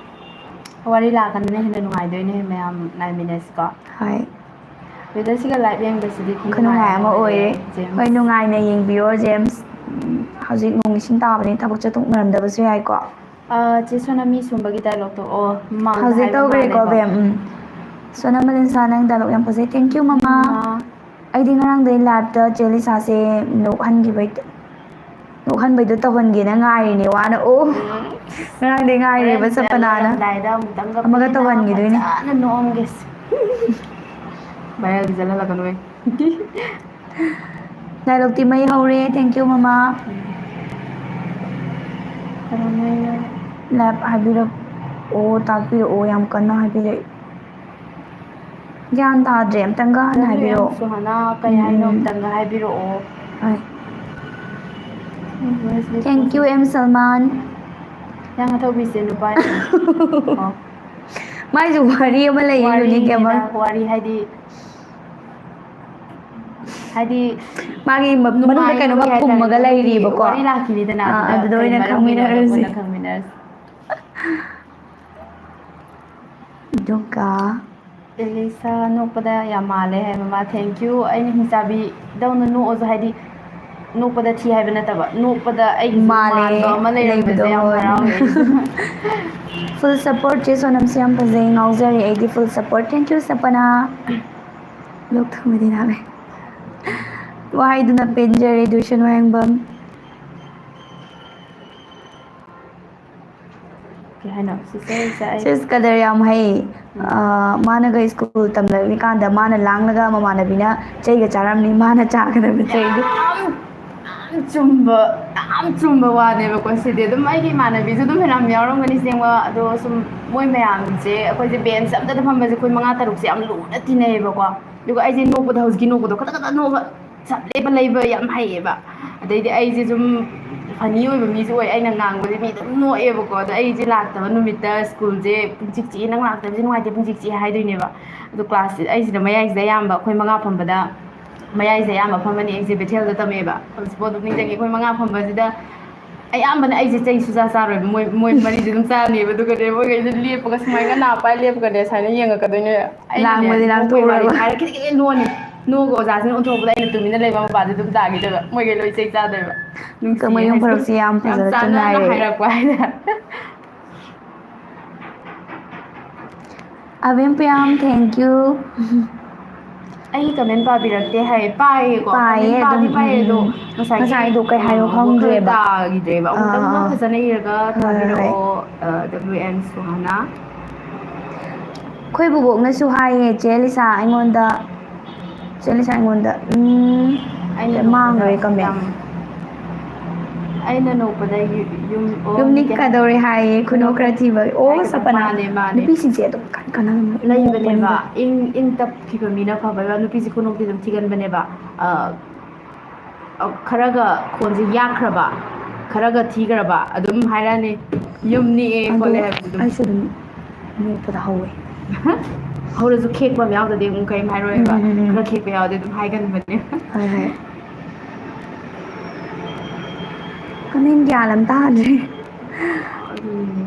ꯋꯥꯔꯤ ꯂꯥꯛꯀꯅꯤꯅ ꯍꯦꯟꯅ ꯅꯨꯡꯉꯥꯏꯗꯣꯏꯅꯦ ꯃꯌꯥꯝ ꯉꯥꯏꯃꯤꯟꯅꯁꯤꯀꯣ꯫ ꯍꯣꯏ꯫ ꯋꯦꯗꯔꯁꯤꯒ ꯂꯥꯏꯚ ꯌꯦꯡꯕꯁꯤꯗꯤ ꯈꯨꯅꯨꯡꯉꯥꯏ ꯈꯨꯅꯨꯡꯉꯥꯏ ꯑꯃ ꯑꯃ ꯑꯣꯏꯔꯦ꯫ ꯖꯦꯝꯁ꯫ ꯍꯣꯏ, ꯅꯨꯡꯉꯥꯏꯅ ꯌꯦꯡꯕꯤꯌꯣ ꯖꯦꯝꯁ꯫ ꯎꯝ, ꯍꯧꯖꯤꯛ ꯅꯣꯡ ꯏꯁꯤꯡ ꯇꯥꯕꯅꯤꯅ ꯊꯕꯛ ꯆꯠꯊꯣꯛꯅꯔꯝꯗꯕꯁꯨ ꯌꯥꯏꯀꯣ꯫ ꯑ, ꯆꯦ ꯁꯣꯅꯥꯃꯤ ꯁꯨꯝꯕꯒꯤ ꯗꯥꯏꯂꯣꯛꯇꯣ ꯑꯣ ꯃꯃꯥꯡꯗ ꯍꯧꯖꯤꯛ ꯍꯥꯏꯕ ꯇꯧꯈ꯭ꯔꯦꯀꯣ ꯃꯥꯜꯂꯦꯀꯣ꯫ ꯕꯦꯝ꯫ ꯎꯝ꯫ ꯁꯣꯅꯥ ꯃꯂꯤꯟꯁꯥ, ꯅꯪ ꯗꯥꯏꯂꯣꯛ ꯌꯥꯝ ꯐꯖꯩ꯫ Thank you, ꯃꯃꯥ꯫ ꯃꯃꯥ꯫ ꯑꯩꯗꯤ ꯉꯔꯥꯡꯗꯩ ꯂꯥꯏꯞꯇ ꯆꯦ ꯂꯤꯁꯥꯁꯦ ꯅꯣꯛꯍꯟꯈꯤꯕꯩ, ꯅꯣꯛꯍꯟꯕꯩꯗꯣ ꯇꯧꯍꯟꯒꯦꯅ ꯉꯥꯏꯔꯤꯅꯦ ꯋꯥꯅ꯫ ꯑꯣ꯫ ꯎꯝ꯫ ꯉꯔꯥꯡꯗꯩ ꯉꯥꯏꯔꯤꯕ ꯍꯣꯔꯦꯟ ꯁꯄꯅꯥꯅ꯫ ꯂꯣꯏꯔꯝꯗꯥꯏꯗ ꯑꯃꯨꯛꯇꯪꯒ ꯑꯃꯒ ꯄꯦꯟꯅ ꯇꯧꯍꯟꯈꯤꯗꯣꯏꯅꯦ꯫ ꯐꯖꯅ ꯅꯣꯛꯑꯝꯒꯦꯁꯦ꯫ ꯚꯥꯏꯔꯦꯜꯗꯤ ꯆꯠꯍꯜꯂꯛꯀꯅꯨꯍꯦ꯫ ꯗꯥꯏꯂꯣꯛꯇꯤ ꯃꯩ ꯍꯧꯔꯦ꯫ Thank you, ꯃꯃꯥ꯫ ꯀꯩꯅꯣꯅꯦ꯫ ꯂꯥꯏꯞ ꯍꯥꯏꯕꯤꯔꯛꯑꯣ, ꯇꯥꯛꯄꯤꯔꯛꯑꯣ, ꯌꯥꯝ ꯀꯟꯅ ꯍꯥꯏꯕꯤꯔꯛꯏ꯫ ꯒ꯭ꯌꯥꯟ ꯇꯥꯗ꯭ꯔꯦ, ꯑꯝꯇꯪꯒ ꯍꯟꯅ ꯗꯕ꯭ꯂꯤꯎ ꯑꯦꯝ ꯍꯥꯏꯕꯤꯔꯛꯑꯣ꯫ ꯁꯨꯍꯥꯅꯥ ꯀꯩ ꯎꯝ, ꯍꯥꯏꯅꯣ ꯎꯝ꯫ ꯑꯝꯇꯪꯒ ꯍꯥꯏꯕꯤꯔꯛꯑꯣ꯫ ꯍꯣꯏ꯫ Thank you, M Salman꯫ ꯍꯤꯌꯥꯡ ꯑꯊꯧꯕꯤꯁꯦ ꯅꯨꯄꯥ꯫ ꯑꯣ꯫ ꯃꯥꯏꯁꯨ ꯋꯥꯔꯤ ꯑꯃ ꯂꯩꯌꯦ, ꯌꯨꯅꯤꯛ ꯑꯃ꯫ ꯋꯥꯔꯤꯅꯤꯅ, ꯋꯥꯔꯤ ꯍꯥꯏꯗꯤ, ꯍꯥꯏꯗꯤ ꯃꯥꯒꯤ ꯃ-, ꯃꯅꯨꯡꯗ ꯀꯩꯅꯣꯝꯃ ꯅꯨꯡꯉꯥꯏꯕꯒꯤ ꯍꯥꯏꯇꯥꯔꯦ, ꯐꯨꯝꯃꯒ ꯃꯅꯨꯡꯒꯤ ꯂꯩꯔꯤꯕꯀꯣ꯫ ꯋꯥꯔꯤ ꯂꯥꯛꯈꯤꯅꯤꯗꯅ, ꯑꯥ, ꯑꯗꯨꯗ ꯑꯗꯨꯗ ꯀꯔꯤ ꯑꯣꯏꯅ ꯃꯔꯝꯒꯤꯅꯣꯗꯣ ꯈꯪꯃꯤꯟꯅꯔꯁꯤ꯫ ꯄꯨꯟꯅ ꯈꯪꯃꯤꯟꯅꯔꯁꯤ꯫ ꯑꯗꯨꯒ ꯑꯦꯂꯤꯁꯥ ꯅꯣꯛꯄꯗ ꯌꯥꯝ ꯃꯥꯜꯂꯦ ꯍꯥꯏ ꯃꯃꯥ꯫ Thank you꯫ ꯑꯩꯅ ꯍꯤꯡꯆꯥꯕꯤꯗꯧꯅ ꯅꯣꯛꯑꯁꯨ, ꯍꯥꯏꯗꯤ ꯅꯣꯛꯄꯗ ꯊꯤ ꯍꯥꯏꯕ ꯅꯠꯇꯕ, ꯅꯣꯛꯄꯗ ꯑꯩꯒꯤꯁꯨ ꯃꯥꯜꯂꯦ, ꯃꯥꯟꯕ ꯑꯃ ꯂꯩꯔꯝꯕꯁꯦ ꯂꯩꯕꯗꯣ, ꯌꯥꯝ ꯍꯣꯏ꯫ ꯍꯔꯥꯎꯋꯦ ꯑꯩꯁꯨ꯫ Full support, ꯆꯦ ꯁꯣꯅꯝꯁꯨ ꯌꯥꯝ ꯐꯖꯩ, ꯉꯥꯎꯖꯔꯦ ꯑꯩꯗꯤ꯫ Full support꯫ Thank you, ꯁꯄꯅꯥ꯫ ꯂꯣꯛ ꯊꯨꯡꯕꯗꯤ ꯅꯥꯜꯂꯦ꯫ ꯋꯥꯍꯩꯗꯨꯅ ꯄꯦꯟꯖꯔꯦ, ꯗꯨꯏꯁꯟ ꯋꯥꯍꯦꯡꯕꯝ꯫ ꯀꯩ ꯍꯥꯏꯅꯣ? Sister ꯏꯆꯥ ꯑꯩ ꯁꯤꯁ ꯀꯗꯔ ꯌꯥꯝ ꯍꯩ꯫ ꯎꯝ꯫ ꯑ, ꯃꯥꯅꯒ ꯁ꯭ꯀꯨꯜ ꯇꯝꯂꯛꯂꯤꯀꯥꯟꯗ ꯃꯥꯅ ꯂꯥꯡꯂꯒ ꯃꯃꯥꯟꯅꯕꯤꯅ ꯆꯩꯒ ꯆꯥꯔꯝꯅꯤ, ꯃꯥꯅ ꯆꯥꯒꯗꯕ ꯆꯩꯗꯣ꯫ ꯌꯥꯝ, ꯌꯥꯝ ꯆꯨꯝꯕ, ꯌꯥꯝ ꯆꯨꯝꯕ ꯋꯥꯅꯦꯕꯀꯣ ꯁꯤꯗꯤ꯫ ꯑꯗꯨꯝ ꯑꯩꯒꯤ ꯏꯃꯥꯟꯅꯕꯤꯁꯨ ꯑꯗꯨꯝ ꯐꯅꯌꯥꯝ ꯌꯥꯎꯔꯝꯒꯅꯤ ꯁꯦꯡꯕ꯫ ꯑꯗꯣ ꯁꯨꯝ ꯃꯣꯏ ꯃꯌꯥꯝꯁꯦ, ꯑꯩꯈꯣꯏꯁꯦ ꯕꯦꯟꯁ ꯑꯝꯇꯗ ꯐꯝꯕꯁꯦ ꯑꯩꯈꯣꯏ ꯃꯉꯥ ꯇꯔꯨꯛꯁꯦ ꯌꯥꯝ ꯂꯨꯅ ꯇꯤꯟꯅꯩꯌꯦꯕꯀꯣ꯫ ꯑꯗꯨꯒ ꯑꯩꯁꯦ ꯅꯣꯛꯄꯗ, ꯍꯧꯖꯤꯛꯀꯤ ꯅꯣꯛꯄꯗꯣ ꯈꯇꯛ ꯈꯇꯛ ꯅꯣꯛꯑꯒ ꯆꯞ ꯂꯦꯞꯄ ꯂꯩꯕ ꯌꯥꯝ ꯍꯩꯌꯦꯕ꯫ ꯑꯗꯩꯗꯤ ꯑꯩꯁꯦ ꯁꯨꯝ funny ꯑꯣꯏꯕ ꯃꯤꯁꯨ ꯑꯣꯏ, ꯑꯩꯅ ꯉꯥꯡꯕꯁꯦ ꯃꯤ ꯑꯗꯨꯝ ꯅꯣꯛꯑꯦꯕꯀꯣ꯫ ꯑꯗꯣ ꯑꯩꯁꯦ ꯂꯥꯛꯇꯕ ꯅꯨꯃꯤꯠꯇ ꯁ꯭ꯀꯨꯜꯁꯦ ꯄꯨꯡꯆꯤꯛ ꯆꯤꯛꯏ, "ꯅꯪ ꯂꯥꯛꯇꯕꯁꯦ ꯅꯨꯡꯉꯥꯏꯇꯦ, ꯄꯨꯡꯆꯤꯛ ꯆꯤꯛꯑꯦ" ꯍꯥꯏꯗꯣꯏꯅꯦꯕ꯫ ꯑꯗꯣ ꯀ꯭ꯂꯥꯁꯁꯦ ꯑꯩꯁꯤꯗ ꯃꯌꯥꯏꯁꯤꯗ ꯑꯌꯥꯝꯕ, ꯑꯩꯈꯣꯏ ꯃꯉꯥ ꯐꯝꯕꯗ ꯃꯌꯥꯏꯁꯦ ꯑꯌꯥꯝꯕ ꯐꯝꯃꯅꯤ꯫ ꯑꯩꯁꯦ ꯕꯦꯊꯦꯜꯗ ꯇꯝꯃꯦꯕ꯫ ꯍꯧꯖꯤꯛꯐꯥꯎ ꯑꯗꯨꯝ ꯅꯤꯡꯁꯤꯡꯉꯤ꯫ ꯑꯩꯈꯣꯏ ꯃꯉꯥ ꯐꯝꯕꯁꯤꯗ ꯑꯌꯥꯝꯕꯅ ꯑꯩꯁꯦ ꯆꯩ ꯁꯨꯡꯆꯥ ꯆꯥꯔꯣꯏꯕ, ꯃꯣꯏ ꯃꯣꯏ ꯃꯔꯤꯁꯦ ꯑꯗꯨꯝ ꯆꯥꯅꯦꯕ꯫ ꯑꯗꯨꯒꯅꯦ ꯃꯣꯏꯈꯩꯁꯦ ꯂꯦꯞꯄꯒ ꯁꯨꯃꯥꯏꯅ ꯅꯥ ꯄꯥꯏ ꯂꯦꯞꯄꯒꯅꯦ ꯁꯨꯃꯥꯏꯅ ꯌꯦꯡꯉꯛꯀꯗꯣꯏꯅꯦ꯫ ꯑꯩꯅꯅꯦ ꯂꯥꯡꯕꯗꯤ ꯅꯣꯛꯄꯩ ꯋꯥꯔꯤ ꯂꯥꯡꯊꯣꯛꯎꯔꯕ? ꯍꯥꯏꯔ ꯈꯤꯇꯪ ꯈꯤꯇꯪ ꯅꯣꯛꯑꯅꯤ꯫ ꯅꯣꯛꯑꯒ ꯑꯣꯖꯥꯁꯤꯅ ꯑꯣꯟꯊꯣꯛꯄꯗ ꯑꯩꯅ ꯇꯨꯃꯤꯟꯅ ꯂꯩꯕ ꯃꯄꯥꯗꯤ ꯑꯗꯨꯝ ꯇꯥꯈꯤꯗꯣꯏꯕ꯫ ꯃꯣꯏꯈꯩ ꯂꯣꯏ ꯆꯩ ꯆꯥꯗꯣꯏꯕ꯫ ꯅꯨꯡꯁꯤꯌꯦ ꯀꯃꯩ ꯌꯨꯝ ꯍꯥꯏꯁꯦ꯫ ꯐꯔꯛꯁꯦ ꯌꯥꯝ ꯌꯥꯝ ꯐꯖꯅ ꯆꯨꯝꯅ ꯆꯥꯟꯅꯅ ꯍꯥꯏꯔꯛꯑꯦ꯫ ꯍꯥꯏꯔꯛꯄ ꯍꯥꯏꯇꯥꯔꯦ꯫ ꯑꯕꯦꯝ ꯄꯤꯌꯥꯝ, thank you꯫ ꯑꯩꯒꯤ ꯀꯃꯦꯟ ꯄꯥꯕꯤꯔꯛꯇꯦ ꯍꯥꯏ꯫ ꯄꯥꯏꯌꯦꯀꯣ꯫ ꯄꯥꯏꯌꯦ ꯀꯃꯦꯟ ꯄꯥꯗꯤ ꯑꯗꯨꯝ, ꯄꯥꯏꯌꯦ ꯎꯝ, ꯑꯗꯣ ꯎꯝ꯫ ꯉꯁꯥꯏꯒꯤ, ꯉꯁꯥꯏꯗꯣ ꯀꯩ ꯍꯥꯏꯅꯣ ꯑ, ꯋꯥꯈꯜ ꯈꯪꯗ꯭ꯔꯦꯕ꯫ ꯇꯥꯈꯤꯗ꯭ꯔꯦꯕ꯫ ꯑꯥ, ꯑꯃꯨꯛꯇꯪꯒ ꯑꯥ꯫ ꯐꯖꯅ ꯏꯔꯒ ꯍꯣꯏ, ꯍꯣꯏ, ꯍꯣꯏ꯫ ꯊꯥꯕꯤꯔꯛꯑꯣ, ꯑ, W N ꯁꯨꯍꯥꯅꯥ꯫ ꯑꯩꯈꯣꯏ ꯕꯨꯕꯣꯛꯅꯁꯨ ꯍꯥꯏꯌꯦ, ꯆꯦ ꯂꯤꯁꯥ ꯑꯩꯉꯣꯟꯗ, ꯆꯦ ꯂꯤꯁꯥ ꯑꯩꯉꯣꯟꯗ, ꯎꯝ, ꯑꯩꯅ ꯅꯣꯛꯄꯗ ꯃꯥꯡꯈ꯭ꯔꯦ ꯀꯃꯦꯟ꯫ ꯌꯥꯝ, ꯑꯩꯅ ꯅꯣꯛꯄꯗ ꯌꯨ-, ꯌꯨꯝ, ꯑꯣ, ꯌꯨꯝꯅꯤꯛ ꯅꯠꯇꯦ꯫ ꯀꯗꯧꯔꯦ ꯍꯥꯏꯌꯦ, ꯈꯨꯅꯣꯛ ꯈꯨꯅꯣꯛ ꯈꯔ ꯊꯤꯕ꯫ ꯑꯣ, ꯍꯥꯏꯒꯗ꯭ꯔꯥ? ꯁꯄꯅꯥ꯫ ꯃꯥꯅꯦ, ꯃꯥꯅꯦ꯫ ꯅꯨꯄꯤꯁꯤꯡꯁꯦ ꯑꯗꯨꯝ ꯀꯟ ꯀꯟꯅ ꯑꯗꯨꯝ ꯂꯩꯕꯅꯦꯕ꯫ ꯅꯣꯛꯄꯅꯤꯗ꯫ ꯏꯪ, ꯏꯪ ꯇꯞꯈꯤꯕ ꯃꯤꯅ ꯐꯕ꯫ ꯅꯨꯄꯤꯁꯦ ꯈꯨꯅꯣꯛꯇꯤ ꯑꯗꯨꯝ ꯊꯤꯒꯟꯕꯅꯦꯕ꯫ ꯑ, ꯑ, ꯈꯔꯒ ꯈꯣꯟꯁꯦ ꯌꯥꯛꯈ꯭ꯔꯕ, ꯈꯔꯒ ꯊꯤꯈ꯭ꯔꯕ ꯑꯗꯨꯝ ꯍꯥꯏꯔꯛꯑꯅꯤ, "ꯌꯨꯝ ꯅꯤꯛꯑꯦ ꯑꯗꯣ ꯈꯣꯠꯂꯦ" ꯍꯥꯏꯕꯁꯦ ꯑꯗꯨꯝ꯫ ꯑꯩꯁꯨ ꯑꯗꯨꯝ ꯅꯣꯛꯄꯗ ꯍꯧꯋꯦ꯫ ꯍꯧꯔꯁꯨ ꯈꯦꯛꯄ ꯑꯃ ꯌꯥꯎꯗꯗꯤ ꯑꯃꯨꯛ ꯀꯔꯤꯝ ꯍꯥꯏꯔꯣꯏꯕ꯫ ꯎꯝ, ꯎꯝ, ꯎꯝ꯫ ꯈꯔ ꯈꯦꯛꯄ ꯌꯥꯎꯔꯗꯤ ꯑꯗꯨꯝ ꯍꯥꯏꯒꯟꯕꯅꯦ꯫ ꯍꯣꯏ, ꯍꯣꯏ꯫ ꯀꯃꯦꯟ ꯒ꯭ꯌꯥꯟ ꯑꯃ ꯇꯥꯗ꯭ꯔꯦ꯫ ꯑꯗꯨꯅꯦ꯫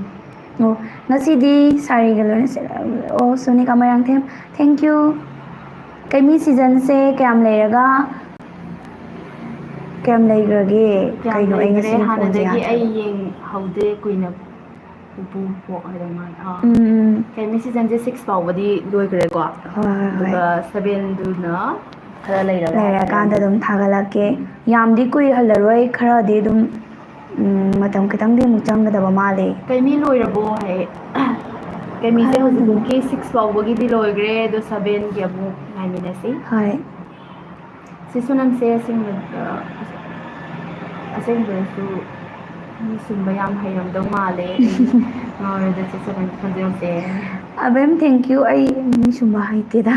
ꯑꯣ, ꯉꯁꯤꯗꯤ ꯁꯥꯔꯤꯒ ꯂꯣꯏꯅ ꯁꯦꯠ-, ꯑꯣ, ꯁꯣꯅꯤꯀꯥ ꯃꯣꯏꯔꯥꯡꯊꯦꯝ, thank you꯫ ꯀꯩꯃꯤ ꯁꯤꯖꯟꯁꯦ ꯀꯌꯥꯝ ꯂꯩꯔꯒ, ꯀꯌꯥꯝ ꯂꯩꯈ꯭ꯔꯒꯦ? ꯀꯌꯥꯝ ꯀꯩꯅꯣ ꯑꯩ ꯂꯩꯈ꯭ꯔꯦ? ꯉꯁꯤꯒꯤ ꯐꯣꯟꯁꯦ ꯍꯥꯟꯅꯗꯒꯤ ꯑꯩ ꯌꯥꯗ꯭ꯔꯕ꯫ ꯌꯦꯡꯍꯧꯗꯦ ꯀꯨꯏꯅ꯫ ꯄꯨꯄꯨ ꯄꯣꯛ ꯍꯥꯏꯗꯧ ꯃꯥꯜꯂꯦ꯫ ꯑꯥ꯫ ꯎꯝ, ꯎꯝ꯫ ꯀꯩꯃꯤ ꯁꯤꯖꯟꯁꯦ six ꯐꯥꯎꯕꯗꯤ ꯂꯣꯏꯈ꯭ꯔꯦꯀꯣ꯫ ꯍꯣꯏ, ꯍꯣꯏ, ꯍꯣꯏ꯫ ꯑꯗꯨꯒ sevenꯗꯨꯅ ꯈꯔ ꯂꯩꯔꯒ ꯂꯩꯔꯀꯥꯟꯗ ꯍꯥꯏꯇꯥꯔꯦ꯫ ꯑꯗꯨꯝ ꯊꯥꯒꯠꯂꯛꯀꯦ꯫ ꯌꯥꯝꯗꯤ ꯀꯨꯏꯍꯜꯂꯔꯣꯏ, ꯈꯔꯗꯤ ꯑꯗꯨꯝ, ꯎꯝ, ꯃꯇꯝ ꯈꯤꯇꯪꯗꯤ ꯑꯃꯨꯛ ꯆꯪꯒꯗꯕ ꯃꯥꯜꯂꯦ꯫ ꯀꯩꯃꯤ ꯂꯣꯏꯔꯕꯣ ꯍꯥꯏ? ꯀꯩꯃꯤꯁꯦ ꯈꯔ ꯑꯗꯨꯝ꯫ ꯍꯧꯖꯤꯛꯐꯥꯎꯒꯤ six ꯐꯥꯎꯕꯒꯤꯗꯤ ꯂꯣꯏꯈ꯭ꯔꯦ, ꯑꯗꯣ sevenꯒꯤ ꯑꯃꯨꯛ ꯉꯥꯏꯃꯤꯟꯅꯁꯤ꯫ ꯍꯣꯏ꯫ ꯁꯤꯁꯨ ꯅꯪꯁꯦ ꯑꯁꯦꯡꯕ-, ꯑ, ꯑꯁꯦꯡꯕꯗꯁꯨ ꯃꯤ ꯁꯨꯝꯕ ꯌꯥꯝ ꯍꯩꯔꯝꯗꯧ ꯃꯥꯜꯂꯦ꯫ ꯑꯩ ꯉꯥꯎꯔꯦꯗ ꯆꯦ ꯁꯣꯅꯥꯒꯤ ꯈꯣꯟꯖꯦꯜꯁꯦ꯫ ꯑꯕꯦꯝ, thank you꯫ ꯑꯩ ꯃꯤ ꯁꯨꯝꯕ ꯍꯩꯇꯦꯗ꯫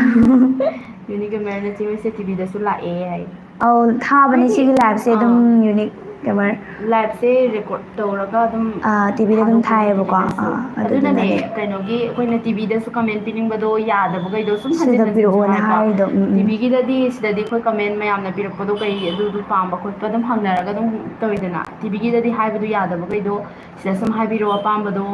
ꯌꯨꯅꯤꯛ ꯑꯃꯦꯔꯅ ꯆꯦ ꯍꯣꯏꯁꯦ ꯇꯤꯚꯤꯗꯁꯨ ꯂꯥꯛꯑꯦ ꯍꯥꯏ꯫ ꯑꯧ, ꯊꯥꯕꯅꯦ ꯍꯥꯏꯗꯤ, ꯁꯤꯒꯤ liveꯁꯦ ꯑꯗꯨꯝ ꯑꯥ꯫ ꯌꯨꯅꯤꯛ ꯀꯃꯔ ꯂꯥꯏꯞꯁꯦ ꯔꯦꯀꯣꯔꯠ ꯇꯧꯔꯒ ꯑꯗꯨꯝ ꯇꯤꯚꯤꯗ ꯑꯗꯨꯝ ꯊꯥꯏꯌꯦꯕꯀꯣ꯫ ꯑꯗꯨꯅꯅꯦ ꯀꯩꯅꯣꯒꯤ ꯑꯩꯈꯣꯏꯅ ꯇꯤꯚꯤꯗꯁꯨ ꯀꯃꯦꯟ ꯄꯤꯅꯤꯡꯕꯗꯣ ꯌꯥꯗꯕꯈꯩꯗꯣ ꯁꯨꯝ ꯍꯟꯖꯤꯟ ꯍꯟꯖꯤꯟ ꯍꯥꯏꯕ꯫ ꯇꯤꯚꯤꯒꯤꯗꯗꯤ ꯁꯤꯗꯗꯤ ꯑꯩꯈꯣꯏ ꯀꯃꯦꯟ ꯃꯌꯥꯝꯅ ꯄꯤꯔꯛꯄꯗꯣ ꯀꯩ ꯑꯗꯨꯗꯨ ꯄꯥꯝꯕ ꯈꯣꯠꯄ ꯑꯗꯨꯝ ꯍꯪꯅꯔꯒ ꯑꯗꯨꯝ ꯇꯧꯋꯤꯗꯅ꯫ ꯇꯤꯚꯤꯒꯤꯗꯗꯤ ꯍꯥꯏꯕꯗꯣ ꯌꯥꯗꯕꯈꯩꯗꯣ ꯁꯤꯗ ꯁꯨꯝ ꯍꯥꯏꯕꯤꯔꯛꯑꯣ ꯑꯄꯥꯝꯕꯗꯣ꯫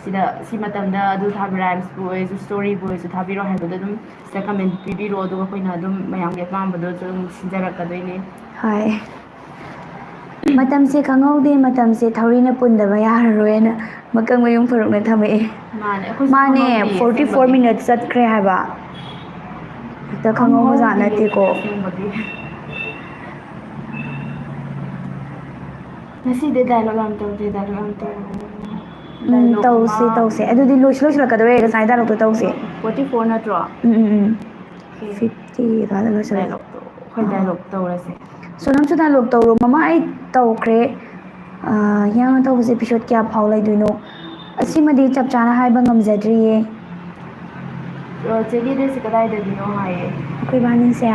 ꯁꯤꯗ ꯁꯤ ꯃꯇꯝꯗ ꯑꯗꯨ ꯊꯥꯕꯤꯔꯣ, ꯔꯥꯏꯝꯁꯄꯨ ꯑꯣꯏꯔꯁꯨ ꯁ꯭ꯇꯣꯔꯤꯕꯨ ꯑꯣꯏꯔꯁꯨ ꯊꯥꯕꯤꯔꯣ ꯍꯥꯏꯕꯗꯣ ꯑꯗꯨꯝ ꯁꯤꯗ ꯀꯃꯦꯟ ꯄꯤꯕꯤꯔꯣ, ꯑꯗꯨꯒ ꯑꯩꯈꯣꯏꯅ ꯑꯗꯨꯝ ꯃꯌꯥꯝꯒꯤ ꯑꯄꯥꯝꯕꯗꯣ ꯑꯗꯨꯝ ꯁꯤꯟꯖꯔꯛꯀꯗꯣꯏꯅꯦ꯫ ꯍꯣꯏ꯫ ꯃꯇꯝꯁꯦ ꯈꯪꯍꯧꯗꯦ, ꯃꯇꯝꯁꯦ ꯊꯧꯔꯤꯅ ꯄꯨꯟꯗꯕ ꯌꯥꯔꯔꯣꯏꯅ ꯃꯀꯛ ꯃꯌꯨꯝ ꯐꯔꯨꯛꯅ ꯊꯝꯃꯛꯑꯦ꯫ ꯃꯥꯅꯦ, ꯑꯩꯈꯣꯏꯁꯨ ꯃꯥꯅꯦ, ꯈꯪꯍꯧꯗꯦ ꯐꯣꯔꯇꯤ ꯐꯣꯔ ꯑꯁꯦꯡꯕꯒꯤ꯫ ꯃꯤꯅꯠꯁ ꯆꯠꯈ꯭ꯔꯦ ꯍꯥꯏꯕ꯫ ꯍꯦꯛꯇ ꯈꯪꯍꯧꯕꯖꯥꯠ ꯈꯪꯍꯧꯗꯦ ꯅꯠꯇꯦꯀꯣ꯫ ꯑꯁꯦꯡꯕꯒꯤ꯫ ꯉꯁꯤꯗꯤ ꯗꯥꯏꯂꯣꯛ ꯌꯥꯝ ꯇꯧꯗꯦ, ꯗꯥꯏꯂꯣꯛ ꯌꯥꯝ ꯇꯧꯔꯣ꯫ ꯎꯝ, ꯗꯥꯏꯂꯣꯛ ꯇꯧꯁꯦ, ꯑꯃ ꯇꯧꯁꯦ꯫ ꯑꯗꯨꯗꯤ ꯂꯣꯏꯁꯨ ꯂꯣꯏꯁꯤꯜꯂꯛꯀꯗꯧꯔꯦ, ꯉꯁꯥꯏ ꯗꯥꯏꯂꯣꯛꯇꯣ ꯇꯧꯁꯦ꯫ ꯐꯣꯔꯇꯤ ꯐꯣꯔ ꯅꯠꯇ꯭ꯔꯣ? ꯎꯝ, ꯎꯝ, ꯎꯝ꯫ ꯑꯣꯀꯦ꯫ ꯐꯤꯐꯇꯤ ꯑꯗꯨꯋꯥꯏꯗ ꯂꯣꯏꯁꯤꯜꯂꯁꯦ꯫ ꯗꯥꯏꯂꯣꯛꯇꯣ ꯑꯩꯈꯣꯏ ꯑꯥ꯫ ꯗꯥꯏꯂꯣꯛ ꯇꯧꯔꯁꯦ꯫ ꯁꯣꯅꯝꯁꯨ ꯗꯥꯏꯂꯣꯛ ꯇꯧꯔꯣ꯫ ꯃꯃꯥ, ꯑꯩ ꯇꯧꯈ꯭ꯔꯦ꯫ ꯑꯥ, ꯍꯤꯌꯥꯡꯅ ꯇꯧꯕꯁꯦ ꯏꯄꯤꯁꯣꯠ ꯀꯌꯥ ꯐꯥꯎ ꯂꯩꯗꯣꯏꯅꯣ? ꯑꯁꯤꯃꯗꯤ ꯆꯞ ꯆꯥꯅ ꯍꯥꯏꯕ ꯉꯝꯖꯗ꯭ꯔꯤꯌꯦ꯫ ꯑ, ꯆꯦꯒꯤ ꯑꯗꯨꯏꯁꯦ ꯀꯗꯥꯏꯗꯒꯤꯅꯣ ꯍꯥꯏꯌꯦ? ꯑꯩꯈꯣꯏ ꯏꯕꯥꯅꯤꯁꯦ,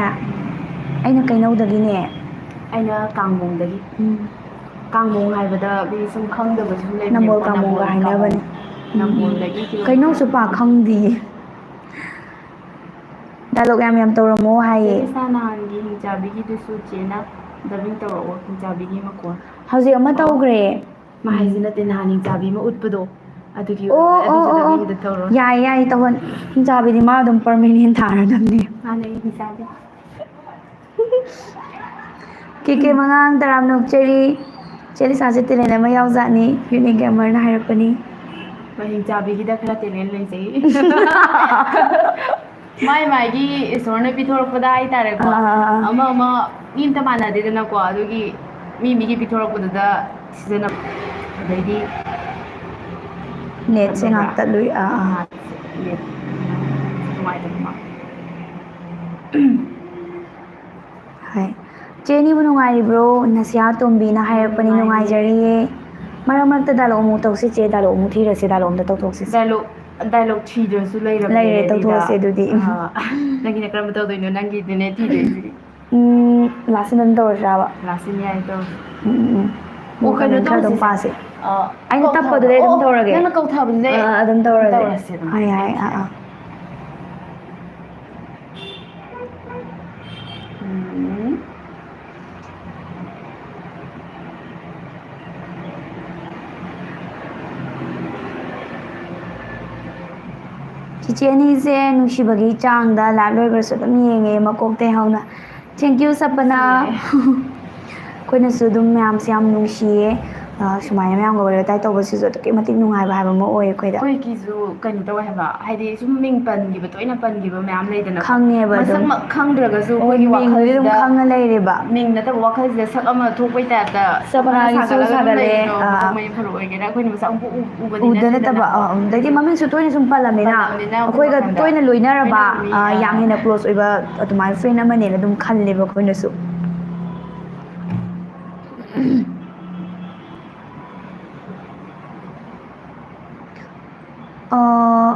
ꯑꯩꯅ ꯀꯩꯅꯧꯗꯒꯤꯅꯦ꯫ ꯑꯩꯅ ꯀꯥꯡꯃꯣꯡꯗꯒꯤ꯫ ꯎꯝ꯫ ꯀꯥꯡꯃꯣꯡ ꯍꯥꯏꯕꯗ ꯃꯤ ꯁꯨꯝ ꯈꯪꯗꯕꯁꯨ ꯂꯩꯕꯅꯦꯕꯀꯣ꯫ ꯅꯝꯕꯣꯜ ꯀꯥꯡꯃꯣꯡꯒ ꯅꯝꯕꯣꯜ ꯍꯥꯏꯅꯕꯅꯦ꯫ ꯀꯥꯡꯃꯣꯡ꯫ ꯎꯝ, ꯎꯝ꯫ ꯅꯝꯕꯣꯜꯗꯒꯤ ꯀꯤꯂꯣꯃꯤꯇꯔ ꯀꯩꯅꯧꯁꯨ ꯄꯥꯛ ꯈꯪꯗꯤꯌꯦ꯫ ꯗꯥꯏꯂꯣꯛ ꯌꯥꯝ ꯌꯥꯝ ꯇꯧꯔꯝꯃꯣ ꯆꯦ ꯍꯥꯏꯌꯦ꯫ ꯂꯤꯁꯥ, ꯅꯍꯥꯟꯒꯤ ꯍꯤꯡꯆꯥꯕꯤꯒꯤꯗꯨꯁꯨ ꯆꯦꯅ ꯗꯕꯤꯡ ꯇꯧꯔꯛꯑꯣ, ꯍꯤꯡꯆꯥꯕꯤꯒꯤ ꯃꯈꯣꯟ꯫ ꯍꯧꯖꯤꯛ ꯑꯃ ꯑꯣ꯫ ꯇꯧꯈ꯭ꯔꯦ꯫ ꯃꯥ ꯍꯥꯏꯁꯤ ꯅꯠꯇꯦ, ꯅꯍꯥꯟ ꯍꯤꯡꯆꯥꯕꯤ ꯑꯃ ꯎꯠꯄꯗꯣ, ꯑꯗꯨꯒꯤ ꯑꯣ, ꯑꯣꯏꯔꯝꯒꯅꯤ꯫ ꯑꯣ, ꯑꯗꯨꯁꯨ ꯑꯣ, ꯑꯣ꯫ ꯗꯕꯤꯡꯗ ꯇꯧꯔꯣ꯫ ꯌꯥꯏ, ꯌꯥꯏ, ꯇꯧꯍꯟ-, ꯍꯤꯡꯆꯥꯕꯤꯗꯤ ꯃꯥ ꯑꯗꯨꯝ ꯄꯔꯃꯤꯅꯦꯟ ꯊꯥꯔꯗꯕꯅꯦ꯫ ꯃꯥꯅꯦ, ꯍꯤꯡꯆꯥꯕꯤ꯫ ꯀꯦ ꯀꯦ ꯃꯉꯥꯡ ꯇꯔꯥꯝ ꯅꯣꯛꯆꯔꯤ꯫ ꯆꯦ ꯂꯤꯁꯥꯁꯦ ꯇꯦꯂꯦꯟ ꯑꯃ ꯌꯥꯎꯖꯥꯠꯅꯤ, ꯌꯨꯅꯤꯛ ꯒꯦꯃꯔꯅ ꯍꯥꯏꯔꯛꯄꯅꯤ꯫ ꯃꯥ ꯍꯤꯡꯆꯥꯕꯤꯒꯤꯗ ꯈꯔ ꯇꯦꯂꯦꯟ ꯂꯩꯖꯩ꯫ ꯃꯥꯏ ꯃꯥꯏꯒꯤ ꯏꯁꯣꯔꯅ ꯄꯤꯊꯣꯔꯛꯄꯗ ꯍꯥꯏꯇꯥꯔꯦꯀꯣ꯫ ꯑꯥ, ꯑꯥ, ꯑꯥ꯫ ꯑꯃ ꯑꯃ ꯃꯤ ꯑꯝꯇ ꯃꯥꯟꯅꯗꯦꯗꯅꯀꯣ, ꯑꯗꯨꯒꯤ ꯃꯤ ꯃꯤꯒꯤ ꯄꯤꯊꯣꯔꯛꯄꯗꯨꯗ ꯁꯤꯖꯤꯟꯅꯕ꯫ ꯑꯗꯩꯗꯤ ꯅꯦꯠꯁꯦ ꯉꯥꯛ ꯇꯠꯂꯨꯏ꯫ ꯑꯥ, ꯑꯥ꯫ ꯅꯦꯠ ꯅꯨꯡꯉꯥꯏꯇꯕ ꯃꯥꯜꯂꯦ꯫ ꯍꯥꯏ꯫ ꯆꯦ, ꯑꯅꯤꯕꯨ ꯅꯨꯡꯉꯥꯏꯔꯤꯕ꯭ꯔꯣ? ꯅꯁꯤꯌꯥ ꯇꯣꯝꯕꯤꯅ ꯍꯥꯏꯔꯛꯄꯅꯤ, ꯅꯨꯡꯉꯥꯏꯔꯤ꯫ ꯅꯨꯡꯉꯥꯏꯖꯔꯤꯌꯦ꯫ ꯃꯔꯛ ꯃꯔꯛꯇ ꯗꯥꯏꯂꯣꯛ ꯑꯃꯨꯛ ꯇꯧꯁꯤ ꯆꯦ, ꯗꯥꯏꯂꯣꯛ ꯑꯃꯨꯛ ꯊꯤꯔꯁꯤ, ꯗꯥꯏꯂꯣꯛ ꯑꯝꯇ ꯇꯧꯊꯣꯛꯁꯤ꯫ ꯗꯥꯏꯂꯣꯛ, ꯗꯥꯏꯂꯣꯛ ꯊꯤꯗ꯭ꯔꯁꯨ ꯂꯩꯔꯕꯅꯦ ꯂꯩꯔꯦ, ꯔꯦꯗꯤꯗ꯫ ꯇꯧꯊꯣꯛꯑꯁꯦ ꯑꯗꯨꯗꯤ꯫ ꯑꯥ, ꯅꯪꯒꯤꯅ ꯀꯔꯝꯕ ꯇꯧꯗꯣꯏꯅꯣ? ꯅꯪꯒꯤꯗꯨꯅꯦ ꯊꯤꯗꯣꯏꯁꯤꯗꯤ꯫ ꯎꯝ, ꯂꯥꯁ ꯁꯤꯟ ꯑꯗꯨꯝ ꯇꯧꯔꯁꯤꯔꯕ? ꯂꯥꯁ ꯁꯤꯟ ꯌꯥꯏ, ꯇꯧꯔꯁꯤ꯫ ꯎꯝ, ꯎꯝ, ꯎꯝ꯫ ꯑꯣ, ꯀꯩꯅꯣ ꯀꯃꯦꯟ ꯈꯔ ꯑꯗꯨꯝ ꯇꯧꯁꯤꯁꯦ꯫ ꯄꯥꯁꯦ꯫ ꯑ, ꯑꯩꯅ ꯀꯧꯊꯕ-, ꯇꯞꯄꯗꯨꯗꯩ ꯑꯗꯨꯝ ꯑꯣ, ꯇꯧꯔꯒꯦ꯫ ꯅꯪꯅ ꯀꯧꯊꯕꯗꯨꯗꯩ ꯑꯥ, ꯑꯗꯨꯝ ꯇꯧꯔꯁꯦ꯫ ꯇꯧꯔꯁꯦ ꯑꯗꯨꯝ꯫ ꯍꯣꯏ, ꯌꯥꯏ, ꯑꯥ, ꯑꯥ꯫ ꯎꯝ꯫ ꯆꯤꯆꯦ ꯑꯅꯤꯁꯦ ꯅꯨꯡꯁꯤꯕꯒꯤ ꯆꯥꯡꯗ ꯂꯥꯏꯚ ꯂꯣꯏꯈ꯭ꯔꯁꯨ ꯑꯗꯨꯝ ꯌꯦꯡꯉꯦ ꯃꯀꯣꯛꯇꯩ ꯍꯧꯅ꯫ Thank you, ꯁꯄꯅꯥ꯫ ꯑꯩꯈꯣꯏꯅꯁꯨ ꯑꯗꯨꯝ ꯃꯌꯥꯝꯁꯦ ꯌꯥꯝ ꯅꯨꯡꯁꯤꯌꯦ꯫ ꯑ, ꯁꯨꯃꯥꯏꯅ ꯃꯌꯥꯝꯒ ꯋꯥꯔꯤ ꯋꯥꯇꯥꯏ ꯇꯧꯕꯁꯤꯁꯨ ꯑꯗꯨꯛꯀꯤ ꯃꯇꯤꯛ ꯅꯨꯡꯉꯥꯏꯕ ꯍꯥꯏꯕ ꯑꯃ ꯑꯣꯏ ꯑꯩꯈꯣꯏꯗ꯫ ꯑꯩꯈꯣꯏꯒꯤꯁꯨ ꯀꯩꯅꯣ ꯇꯧꯋꯦ ꯍꯥꯏꯕ, ꯍꯥꯏꯗꯤ ꯁꯨꯝ ꯃꯤꯡ ꯄꯟꯈꯤꯕ, ꯇꯣꯏꯅ ꯄꯟꯈꯤꯕ ꯃꯌꯥꯝ ꯂꯩꯗꯅꯀꯣ꯫ ꯈꯪꯉꯦꯕ ꯑꯗꯨꯝ꯫ ꯃꯁꯛꯃꯛ ꯈꯪꯗ꯭ꯔꯒꯁꯨ ꯑꯣ, ꯑꯩꯈꯣꯏꯒꯤ ꯃꯤꯡꯗꯨꯗꯤ ꯑꯗꯨꯝ ꯋꯥꯈꯜꯁꯤꯗ, ꯈꯪꯉ ꯂꯩꯔꯦꯕ꯫ ꯃꯤꯡ ꯅꯠꯇꯕ, ꯋꯥꯈꯜꯁꯤꯗ ꯁꯛ ꯑꯃ ꯊꯣꯛꯄꯩ ꯇꯥꯏꯞꯇ ꯄꯪꯁꯥ ꯁꯄꯅꯥꯒꯤꯁꯨ ꯁꯥꯒꯠꯂꯒ ꯑꯗꯨꯝ ꯁꯥꯒꯠꯂꯦ꯫ ꯂꯩꯔꯤꯅꯣ꯫ ꯑꯥ꯫ ꯃꯐꯝ ꯃꯔꯤ ꯐꯔꯛ ꯑꯣꯏꯒꯦꯔꯥ, ꯑꯩꯈꯣꯏꯅ ꯃꯁꯛ ꯑꯃꯨꯛ ꯎ-, ꯎꯕꯗꯤ ꯎꯗ ꯅꯠꯇꯕ, ꯅꯠꯇꯦꯗꯅꯀꯣ꯫ ꯑꯥ, ꯑꯗꯩꯗꯤ ꯃꯃꯤꯡꯁꯨ ꯇꯣꯏꯅ ꯁꯨꯝ ꯄꯜꯂꯝꯅꯤꯅ ꯄꯜꯂꯕꯅꯤꯅ ꯑꯩꯈꯣꯏ ꯑꯩꯈꯣꯏꯒ ꯋꯥꯈꯜꯗ ꯇꯣꯏꯅ ꯂꯣꯏꯅꯔꯕ, ꯇꯣꯏꯅ ꯂꯣꯏꯅ-, ꯑꯥ, ꯌꯥꯝ ꯍꯦꯟꯅ ꯀ꯭ꯂꯣꯁ ꯑꯣꯏꯕ ꯑꯗꯨꯃꯥꯏꯅ ꯐ꯭ꯔꯦꯟ ꯑꯃꯅꯦꯅ ꯑꯗꯨꯝ ꯈꯜꯂꯦꯕ ꯑꯩꯈꯣꯏꯅꯁꯨ꯫ ꯑꯥ,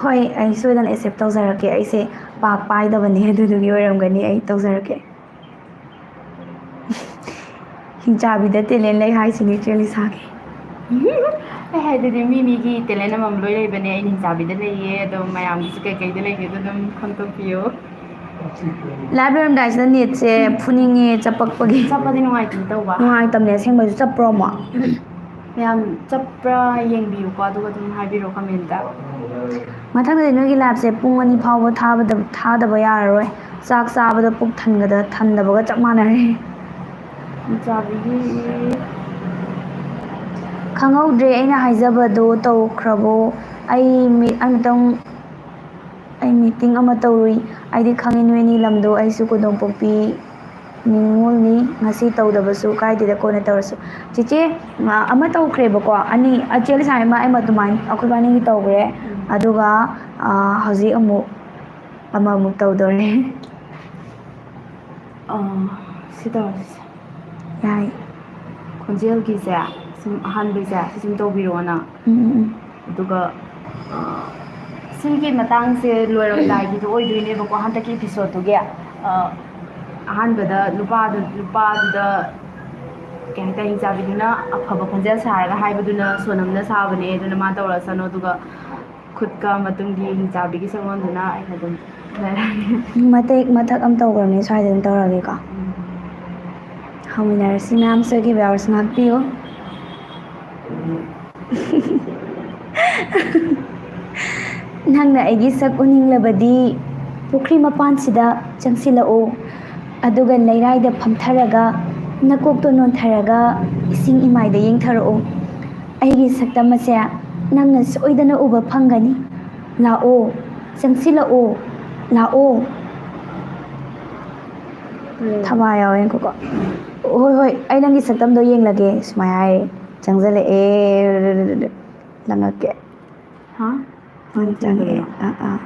ꯍꯣꯏ, ꯑꯩ ꯁꯣꯏꯗꯅ ꯑꯦꯛꯁꯦꯞ ꯇꯧꯖꯔꯛꯀꯦ꯫ ꯑꯩꯁꯦ ꯄꯥꯛ ꯄꯥꯏꯗꯕꯅꯤ, ꯑꯗꯨꯗꯨꯒꯤ ꯑꯣꯏꯔꯝꯒꯅꯤ꯫ ꯑꯩ ꯇꯧꯖꯔꯛꯀꯦ꯫ ꯍꯤꯡꯆꯥꯕꯤꯗ ꯇꯦꯂꯦꯟ ꯂꯩ ꯍꯥꯏꯁꯤꯅꯤ ꯆꯦ ꯂꯤꯁꯥꯒꯤ꯫ ꯑꯩ ꯍꯥꯏꯗꯨꯗꯤ ꯃꯤ ꯃꯤꯒꯤ ꯇꯦꯂꯦꯟ ꯑꯃꯃꯝ ꯂꯣꯏ ꯂꯩꯕꯅꯦ꯫ ꯑꯩ ꯍꯤꯡꯆꯥꯕꯤꯗ ꯂꯩꯌꯦ, ꯑꯗꯣ ꯃꯌꯥꯝꯒꯤꯁꯨ ꯀꯩꯀꯩꯗ ꯂꯩꯒꯦꯗꯣ ꯑꯗꯨꯝ ꯈꯪꯗꯣꯛꯄꯤꯌꯨ꯫ ꯂꯥꯏꯚ ꯂꯣꯏꯔꯝꯗꯥꯏꯁꯤꯗ ꯅꯦꯠꯁꯦ ꯐꯨꯅꯤꯡꯉꯦ ꯆꯞꯄꯛꯄꯒꯤ꯫ ꯆꯞꯄꯗꯤ ꯅꯨꯡꯉꯥꯏꯇꯦ ꯇꯧꯕ꯫ ꯅꯨꯡꯉꯥꯏꯇꯕꯅꯦ ꯑꯁꯦꯡꯕꯩꯁꯨ꯫ ꯆꯞꯄ꯭ꯔꯣ ꯑꯃꯨꯛ? ꯃꯌꯥꯝ ꯆꯞꯄ꯭ꯔꯥ ꯌꯦꯡꯕꯤꯌꯨꯀꯣ, ꯑꯗꯨꯒ ꯑꯗꯨꯝ ꯍꯥꯏꯕꯤꯔꯣ ꯀꯃꯦꯟꯇ꯫ ꯃꯊꯪꯗꯗꯤ ꯅꯣꯏꯒꯤ ꯂꯥꯏꯚꯁꯦ ꯄꯨꯡ ꯑꯅꯤ ꯐꯥꯎꯕ ꯊꯥꯕꯗ-, ꯊꯥꯗꯕ ꯌꯥꯔꯔꯣꯏ꯫ ꯆꯥꯛ ꯆꯥꯕꯗ ꯄꯨꯛ ꯊꯟꯒꯗ-, ꯊꯟꯗꯕꯒ ꯆꯞ ꯃꯥꯟꯅꯔꯦ꯫ ꯍꯤꯡꯆꯥꯕꯤꯒꯤ ꯈꯪꯍꯧꯗ꯭ꯔꯦ ꯑꯩꯅ ꯍꯥꯏꯖꯕꯗꯣ ꯇꯧꯈ꯭ꯔꯕꯣ? ꯑꯩ ꯃꯤ-, ꯑꯃꯇꯪ, ꯑꯩ ꯃꯤꯇꯤꯡ ꯑꯃ ꯇꯧꯔꯨꯏ꯫ ꯑꯩꯗꯤ ꯈꯪꯉꯤ ꯅꯣꯏ ꯑꯅꯤ ꯂꯝꯗꯣ, ꯑꯩꯁꯨ ꯀꯣꯗꯣꯝꯄꯣꯛꯄꯤ ꯅꯤꯉꯣꯜꯅꯤ꯫ ꯉꯁꯤ ꯇꯧꯗꯕꯁꯨ ꯀꯥꯏꯗꯦꯗ, ꯀꯣꯟꯅ ꯇꯧꯔꯁꯨ꯫ ꯆꯦꯆꯦ, ꯑ, ꯑꯃ ꯇꯧꯈ꯭ꯔꯦꯕꯀꯣ, ꯑꯅꯤ, ꯑ, ꯆꯦ ꯂꯤꯁꯥ ꯑꯃ, ꯑꯩ ꯑꯗꯨꯃꯥꯏꯅ ꯑꯩꯈꯣꯏ ꯏꯕꯥꯅꯤꯒꯤ ꯇꯧꯈ꯭ꯔꯦ꯫ ꯎꯝ꯫ ꯑꯗꯨꯒ, ꯑ, ꯍꯧꯖꯤꯛ ꯑꯃꯨꯛ ꯑꯃꯃꯨꯛ ꯇꯧꯗꯣꯔꯦ꯫ ꯑꯥ, ꯁꯤ ꯇꯧꯔꯁꯤꯁꯦ꯫ ꯌꯥꯏ꯫ ꯈꯣꯟꯖꯦꯜꯒꯤꯁꯦ ꯁꯨꯝ ꯑꯍꯥꯟꯕꯩꯁꯦ ꯁꯤ ꯁꯨꯝ ꯇꯧꯕꯤꯔꯛꯑꯣꯅ꯫ ꯎꯝ, ꯎꯝ, ꯎꯝ꯫ ꯑꯗꯨꯒ, ꯑ, ꯁꯤꯒꯤ ꯃꯇꯥꯡꯁꯦ ꯂꯣꯏꯔꯝꯗꯥꯏꯒꯤꯗꯣ ꯑꯣꯏꯗꯣꯏꯅꯦꯕꯀꯣ, ꯍꯟꯗꯛꯀꯤ episodeꯇꯨꯒꯤ꯫ ꯑ, ꯑꯍꯥꯟꯕꯗ ꯅꯨꯄꯥꯗꯨ ꯅꯨꯄꯥꯗꯨꯗ ꯀꯩ ꯍꯥꯏꯇꯥꯔꯦ, ꯍꯤꯡꯆꯥꯕꯤꯗꯨꯅ ꯑꯐꯕ ꯈꯣꯟꯖꯦꯜ ꯁꯥꯔꯒ ꯍꯥꯏꯕꯗꯨꯅ ꯁꯣꯅꯝꯅ ꯁꯥꯕꯅꯦ, ꯑꯗꯨꯅ ꯃꯥ ꯇꯧꯔꯁꯅꯨ, ꯑꯗꯨꯒ ꯈꯨꯠꯀ ꯃꯇꯨꯡꯒꯤ ꯍꯤꯡꯆꯥꯕꯤꯒꯤ ꯁꯛꯂꯣꯟꯗꯨꯅ ꯑꯩꯅ ꯑꯗꯨꯝ ꯂꯩꯔꯒꯦ꯫ ꯃꯇꯦꯛ ꯃꯊꯛ ꯑꯃ ꯇꯧꯈ꯭ꯔꯕꯅꯤ, ꯁ꯭ꯋꯥꯏꯗ ꯑꯗꯨꯝ ꯇꯧꯔꯒꯦꯀꯣ꯫ ꯎꯝ꯫ ꯍꯧꯃꯤꯟꯅꯔꯁꯤ ꯃꯌꯥꯝ, ꯁꯣꯏꯈꯤꯕ ꯌꯥꯎꯔꯁꯨ ꯉꯥꯛꯄꯤꯌꯨ꯫ ꯅꯪꯅ ꯑꯩꯒꯤ ꯁꯛ ꯎꯅꯤꯡꯂꯕꯗꯤ ꯄꯨꯈ꯭ꯔꯤ ꯃꯄꯥꯟꯁꯤꯗ ꯆꯪꯁꯤꯜꯂꯛꯎ, ꯑꯗꯨꯒ ꯂꯩꯔꯥꯏꯗ ꯐꯝꯊꯔꯒ ꯅꯀꯣꯛꯇꯣ ꯅꯣꯟꯊꯔꯒ ꯏꯁꯤꯡ ꯏꯃꯥꯏꯗ ꯌꯦꯡꯊꯔꯛꯎ꯫ ꯑꯩꯒꯤ ꯁꯛꯇꯝ ꯑꯁꯦ ꯅꯪꯅ ꯁꯣꯏꯗꯅ ꯎꯕ ꯐꯪꯒꯅꯤ꯫ ꯂꯥꯛꯑꯣ, ꯆꯪꯁꯤꯜꯂꯛꯑꯣ, ꯂꯥꯛꯑꯣ꯫ ꯎꯝ꯫ ꯊꯋꯥꯏ ꯌꯥꯎꯋꯦ, ꯉꯥꯏꯈꯣꯀꯣ꯫ ꯍꯣꯏ, ꯍꯣꯏ, ꯑꯩ ꯅꯪꯒꯤ ꯁꯛꯇꯝꯗꯣ ꯌꯦꯡꯂꯒꯦ, ꯁꯨꯃꯥꯏꯅ ꯍꯥꯏꯔꯦ꯫ ꯆꯪꯁꯤꯜꯂꯛꯑꯦ, ꯂꯪꯉꯛꯀꯦ꯫ ꯍꯥ? ꯅꯪ ꯆꯪꯉꯛꯑꯦ꯫ ꯀꯩꯅꯣ? ꯑꯥ, ꯑꯥ꯫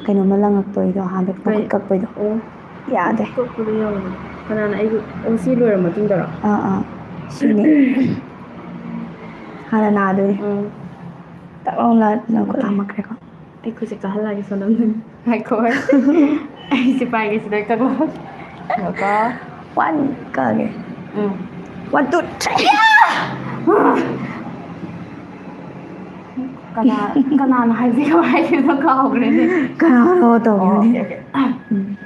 ꯀꯩꯅꯣꯝꯃ ꯂꯪꯉꯛꯄꯩꯗꯣ, ꯑꯍꯥꯟꯕ ꯀꯩ? ꯃꯈꯨꯠ ꯀꯛꯄꯩꯗꯣ꯫ ꯑꯣ꯫ ꯌꯥꯗꯦ꯫ ꯀꯛꯄꯗꯣ ꯌꯥꯎꯔꯦ꯫ ꯀꯅꯥꯅ ꯑꯩꯕꯨ, ꯑꯣ, ꯁꯤ ꯂꯣꯏꯔ ꯃꯇꯨꯡꯗꯔꯣ? ꯑꯥ, ꯑꯥ꯫ ꯁꯤꯅꯦ꯫ ꯍꯥꯟꯅ ꯅꯥꯗꯣꯏꯅꯦ꯫ ꯎꯝ꯫ ꯇꯛ ꯂꯥꯎꯅ ꯅꯪ ꯈꯨꯠ ꯍꯥꯝꯃꯛꯈ꯭ꯔꯦꯀꯣ꯫ ꯑꯩ ꯈꯨꯠꯁꯦ ꯀꯥꯍꯜꯂꯛꯑꯒꯦ ꯁꯣꯝꯗ꯫ ꯉꯥꯏꯈꯣ꯫ ꯑꯩ ꯁꯤ ꯄꯥꯏꯒꯦ ꯁꯤꯗ ꯀꯛꯂꯛꯑꯣ꯫ ꯉꯥꯏꯈꯣ꯫ One ꯀꯛꯑꯒꯦ꯫ ꯎꯝ꯫ One, two, three꯫ ꯀꯅꯥ-, ꯀꯅꯥꯅꯣ ꯍꯥꯏꯕꯤꯌꯣ ꯍꯥꯏꯈꯤꯕꯗꯣ ꯀꯥꯎꯈ꯭ꯔꯦꯅꯦ꯫ ꯀꯅꯥꯅꯣ ꯇꯧꯈꯤꯕꯅꯦ꯫ ꯑꯣ, okay, okay꯫ ꯎꯝ꯫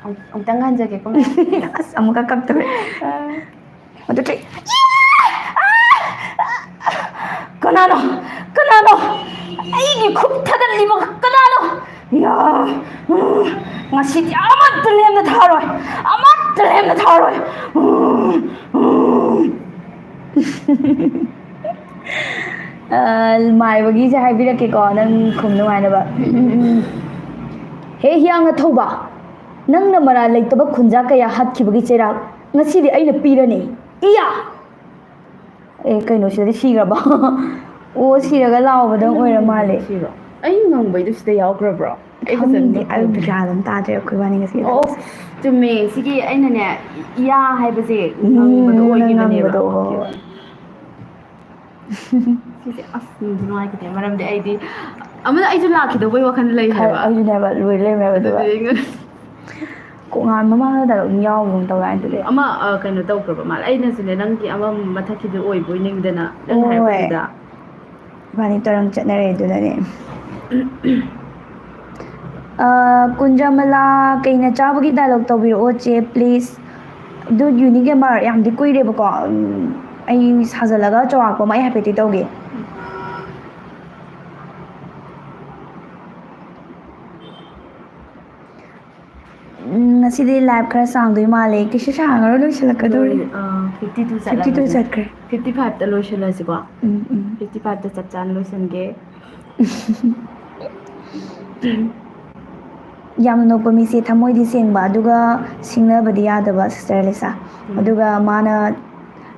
ꯑꯃꯨꯛ-, ꯑꯃꯨꯛꯇꯪ ꯍꯟꯖꯒꯦꯀꯣ, ꯃꯌꯥꯝ꯫ ꯑꯁ, ꯑꯃꯨꯛꯀ ꯀꯛꯇꯣꯔꯦ꯫ ꯑ꯫ One, two, three꯫ ꯀꯅꯥꯅꯣ? ꯀꯅꯥꯅꯣ? ꯑꯩꯒꯤ ꯈꯨꯠ ꯊꯥꯒꯠꯂꯤꯕ ꯀꯅꯥꯅꯣ? ꯌꯥ, ꯎꯝ, ꯉꯁꯤꯗꯤ ꯑꯃꯠꯇ ꯂꯦꯝꯅ ꯊꯥꯔꯣꯏ, ꯑꯃꯠꯇ ꯂꯦꯝꯅ ꯊꯥꯔꯣꯏ꯫ ꯎꯝ, ꯎꯝ꯫ ꯑ, ꯃꯥꯏꯕꯒꯤꯁꯦ ꯍꯥꯏꯕꯤꯔꯛꯀꯦꯀꯣ, ꯅꯪ ꯈꯨꯝ ꯅꯨꯡꯉꯥꯏꯅꯕ꯫ ꯍꯦ ꯍꯤꯌꯥꯡꯅ ꯊꯧꯕ, ꯅꯪꯅ ꯃꯔꯥꯜ ꯂꯩꯇꯕ ꯈꯨꯟꯖꯥ ꯀꯌꯥ ꯍꯥꯠꯈꯤꯕꯒꯤ ꯆꯩꯔꯥꯛ ꯉꯁꯤꯗꯤ ꯑꯩꯅ ꯄꯤꯔꯅꯤ꯫ ꯏꯌꯥ! ꯑꯦ, ꯀꯩꯅꯣ, ꯁꯤꯗꯗꯤ ꯁꯤꯈ꯭ꯔꯕ? ꯑꯣ, ꯁꯤꯔꯒ ꯂꯥꯎꯕꯗꯪ ꯑꯣꯏꯔ ꯃꯥꯜꯂꯦ꯫ ꯁꯤꯔꯣ? ꯑꯩ ꯉꯪꯕꯩꯗꯣ ꯁꯤꯗ ꯌꯥꯎꯈ꯭ꯔꯕ꯭ꯔꯣ? ꯑꯩ ꯐꯖꯅ ꯈꯪꯗꯦ, ꯑꯩ ꯈꯪꯗꯦ꯫ ꯒ꯭ꯌꯥꯟ ꯑꯃ ꯇꯥꯗ꯭ꯔꯦ ꯑꯩꯈꯣꯏ ꯋꯥꯅꯤ ꯉꯁꯤ꯫ ꯑꯣ, ꯆꯨꯝꯃꯦ꯫ ꯁꯤꯒꯤ ꯑꯩꯅꯅꯦ, ꯏꯌꯥ ꯍꯥꯏꯕꯁꯦ ꯎꯝ, ꯉꯪꯕꯗꯣ ꯅꯪꯅ ꯑꯣꯏꯈꯤꯕꯅꯦꯕ꯫ ꯉꯪꯕꯗꯣ, ꯍꯣꯏ, ꯍꯣꯏ꯫ ꯁꯤꯁꯦ ꯑꯁ ꯅꯨꯡꯗꯤ ꯅꯨꯡꯉꯥꯏꯈꯤꯗꯦ, ꯃꯔꯝꯗꯤ ꯑꯩꯗꯤ ꯑꯃꯅ ꯑꯩꯁꯨ ꯂꯥꯛꯈꯤꯗꯧꯕꯩ ꯋꯥꯈꯜ ꯂꯩ ꯈꯔ ꯍꯥꯏꯕ꯫ ꯑꯩꯁꯨꯅꯦꯕ, ꯂꯣꯏ ꯂꯩꯔꯝꯃꯦꯕ ꯑꯗꯨꯒ꯫ ꯑꯗꯨꯗꯤ ꯑꯩ ꯉ-, ꯉꯥꯟ ꯃꯃꯥꯡꯗ ꯗꯥꯏꯂꯣꯛ ꯑꯗꯨꯝ ꯌꯥꯎꯕꯒꯨꯝ ꯇꯧꯗꯥꯏ ꯑꯗꯨꯗꯤ? ꯑꯃ ꯑ, ꯀꯩꯅꯣ ꯇꯧꯈ꯭ꯔꯕ ꯃꯥꯜꯂꯦ꯫ ꯑꯩꯅꯁꯨꯅꯦ, ꯅꯪꯒꯤ ꯑꯃ ꯃꯊꯛꯀꯤꯗꯨ ꯑꯣꯏꯕꯣꯏ ꯅꯤꯡꯗꯅ ꯅꯪ ꯍꯣꯏ, ꯍꯣꯏ꯫ ꯍꯥꯏꯔꯛꯄꯗꯨꯗ꯫ ꯏꯕꯥꯅꯤ ꯇꯔꯪ ꯆꯠꯅꯔꯦ ꯑꯗꯨꯗꯅꯦ꯫ ꯑ, ꯀꯨꯟꯖꯃꯂꯥ, ꯀꯩꯅ ꯆꯥꯕꯒꯤ ꯗꯥꯏꯂꯣꯛ ꯇꯧꯕꯤꯔꯛꯑꯣ ꯆꯦ, ꯄ꯭ꯂꯤꯁ꯫ ꯑꯗꯨ ꯌꯨꯅꯤꯛ ꯒꯦꯃꯔ ꯌꯥꯝꯗꯤ ꯀꯨꯏꯔꯦꯕꯀꯣ꯫ ꯎꯝ, ꯑꯩ ꯁꯥꯖꯜꯂꯒ ꯆꯥꯎꯔꯥꯛꯄ ꯑꯃ ꯑꯩ ꯍꯥꯏꯐꯦꯠꯇꯤ ꯇꯧꯒꯦ꯫ ꯎꯝ, ꯉꯁꯤꯗꯤ ꯂꯥꯏꯞ ꯈꯔ ꯁꯥꯡꯗꯣꯏ ꯃꯥꯜꯂꯦ꯫ ꯀꯩꯁꯨ ꯁꯥꯡꯉꯔꯣꯏ, ꯂꯣꯏꯁꯤꯜꯂꯛꯀꯗꯧꯔꯦ꯫ ꯂꯣꯏ-, ꯑ, ꯐꯤꯐꯇꯤ ꯇꯨ ꯐꯤꯐꯇꯤ ꯇꯨ ꯆꯠꯂꯕꯅꯦ꯫ ꯆꯠꯈ꯭ꯔꯦ꯫ ꯐꯤꯐꯇꯤ ꯐꯥꯏꯚꯇ ꯂꯣꯏꯁꯤꯜꯂꯁꯤꯀꯣ꯫ ꯎꯝ, ꯎꯝ꯫ ꯐꯤꯐꯇꯤ ꯐꯥꯏꯚꯇ ꯆꯞ ꯆꯥꯅ ꯂꯣꯏꯁꯤꯟꯒꯦ꯫ ꯌꯥꯝꯅ ꯅꯣꯛꯄ ꯃꯤꯁꯦ ꯊꯃꯣꯏꯗꯤ ꯁꯦꯡꯕ, ꯑꯗꯨꯒ ꯁꯤꯡꯅꯕꯗꯤ ꯌꯥꯗꯕ, ꯁꯤꯁꯇꯔ ꯂꯤꯁꯥ꯫ ꯎꯝ꯫ ꯑꯗꯨꯒ ꯃꯥꯅ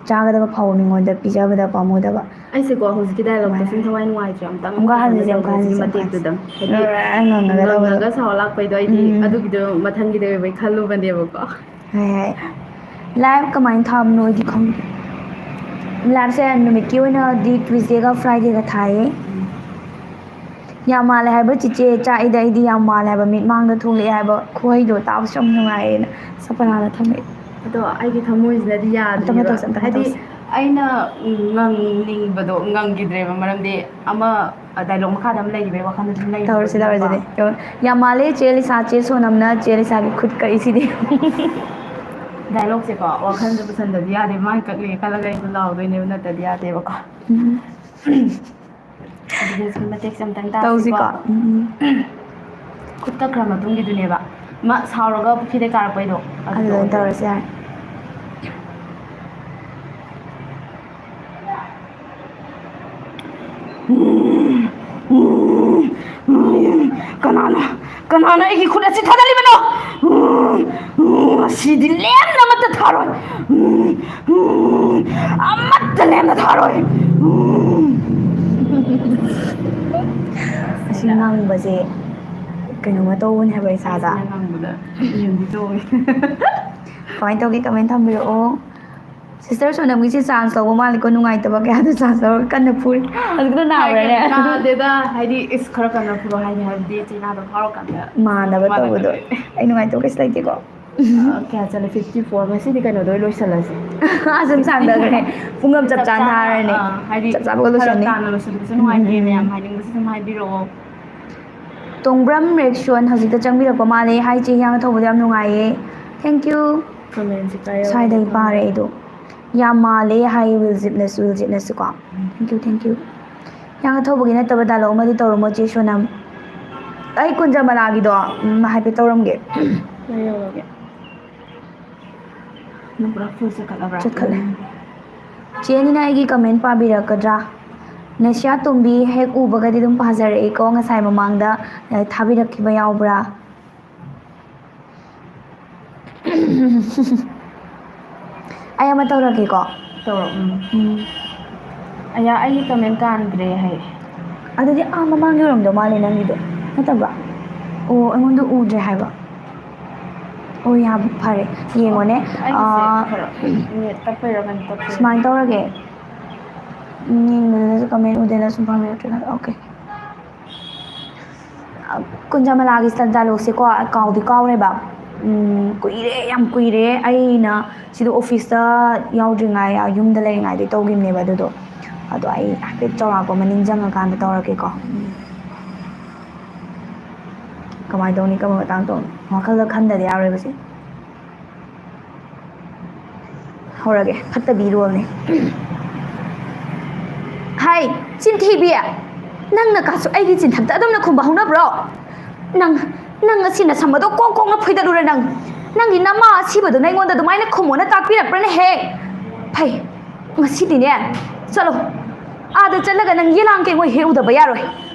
ꯆꯥꯒꯗꯕ ꯐꯥꯎꯕ ꯃꯤꯉꯣꯟꯗ ꯄꯤꯖꯕꯗ ꯄꯥꯝꯃꯨꯗꯕ꯫ ꯑꯩꯁꯦꯀꯣ ꯍꯧꯖꯤꯛꯀꯤ ꯗꯥꯏꯂꯣꯛꯇꯣ ꯁꯨꯝ ꯊꯋꯥꯏ ꯅꯨꯡꯉꯥꯏꯇ꯭ꯔꯦ꯫ ꯑꯃꯨꯛꯇꯪ ꯑꯃꯨꯛꯀ ꯍꯜꯂꯁꯦ, ꯐꯖꯅ ꯑꯃꯨꯛꯀ ꯌꯦꯡꯉꯣ ꯍꯜꯂꯁꯦ, ꯍꯧꯖꯤꯛꯀꯤ ꯑꯃꯨꯛꯀ ꯍꯜꯂꯁꯦ꯫ ꯃꯇꯦꯛꯇꯨꯗꯪ꯫ ꯍꯥꯏꯗꯤ ꯉꯪꯉꯒ ꯇꯧꯕꯗꯣ꯫ ꯉꯪꯉꯒ ꯁꯥꯎ ꯂꯥꯛꯄꯩꯗꯣ ꯑꯩꯗꯤ ꯎꯝ꯫ ꯑꯗꯨꯒꯤꯗꯣ ꯃꯊꯪꯒꯤꯗ ꯑꯣꯏꯕꯩ ꯈꯜꯂꯨꯕꯅꯦꯕꯀꯣ꯫ ꯍꯥꯏ, ꯍꯥꯏ꯫ ꯂꯥꯏꯞ ꯀꯃꯥꯏꯅ ꯊꯥꯕꯅꯣ ꯑꯩꯗꯤ ꯈꯪꯗꯦ꯫ ꯂꯥꯏꯞꯁꯦ ꯅꯨꯃꯤꯠꯀꯤ ꯑꯣꯏꯅꯗꯤ ꯇ꯭ꯌꯨꯁꯗꯦꯒ ꯐ꯭ꯔꯥꯏꯗꯦꯒ ꯊꯥꯏꯌꯦ꯫ ꯎꯝ꯫ ꯌꯥꯝ ꯃꯥꯜꯂꯦ ꯍꯥꯏꯕ ꯆꯤꯆꯦ ꯆꯥꯛꯏꯗ, ꯑꯩꯗꯤ ꯌꯥꯝ ꯃꯥꯜꯂꯦ ꯍꯥꯏꯕ, ꯃꯤꯠꯃꯥꯡꯗ ꯊꯣꯛꯂꯛꯑꯦ ꯍꯥꯏꯕ ꯈꯨꯍꯩꯗꯣ ꯇꯥꯕꯁꯨ ꯌꯥꯝ ꯅꯨꯡꯉꯥꯏꯌꯦꯅ ꯁꯄꯅꯥꯅ ꯊꯝꯃꯛꯑꯦ꯫ ꯑꯗꯣ ꯑꯩꯒꯤ ꯊꯃꯣꯏꯁꯤꯅꯗꯤ ꯑꯝꯇ ꯌꯥꯗ꯭ꯔꯤꯕ꯫ ꯃꯇꯧꯁꯦ, ꯑꯝꯇ ꯍꯥꯏꯗꯤ ꯃꯇꯧꯁꯦ꯫ ꯑꯩꯅ ꯉꯪꯅꯤꯡꯕꯗꯣ ꯉꯪꯈꯤꯗ꯭ꯔꯦꯕ, ꯃꯔꯝꯗꯤ ꯑꯃ ꯗꯥꯏꯂꯣꯛ ꯃꯈꯥꯗ ꯑꯃ ꯂꯩꯔꯤꯕꯩ ꯋꯥꯈꯜꯗ ꯑꯗꯨꯝ ꯇꯧꯔꯁꯤ, ꯇꯧꯔꯁꯤ, ꯂꯩꯈꯤꯕꯒꯤꯀꯣ꯫ ꯑꯗꯨꯗꯤ꯫ ꯌꯥꯝ ꯃꯥꯜꯂꯦ ꯆꯦ ꯂꯤꯁꯥ, ꯆꯦ ꯁꯣꯅꯝꯅ ꯆꯦ ꯂꯤꯁꯥꯒꯤ ꯈꯨꯠ ꯀꯛꯏꯁꯤꯗꯤ꯫ ꯗꯥꯏꯂꯣꯛꯁꯦꯀꯣ ꯋꯥꯈꯜꯗ ꯄꯨꯁꯟꯗꯗꯤ ꯌꯥꯗꯦ, ꯃꯥꯏ ꯀꯛꯂꯦ ꯈꯜꯂꯒ ꯑꯩꯁꯨ ꯂꯥꯎꯗꯣꯏꯅꯦꯕ, ꯅꯠꯇꯗꯤ ꯌꯥꯗꯦꯕꯀꯣ꯫ ꯎꯝ꯫ ꯑꯗꯨꯗꯤ ꯍꯧꯖꯤꯛ ꯃꯇꯦꯛꯁꯦ ꯑꯝꯇꯪ ꯇꯥꯁꯤꯀꯣ꯫ ꯇꯧꯁꯤꯀꯣ꯫ ꯎꯝ, ꯎꯝ꯫ ꯈꯨꯠ ꯀꯛꯈ꯭ꯔ ꯃꯇꯨꯡꯒꯤꯗꯨꯅꯦꯕ꯫ ꯃꯥ ꯁꯥꯎꯔꯒ ꯄꯨꯈ꯭ꯔꯤꯗꯩ ꯀꯥꯔꯛꯄꯩꯗꯣ꯫ ꯑꯗꯨꯗ ꯑꯗꯨꯗꯣ ꯑꯣꯏꯅ ꯑꯣꯏꯗꯣꯏꯅꯦ꯫ ꯇꯧꯔꯁꯤ ꯌꯥꯔꯦ꯫ ꯎꯝ, ꯎꯝ, ꯎꯝ, ꯀꯅꯥꯅ, ꯀꯅꯥꯅ ꯑꯩꯒꯤ ꯈꯨꯠ ꯑꯁꯤ ꯊꯥꯗꯠꯂꯤꯕꯅꯣ? ꯎꯝ, ꯎꯝ, ꯉꯁꯤꯗꯤ ꯂꯦꯝꯅ ꯑꯃꯠꯇ ꯊꯥꯔꯣꯏ꯫ ꯎꯝ, ꯎꯝ, ꯑꯃꯠꯇ ꯂꯦꯝꯅ ꯊꯥꯔꯣꯏ꯫ ꯎꯝ꯫ ꯑꯁꯤ ꯉꯪꯕꯁꯦ ꯀꯩꯅꯣꯝꯃ ꯇꯧꯕꯅꯦ ꯍꯥꯏꯕ ꯏꯁꯥꯗ꯫ ꯑꯩꯁꯤꯅ ꯉꯪꯕꯗ ꯌꯦꯡꯗꯤ ꯇꯣꯡꯉꯦ꯫ ꯀꯃꯥꯏꯅ ꯇꯧꯒꯦ? ꯀꯃꯦꯟ ꯊꯝꯕꯤꯔꯛꯑꯣ꯫ Sister ꯁꯣꯅꯝꯒꯤꯁꯤ chance ꯂꯧꯕ ꯃꯥꯜꯂꯤꯀꯣ, ꯅꯨꯡꯉꯥꯏꯇꯕ ꯀꯌꯥꯗ chance ꯂꯧꯔꯒ ꯀꯟꯅ ꯐꯨꯔꯤ꯫ ꯍꯧꯖꯤꯛꯇ ꯅꯥꯕ꯭ꯔꯅꯦ? ꯅꯥꯗꯦꯗ, ꯍꯥꯏꯗꯤ ꯏꯁ ꯈꯔ ꯀꯟꯅ ꯐꯨꯔꯣ ꯍꯥꯏꯅꯤ, ꯍꯥꯏꯕꯗꯤ ꯆꯩꯅꯥꯗꯣ ꯐꯥꯎꯔꯀꯥꯟꯗ ꯃꯥꯟꯅꯕ ꯇꯧꯕꯗꯣ꯫ ꯑꯩ ꯅꯨꯡꯉꯥꯏꯇꯕ ꯀꯩꯁꯨ ꯂꯩꯇꯦꯀꯣ꯫ ꯀꯌꯥ ꯆꯠꯂꯦ? Fifty four꯫ ꯉꯁꯤꯗꯤ ꯀꯩꯅꯣꯗꯣ ꯑꯣꯏ ꯂꯣꯏꯁꯜꯂꯁꯦ꯫ ꯑꯁꯨꯝ ꯁꯥꯡꯗꯈ꯭ꯔꯦ꯫ ꯄꯨꯡ ꯑꯃ ꯆꯞ ꯆꯥꯅ ꯊꯥꯔꯅꯤ꯫ ꯑꯥ, ꯍꯥꯏꯗꯤ ꯆꯞ ꯆꯥꯕꯒ ꯐꯔꯛ ꯂꯣꯏꯁꯜꯂꯅꯤ꯫ ꯇꯥꯅ ꯂꯣꯏꯁꯤꯟꯕꯁꯨ ꯅꯨꯡꯉꯥꯏꯇꯦ꯫ ꯃꯌꯥꯝ ꯍꯥꯏꯅꯤꯡꯕꯁꯨ ꯑꯗꯨꯝ ꯍꯥꯏꯕꯤꯔꯛꯑꯣ꯫ ꯇꯣꯡꯕ꯭ꯔꯝ ꯔꯦꯛꯁꯣꯟ ꯍꯧꯖꯤꯛꯇ ꯆꯪꯕꯤꯔꯛꯄ ꯃꯥꯜꯂꯦ꯫ ꯍꯥꯏ ꯆꯦ, ꯍꯤꯌꯥꯡ ꯊꯧꯕꯗꯣ ꯌꯥꯝ ꯅꯨꯡꯉꯥꯏꯌꯦ꯫ Thank you꯫ Comment ꯁꯦ ꯀꯥꯏ ꯌꯧꯔꯒꯦ ꯁ꯭ꯋꯥꯏꯗꯒꯤ ꯈꯪꯗꯦ꯫ ꯄꯥꯔꯦ ꯑꯩꯗꯣ꯫ ꯌꯥꯝ ꯃꯥꯜꯂꯦ ꯍꯥꯏ ꯋꯤꯜꯖꯤꯠꯅꯁꯨ, ꯋꯤꯜꯖꯤꯠꯅꯁꯨ ꯀꯣ꯫ Thank you, thank you꯫ ꯍꯤꯌꯥꯡ ꯊꯧꯕꯒꯤ ꯅꯠꯇꯕ dialogue ꯑꯃꯗꯤ ꯇꯧꯔꯝꯃꯣ ꯆꯦ ꯁꯣꯅꯝ꯫ ꯑꯩ ꯀꯨꯟꯖꯃꯂꯥꯒꯤꯗꯣ ꯎꯝ, ꯍꯥꯏꯐꯦꯠ ꯇꯧꯔꯝꯒꯦ꯫ ꯀꯥꯏ ꯌꯧꯔꯒꯦ? ꯅꯪ ꯄꯨꯔꯥ full ꯆꯠꯈꯠꯂꯕ꯭ꯔꯥ? ꯆꯠꯈꯠꯂꯦ꯫ ꯆꯦ ꯑꯅꯤꯅ ꯑꯩꯒꯤ comment ꯄꯥꯕꯤꯔꯛꯀꯗ꯭ꯔꯥ? ꯅꯁꯤꯌꯥ ꯇꯣꯝꯕꯤ ꯍꯦꯛ ꯎꯕꯒꯗꯤ ꯑꯗꯨꯝ ꯄꯥꯖꯔꯛꯏꯀꯣ꯫ ꯉꯁꯥꯏ ꯃꯃꯥꯡꯗ ꯑ, ꯊꯥꯕꯤꯔꯛꯈꯤꯕ ꯌꯥꯎꯕ꯭ꯔꯥ? ꯑꯩ ꯑꯃ ꯇꯧꯔꯛꯀꯦꯀꯣ꯫ ꯇꯧꯔꯣ, ꯎꯝ꯫ ꯎꯝ꯫ ꯑꯌꯥ, ꯑꯩꯒꯤ comment ꯀꯥꯟꯈ꯭ꯔꯦ ꯍꯥꯏ꯫ ꯑꯗꯨꯗꯤ ꯑꯥ ꯃꯃꯥꯡꯒꯤ ꯑꯣꯏꯔꯝꯗꯧ ꯃꯥꯜꯂꯦ ꯅꯪꯒꯤꯗꯣ꯫ ꯅꯠꯇꯕ꯭ꯔꯥ? ꯑꯣ, ꯑꯩꯉꯣꯟꯗ ꯎꯗ꯭ꯔꯦ ꯍꯥꯏꯕ꯫ ꯑꯣ, ꯌꯥꯝ ꯐꯔꯦ꯫ ꯌꯦꯡꯉꯣꯅꯦ꯫ ꯑꯩꯒꯤꯁꯦ ꯑꯥ, ꯈꯔ net ꯇꯞꯄꯩꯔꯥ ꯀꯩꯅꯣ ꯇꯞꯄꯩꯔꯥ? ꯁꯨꯃꯥꯏꯅ ꯇꯧꯔꯒꯦ꯫ ꯎꯝ, ꯌꯦꯡꯕꯗꯁꯨ comment ꯎꯗꯦꯅ ꯁꯨꯝ ꯄꯥꯝꯕꯤꯔꯛꯇ꯭ꯔꯦꯅ꯫ Okay꯫ ꯀꯨꯟꯖꯃꯂꯥꯒꯤ dialogue ꯁꯦꯀꯣ ꯀꯥꯎꯗꯤ ꯀꯥꯎꯔꯦꯕ꯫ ꯎꯝ, ꯀꯨꯏꯔꯦ, ꯌꯥꯝ ꯀꯨꯏꯔꯦ ꯑꯩꯅ ꯁꯤꯗ office ꯇ ꯌꯥꯎꯗ꯭ꯔꯤꯉꯩ, ꯑ, ꯌꯨꯝꯗ ꯂꯩꯔꯤꯉꯩꯗ ꯇꯧꯈꯤꯕꯅꯦꯕ ꯑꯗꯨꯗꯣ꯫ ꯑꯗꯣ ꯑꯩ ꯍꯥꯏꯐꯦꯠ ꯆꯥꯎꯔꯥꯛꯄ ꯑꯃ ꯅꯤꯡꯁꯤꯡꯉꯀꯥꯟꯗ ꯇꯧꯔꯛꯀꯦꯀꯣ꯫ ꯎꯝ꯫ ꯀꯃꯥꯏꯅ ꯇꯧꯅꯤ? ꯀꯔꯝꯕ ꯃꯇꯥꯡ ꯇꯧꯅꯤ? ꯋꯥꯈꯜꯗ ꯈꯟꯗꯗꯤ ꯌꯥꯔꯣꯏꯕ ꯁꯤ꯫ ꯍꯧꯔꯒꯦ꯫ ꯐꯠꯇꯕꯤ role ꯅꯦ꯫ ꯍꯥꯏ, ꯆꯤꯟꯊꯤꯕꯤ! ꯅꯪꯅ ꯀꯥꯁꯨ ꯑꯩꯒꯤ ꯆꯤꯟꯊꯛꯇ ꯑꯗꯨꯝꯅ ꯈꯨꯝꯕ ꯍꯧꯅꯕ꯭ꯔꯣ? ꯅꯪ, ꯅꯪ ꯉꯁꯤ ꯅꯁꯝ ꯑꯗꯣ ꯀꯣꯛ ꯀꯣꯛꯅ ꯐꯣꯏꯗꯠꯂꯨꯔꯦ ꯅꯪ! ꯅꯪꯒꯤ ꯅꯃꯥ ꯑꯁꯤꯕꯗꯨꯅ ꯑꯩꯉꯣꯟꯗ ꯑꯗꯨꯃꯥꯏꯅ ꯈꯨꯝꯃꯣꯅ ꯇꯥꯛꯄꯤꯔꯛꯄ꯭ꯔꯅꯦꯍꯦ? ꯐꯩ, ꯉꯁꯤꯗꯤꯅꯦ, ꯆꯠꯂꯣ꯫ ꯑꯥꯗ ꯆꯠꯂꯒ ꯅꯪ ꯌꯦꯂꯥꯡ ꯀꯦꯡꯉꯣꯏ ꯍꯦꯛꯎꯗꯕ ꯌꯥꯔꯣꯏ꯫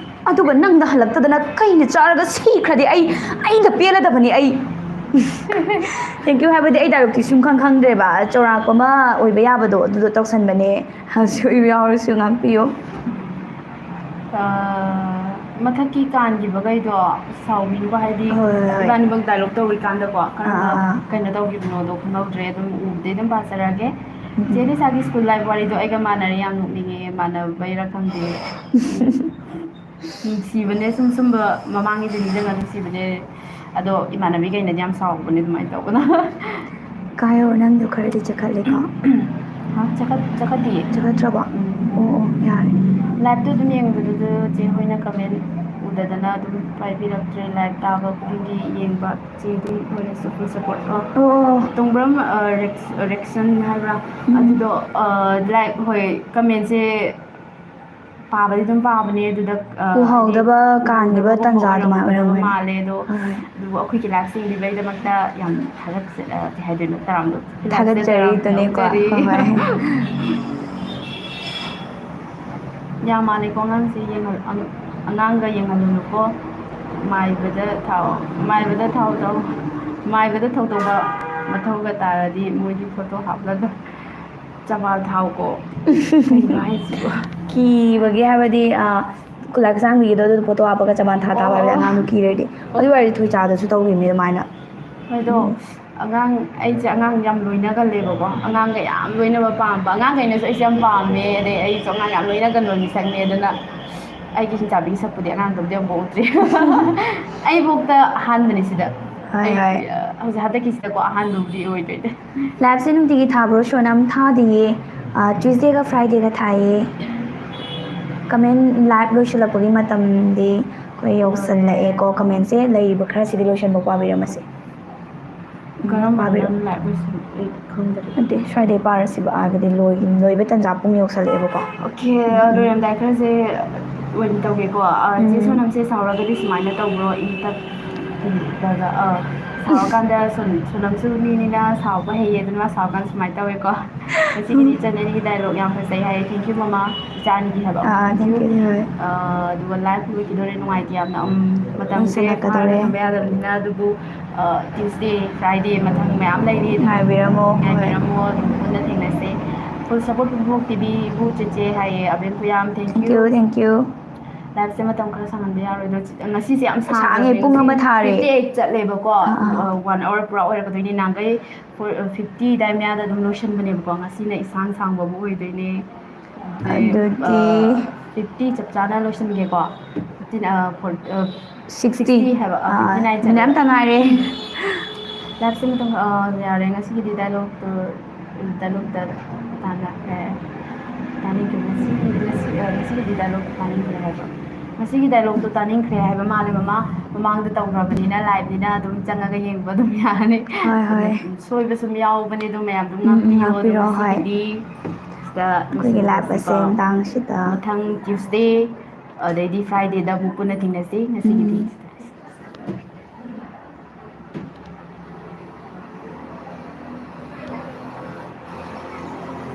ꯑꯗꯨꯒ ꯅꯪꯅ ꯍꯜꯂꯛꯇꯗꯅ ꯀꯩꯅ ꯆꯥꯔꯒ ꯁꯤꯈ꯭ꯔꯗꯤ ꯑꯩ, ꯑꯩꯅ ꯄꯦꯜꯂꯗꯕꯅꯤ ꯑꯩ꯫ Thank you ꯍꯥꯏꯕꯗꯤ ꯑꯩ dialogue ꯇꯤ ꯁꯨꯝ ꯈꯪ ꯈꯪꯗ꯭ꯔꯦꯕ, ꯆꯥꯎꯔꯥꯛꯄ ꯑꯃ ꯑꯣꯏꯕ ꯌꯥꯕꯗꯣ ꯑꯗꯨꯗꯣ ꯇꯧꯁꯟꯕꯅꯦ꯫ ꯑꯁꯣꯏꯕ ꯌꯥꯎꯔꯁꯨ ꯉꯥꯛꯄꯤꯌꯨ꯫ ꯑꯥ, ꯃꯊꯛꯀꯤ ꯀꯥꯟꯈꯤꯕꯈꯩꯗꯣ ꯁꯥꯎꯅꯤꯡꯕ, ꯍꯥꯏꯗꯤ ꯍꯣꯏ, ꯍꯣꯏ, ꯍꯣꯏ꯫ ꯏꯕꯥꯅꯤꯃꯛ dialogue ꯇꯧꯔꯤꯀꯥꯟꯗꯀꯣ ꯀꯔꯝꯕ ꯑꯥ, ꯑꯥ꯫ ꯀꯩꯅꯣ ꯇꯧꯈꯤꯕꯅꯣꯗꯣ ꯈꯪꯍꯧꯗ꯭ꯔꯦ꯫ ꯑꯗꯨꯝ ꯎꯕꯗꯩ ꯑꯗꯨꯝ ꯄꯥꯖꯔꯛꯑꯒꯦ꯫ ꯆꯦ ꯂꯤꯁꯥꯒꯤ ꯁ꯭ꯀꯨꯜ ꯂꯥꯏꯐ ꯋꯥꯔꯤꯗꯣ ꯑꯩꯒ ꯃꯥꯟꯅꯔꯦ, ꯌꯥꯝ ꯅꯣꯛꯅꯤꯡꯉꯦ, ꯃꯥꯟꯅꯕꯩꯔꯥ ꯈꯪꯗꯦ꯫ ꯅꯨꯡꯁꯤꯕꯅꯦ, ꯁꯨꯝ ꯁꯨꯝꯕ ꯃꯃꯥꯡꯒꯤꯗꯣ ꯅꯤꯡꯁꯤꯡꯉ ꯅꯨꯡꯁꯤꯕꯅꯦ꯫ ꯑꯗꯣ ꯏꯃꯥꯟꯅꯕꯤꯈꯩꯅꯗꯤ ꯌꯥꯝ ꯁꯥꯎꯕꯅꯦ ꯑꯗꯨꯃꯥꯏꯅ ꯇꯧꯕꯅ꯫ ꯀꯥꯏꯌꯣ, ꯅꯪꯗꯣ ꯈꯔꯗꯤ ꯆꯈꯠꯂꯦꯀꯣ꯫ ꯍꯥ? ꯆꯈꯠ-, ꯆꯈꯠꯇꯤꯌꯦ꯫ ꯆꯈꯠꯇ꯭ꯔꯕꯣ? ꯎꯝ꯫ ꯑꯣ, ꯑꯣ, ꯌꯥꯔꯦ꯫ ꯂꯥꯏꯐꯇꯣ ꯑꯗꯨꯝ ꯌꯦꯡꯕꯗꯨꯗ ꯆꯦ ꯍꯣꯏꯅ ꯀꯃꯦꯟ ꯎꯗꯗꯅ ꯑꯗꯨꯝ ꯄꯥꯏꯕꯤꯔꯛꯇ꯭ꯔꯦ꯫ ꯂꯥꯏꯐ ꯇꯥꯕ ꯈꯨꯗꯤꯡꯒꯤ ꯌꯦꯡꯕ ꯆꯦ ꯑꯗꯨꯝ ꯑꯣꯏꯔꯁꯨ ꯐꯨꯜ ꯁꯄꯣꯔꯠ ꯀꯣ꯫ ꯑꯣ, ꯑꯣ, ꯑꯣ꯫ ꯇꯣꯡꯕ꯭ꯔꯝ, ꯑ, ꯔꯦꯛꯁ-, ꯔꯦꯛꯁꯟ ꯍꯥꯏꯕ꯭ꯔꯥ? ꯎꯝ꯫ ꯑꯗꯨꯗꯣ, ꯑ, ꯂꯥꯏꯛ, ꯍꯣꯏ, ꯀꯃꯦꯟꯁꯦ ꯄꯥꯕꯗꯤ ꯑꯗꯨꯝ ꯄꯥꯕꯅꯦ, ꯑꯗꯨꯗ, ꯑ, ꯎꯍꯧꯗꯕ ꯍꯥꯏꯗꯤ ꯀꯥꯟꯈꯤꯕ ꯎꯍꯧꯗꯕꯒꯨꯝꯕ ꯇꯟꯖꯥ ꯑꯗꯨꯃꯥꯏꯅ ꯑꯣꯏꯔꯝꯒꯗꯕ ꯑꯣꯏꯔꯝꯒꯅꯤ꯫ ꯃꯥꯜꯂꯦ, ꯑꯗꯣ ꯍꯣꯏ, ꯍꯣꯏ꯫ ꯑꯗꯨꯕꯨ ꯑꯩꯈꯣꯏꯒꯤ ꯂꯥꯏꯐꯁꯦ ꯌꯦꯡꯕꯤꯕꯒꯤꯗꯃꯛꯇ ꯌꯥꯝ ꯊꯥꯒꯠꯆ-, ꯑ, ꯀꯩ ꯍꯥꯏꯗꯣꯏꯅꯣ, ꯇꯔꯥꯝꯅ ꯊꯥꯒꯠꯆꯔꯤ, ꯇꯔꯥꯝꯅ ꯏꯇꯣꯟꯅꯦꯀꯣ꯫ ꯑꯣꯛꯆꯔꯤ꯫ ꯍꯣꯏ, ꯍꯣꯏ꯫ ꯌꯥꯝ ꯃꯥꯜꯂꯦꯀꯣ ꯑꯉꯥꯡꯁꯦ, ꯌꯦꯡꯍꯜ-, ꯑꯪ-, ꯑꯉꯥꯡꯒ ꯌꯦꯡꯍꯜꯂꯨꯅꯨꯀꯣ꯫ ꯃꯥꯏꯕꯗ ꯊꯥꯎ, ꯃꯥꯏꯕꯗ ꯊꯥꯎ ꯇꯧ-, ꯃꯥꯏꯕꯗ ꯊꯧ ꯇꯧꯕ ꯃꯊꯧꯒ ꯇꯥꯔꯗꯤ ꯃꯣꯏꯗꯤ ꯐꯣꯇꯣ ꯍꯥꯞꯂꯒ ꯆꯕꯥꯜ ꯊꯥꯎꯀꯣ꯫ ꯀꯩꯅꯣ ꯍꯥꯏꯁꯤꯕꯣ? ꯀꯤꯕꯒꯤ ꯍꯥꯏꯕꯗꯤ, ꯑ, ꯈꯨꯂꯥꯛ ꯁꯥꯡꯕꯤꯒꯤꯗꯣ ꯑꯗꯨꯗ ꯐꯣꯇꯣ ꯍꯥꯞꯄꯒ ꯆꯕꯥꯜ ꯊꯥ ꯇꯥꯕ ꯍꯥꯏꯕꯗꯤ ꯑꯣ꯫ ꯑꯉꯥꯡꯗꯣ ꯀꯤꯔꯗꯤ꯫ ꯑꯗꯨ ꯑꯣꯏꯔꯗꯤ ꯊꯣꯏꯆꯥꯗꯁꯨ ꯇꯧꯈꯤꯕꯅꯤ ꯑꯗꯨꯃꯥꯏꯅ꯫ ꯍꯣꯏ, ꯑꯗꯣ ꯎꯝ꯫ ꯑꯉꯥꯡ, ꯑꯩꯁꯦ ꯑꯉꯥꯡ ꯌꯥꯝ ꯂꯣꯏꯅꯒꯜꯂꯦꯕꯀꯣ꯫ ꯑꯉꯥꯡꯒ ꯌꯥꯝ ꯂꯣꯏꯅꯕ ꯄꯥꯝꯕ꯫ ꯑꯉꯥꯡꯈꯩꯅꯁꯨ ꯑꯩꯁꯦ ꯌꯥꯝ ꯄꯥꯝꯃꯦ꯫ ꯑꯗꯩ ꯑꯩꯁꯨ ꯑꯉꯥꯡ ꯌꯥꯝ ꯂꯣꯏꯅꯒꯟꯕ ꯃꯤꯁꯛꯅꯦ꯫ ꯑꯗꯨꯅ ꯑꯩꯒꯤ ꯍꯤꯡꯆꯥꯕꯤꯒꯤ ꯁꯛꯄꯨꯗꯤ ꯑꯉꯥꯡꯗꯕꯨꯗꯤ ꯑꯃꯨꯛ ꯎꯗ꯭ꯔꯤ꯫ ꯑꯩꯕꯨꯛꯇ ꯑꯍꯥꯟꯕꯅꯤ ꯁꯤꯗ꯫ ꯍꯣꯏ, ꯑꯩ, ꯍꯣꯏ꯫ ꯑ, ꯍꯧꯖꯤꯛ ꯍꯟꯗꯛꯀꯤꯁꯤꯗꯀꯣ ꯑꯍꯥꯟꯕꯕꯨꯗꯤ ꯑꯣꯏꯗꯣꯏꯅꯦ꯫ ꯂꯥꯏꯐꯁꯦ ꯅꯨꯡꯇꯤꯒꯤ ꯊꯥꯕ꯭ꯔꯣ? ꯁꯣ ꯅꯝ ꯊꯥꯗꯤꯌꯦ꯫ ꯑ, ꯇ꯭ꯌꯨꯁꯗꯦꯒ ꯐ꯭ꯔꯥꯏꯗꯦꯒ ꯊꯥꯏꯌꯦ꯫ ꯀꯃꯦꯟ ꯂꯥꯏꯐ ꯂꯣꯏꯁꯤꯜꯂꯛꯄꯒꯤ ꯃꯇꯝꯗꯤ ꯑꯩꯈꯣꯏ ꯌꯧꯁꯜꯂꯛꯑꯦꯀꯣ꯫ ꯀꯃꯦꯟꯁꯦ ꯂꯩꯔꯤꯕ ꯈꯔꯁꯤꯗꯤ ꯂꯣꯏꯁꯟꯕ ꯄꯥꯕꯤꯔꯝꯃꯁꯦ꯫ ꯀꯔꯝꯕꯅꯣ ꯄꯥꯕꯤꯔꯣ꯫ ꯅꯪ ꯂꯥꯏꯐ ꯂꯣꯏꯁꯤꯟ-, ꯑꯩ ꯈꯪꯗꯔꯦ꯫ ꯅꯠꯇꯦ, ꯐ꯭ꯔꯥꯏꯗꯦ ꯄꯥꯔꯁꯤꯕ, ꯑꯥꯒꯗꯤ ꯂꯣꯏ-, ꯂꯣꯏꯕ ꯇꯟꯖꯥ ꯄꯨꯡ ꯌꯧꯁꯜꯂꯛꯑꯦꯕꯀꯣ꯫ ꯑꯣꯀꯦ, ꯎꯝ꯫ ꯂꯣꯏꯔꯝꯗꯥꯏ ꯈꯔꯁꯦ ꯑꯣꯏꯅ ꯇꯧꯒꯦꯀꯣ꯫ ꯑ, ꯆꯦ ꯎꯝ꯫ ꯁꯣꯅꯝꯁꯦ ꯁꯥꯎꯔꯒꯗꯤ ꯁꯨꯃꯥꯏꯅ ꯇꯧꯕ꯭ꯔꯣ? ꯏꯪ ꯇꯞ-, ꯏꯪ ꯇꯞꯄꯒ, ꯑ, ꯁꯥꯎꯔꯀꯥꯟꯗ ꯁꯣꯟ-, ꯁꯣꯅꯝꯁꯨ ꯃꯤꯅꯤꯅ ꯁꯥꯎꯕ ꯍꯩꯌꯦ, ꯑꯗꯨꯅ ꯃꯥ ꯁꯥꯎꯔꯀꯥꯟꯗ ꯁꯨꯃꯥꯏꯅ ꯇꯧꯋꯦꯀꯣ꯫ ꯉꯁꯤꯒꯤꯗꯤ ꯎꯝ꯫ ꯏꯆꯟ ꯑꯅꯤꯒꯤ ꯗꯥꯏꯂꯣꯛ ꯌꯥꯝ ꯐꯖꯩ ꯍꯥꯏꯌꯦ꯫ Thank you, ꯃꯃꯥ꯫ ꯏꯆꯥ ꯑꯅꯤꯒꯤ ꯍꯥꯏꯕ꯫ ꯑꯥ, thank you꯫ Thank you, ꯍꯣꯏ꯫ ꯑ, ꯑꯗꯨꯒ ꯂꯥꯏꯐ ꯂꯣꯏꯈꯤꯗꯣꯔꯦ, ꯅꯨꯡꯉꯥꯏꯇꯦ ꯌꯥꯝꯅ꯫ ꯎꯝ, ꯃꯇꯝꯁꯦ ꯂꯣꯏꯁꯤꯜꯂꯛꯀꯗꯧꯔꯦ꯫ ꯐꯥꯔꯒ ꯊꯝꯕ ꯌꯥꯗꯕꯅꯤꯅ, ꯑꯗꯨꯕꯨ, ꯑ, ꯇ꯭ꯌꯨꯁꯗꯦ, ꯐ꯭ꯔꯥꯏꯗꯦ ꯃꯊꯪ ꯃꯌꯥꯝ ꯂꯩꯔꯤ꯫ ꯉꯥꯏꯕꯤꯔꯝꯃꯣ, ꯍꯣꯏ꯫ ꯉꯥꯏꯕꯤꯔꯝꯃꯣ, ꯑꯗꯨꯝ ꯄꯨꯟꯅ ꯊꯦꯡꯅꯁꯦ꯫ Full support ꯄꯨꯡꯐꯣꯛ ꯇꯤ ꯚꯤ ꯏꯕꯨ ꯆꯦꯆꯦ ꯍꯥꯏꯌꯦ, ꯑꯕꯦꯝ ꯈꯨꯌꯥꯝ, thank you꯫ Thank you, thank you꯫ Live ꯁꯦ ꯃꯇꯝ ꯈꯔ ꯁꯥꯡꯍꯟꯕ ꯌꯥꯔꯣꯏꯗ꯭ꯔꯣ? ꯉꯁꯤꯁꯦ ꯌꯥꯝ ꯁꯥꯡꯉꯦ, ꯁꯥꯡꯉꯦ꯫ ꯄꯨꯡ ꯑꯃ ꯉꯁꯤ ꯊꯥꯔꯦ꯫ fifty eight ꯆꯠꯂꯦꯕꯀꯣ꯫ ꯑꯥ, ꯑꯥ꯫ ꯑ, one hour ꯄꯨꯔꯥ ꯑꯣꯏꯔꯛꯀꯗꯣꯏꯅꯤ꯫ ꯅꯍꯥꯟꯈꯩ four, ꯑ, fifty ꯑꯗꯥꯏ ꯃꯌꯥꯗ ꯑꯗꯨꯝ ꯂꯣꯏꯁꯟꯕꯅꯦꯕꯀꯣ꯫ ꯉꯁꯤꯅ ꯏꯁꯥꯡ ꯁꯥꯡꯕ ꯑꯃ ꯑꯣꯏꯗꯣꯏꯅꯦ꯫ ꯑꯗꯨꯗꯤ, ꯑꯗꯨꯗꯤ ꯑ, fifty ꯆꯞ ꯆꯥꯅ ꯂꯣꯏꯁꯟꯒꯦꯀꯣ꯫ Fifty, ꯑ, for, ꯑ, sixty꯫ sixty ꯍꯥꯏꯕ, ꯑ, ꯑꯥ, fifty nine ꯃꯤꯅꯤꯠ ꯆꯠꯂꯦꯕ꯫ ꯑꯝꯇ ꯉꯥꯏꯔꯦ꯫ Live ꯁꯦ ꯃꯇꯝ, ꯑ, ꯌꯥꯔꯦ꯫ ꯉꯁꯤꯒꯤꯗꯤ dialogue ꯇꯣ, dialogue ꯇ ꯇꯥꯟꯅꯈ꯭ꯔꯦ꯫ ꯇꯥꯅꯤꯡꯈ꯭ꯔꯦ꯫ ꯉꯁꯤꯒꯤ, ꯉꯁꯤ, ꯑ, ꯉꯁꯤꯒꯤꯗꯤ dialogue ꯇꯥꯅꯤꯡꯈ꯭ꯔꯦ ꯍꯥꯏꯕ꯫ ꯉꯁꯤꯒꯤ dialogue ꯇꯣ ꯇꯥꯅꯤꯡꯈ꯭ꯔꯦ ꯍꯥꯏꯕ ꯃꯥꯜꯂꯦ, ꯃꯃꯥ꯫ ꯃꯃꯥꯡꯗ ꯇꯧꯈ꯭ꯔꯕꯅꯤꯅ live ꯅꯤꯅ ꯑꯗꯨꯝ ꯆꯪꯉꯒ ꯌꯦꯡꯕ ꯑꯗꯨꯝ ꯌꯥꯅꯤ꯫ ꯍꯣꯏ, ꯍꯣꯏ꯫ ꯑꯗꯨꯅ ꯁꯣꯏꯕ ꯁꯨꯝ ꯌꯥꯎꯕꯅꯦ, ꯑꯗꯨ ꯃꯌꯥꯝ ꯑꯗꯨꯝ ꯎꯝ, ꯎꯝ, ꯉꯥꯛꯄꯤꯌꯣ꯫ ꯑꯗꯣ ꯉꯥꯛꯄꯤꯔꯣ, ꯍꯣꯏ꯫ ꯉꯁꯤꯒꯤꯗꯤ ꯁꯤꯗ ꯑꯩꯈꯣꯏꯒꯤ live ꯑꯁꯦ ꯂꯣꯏꯁꯤꯟꯈ꯭ꯔꯁꯤꯀꯣ꯫ ꯃꯇꯥꯡꯁꯤꯗ꯫ ꯃꯊꯪ Tuesday ꯑꯗꯩꯗꯤ Friday ꯗ ꯑꯃꯨꯛ ꯄꯨꯟꯅ ꯊꯦꯡꯅꯁꯤ꯫ ꯉꯁꯤꯒꯤꯗꯤ ꯎꯝ꯫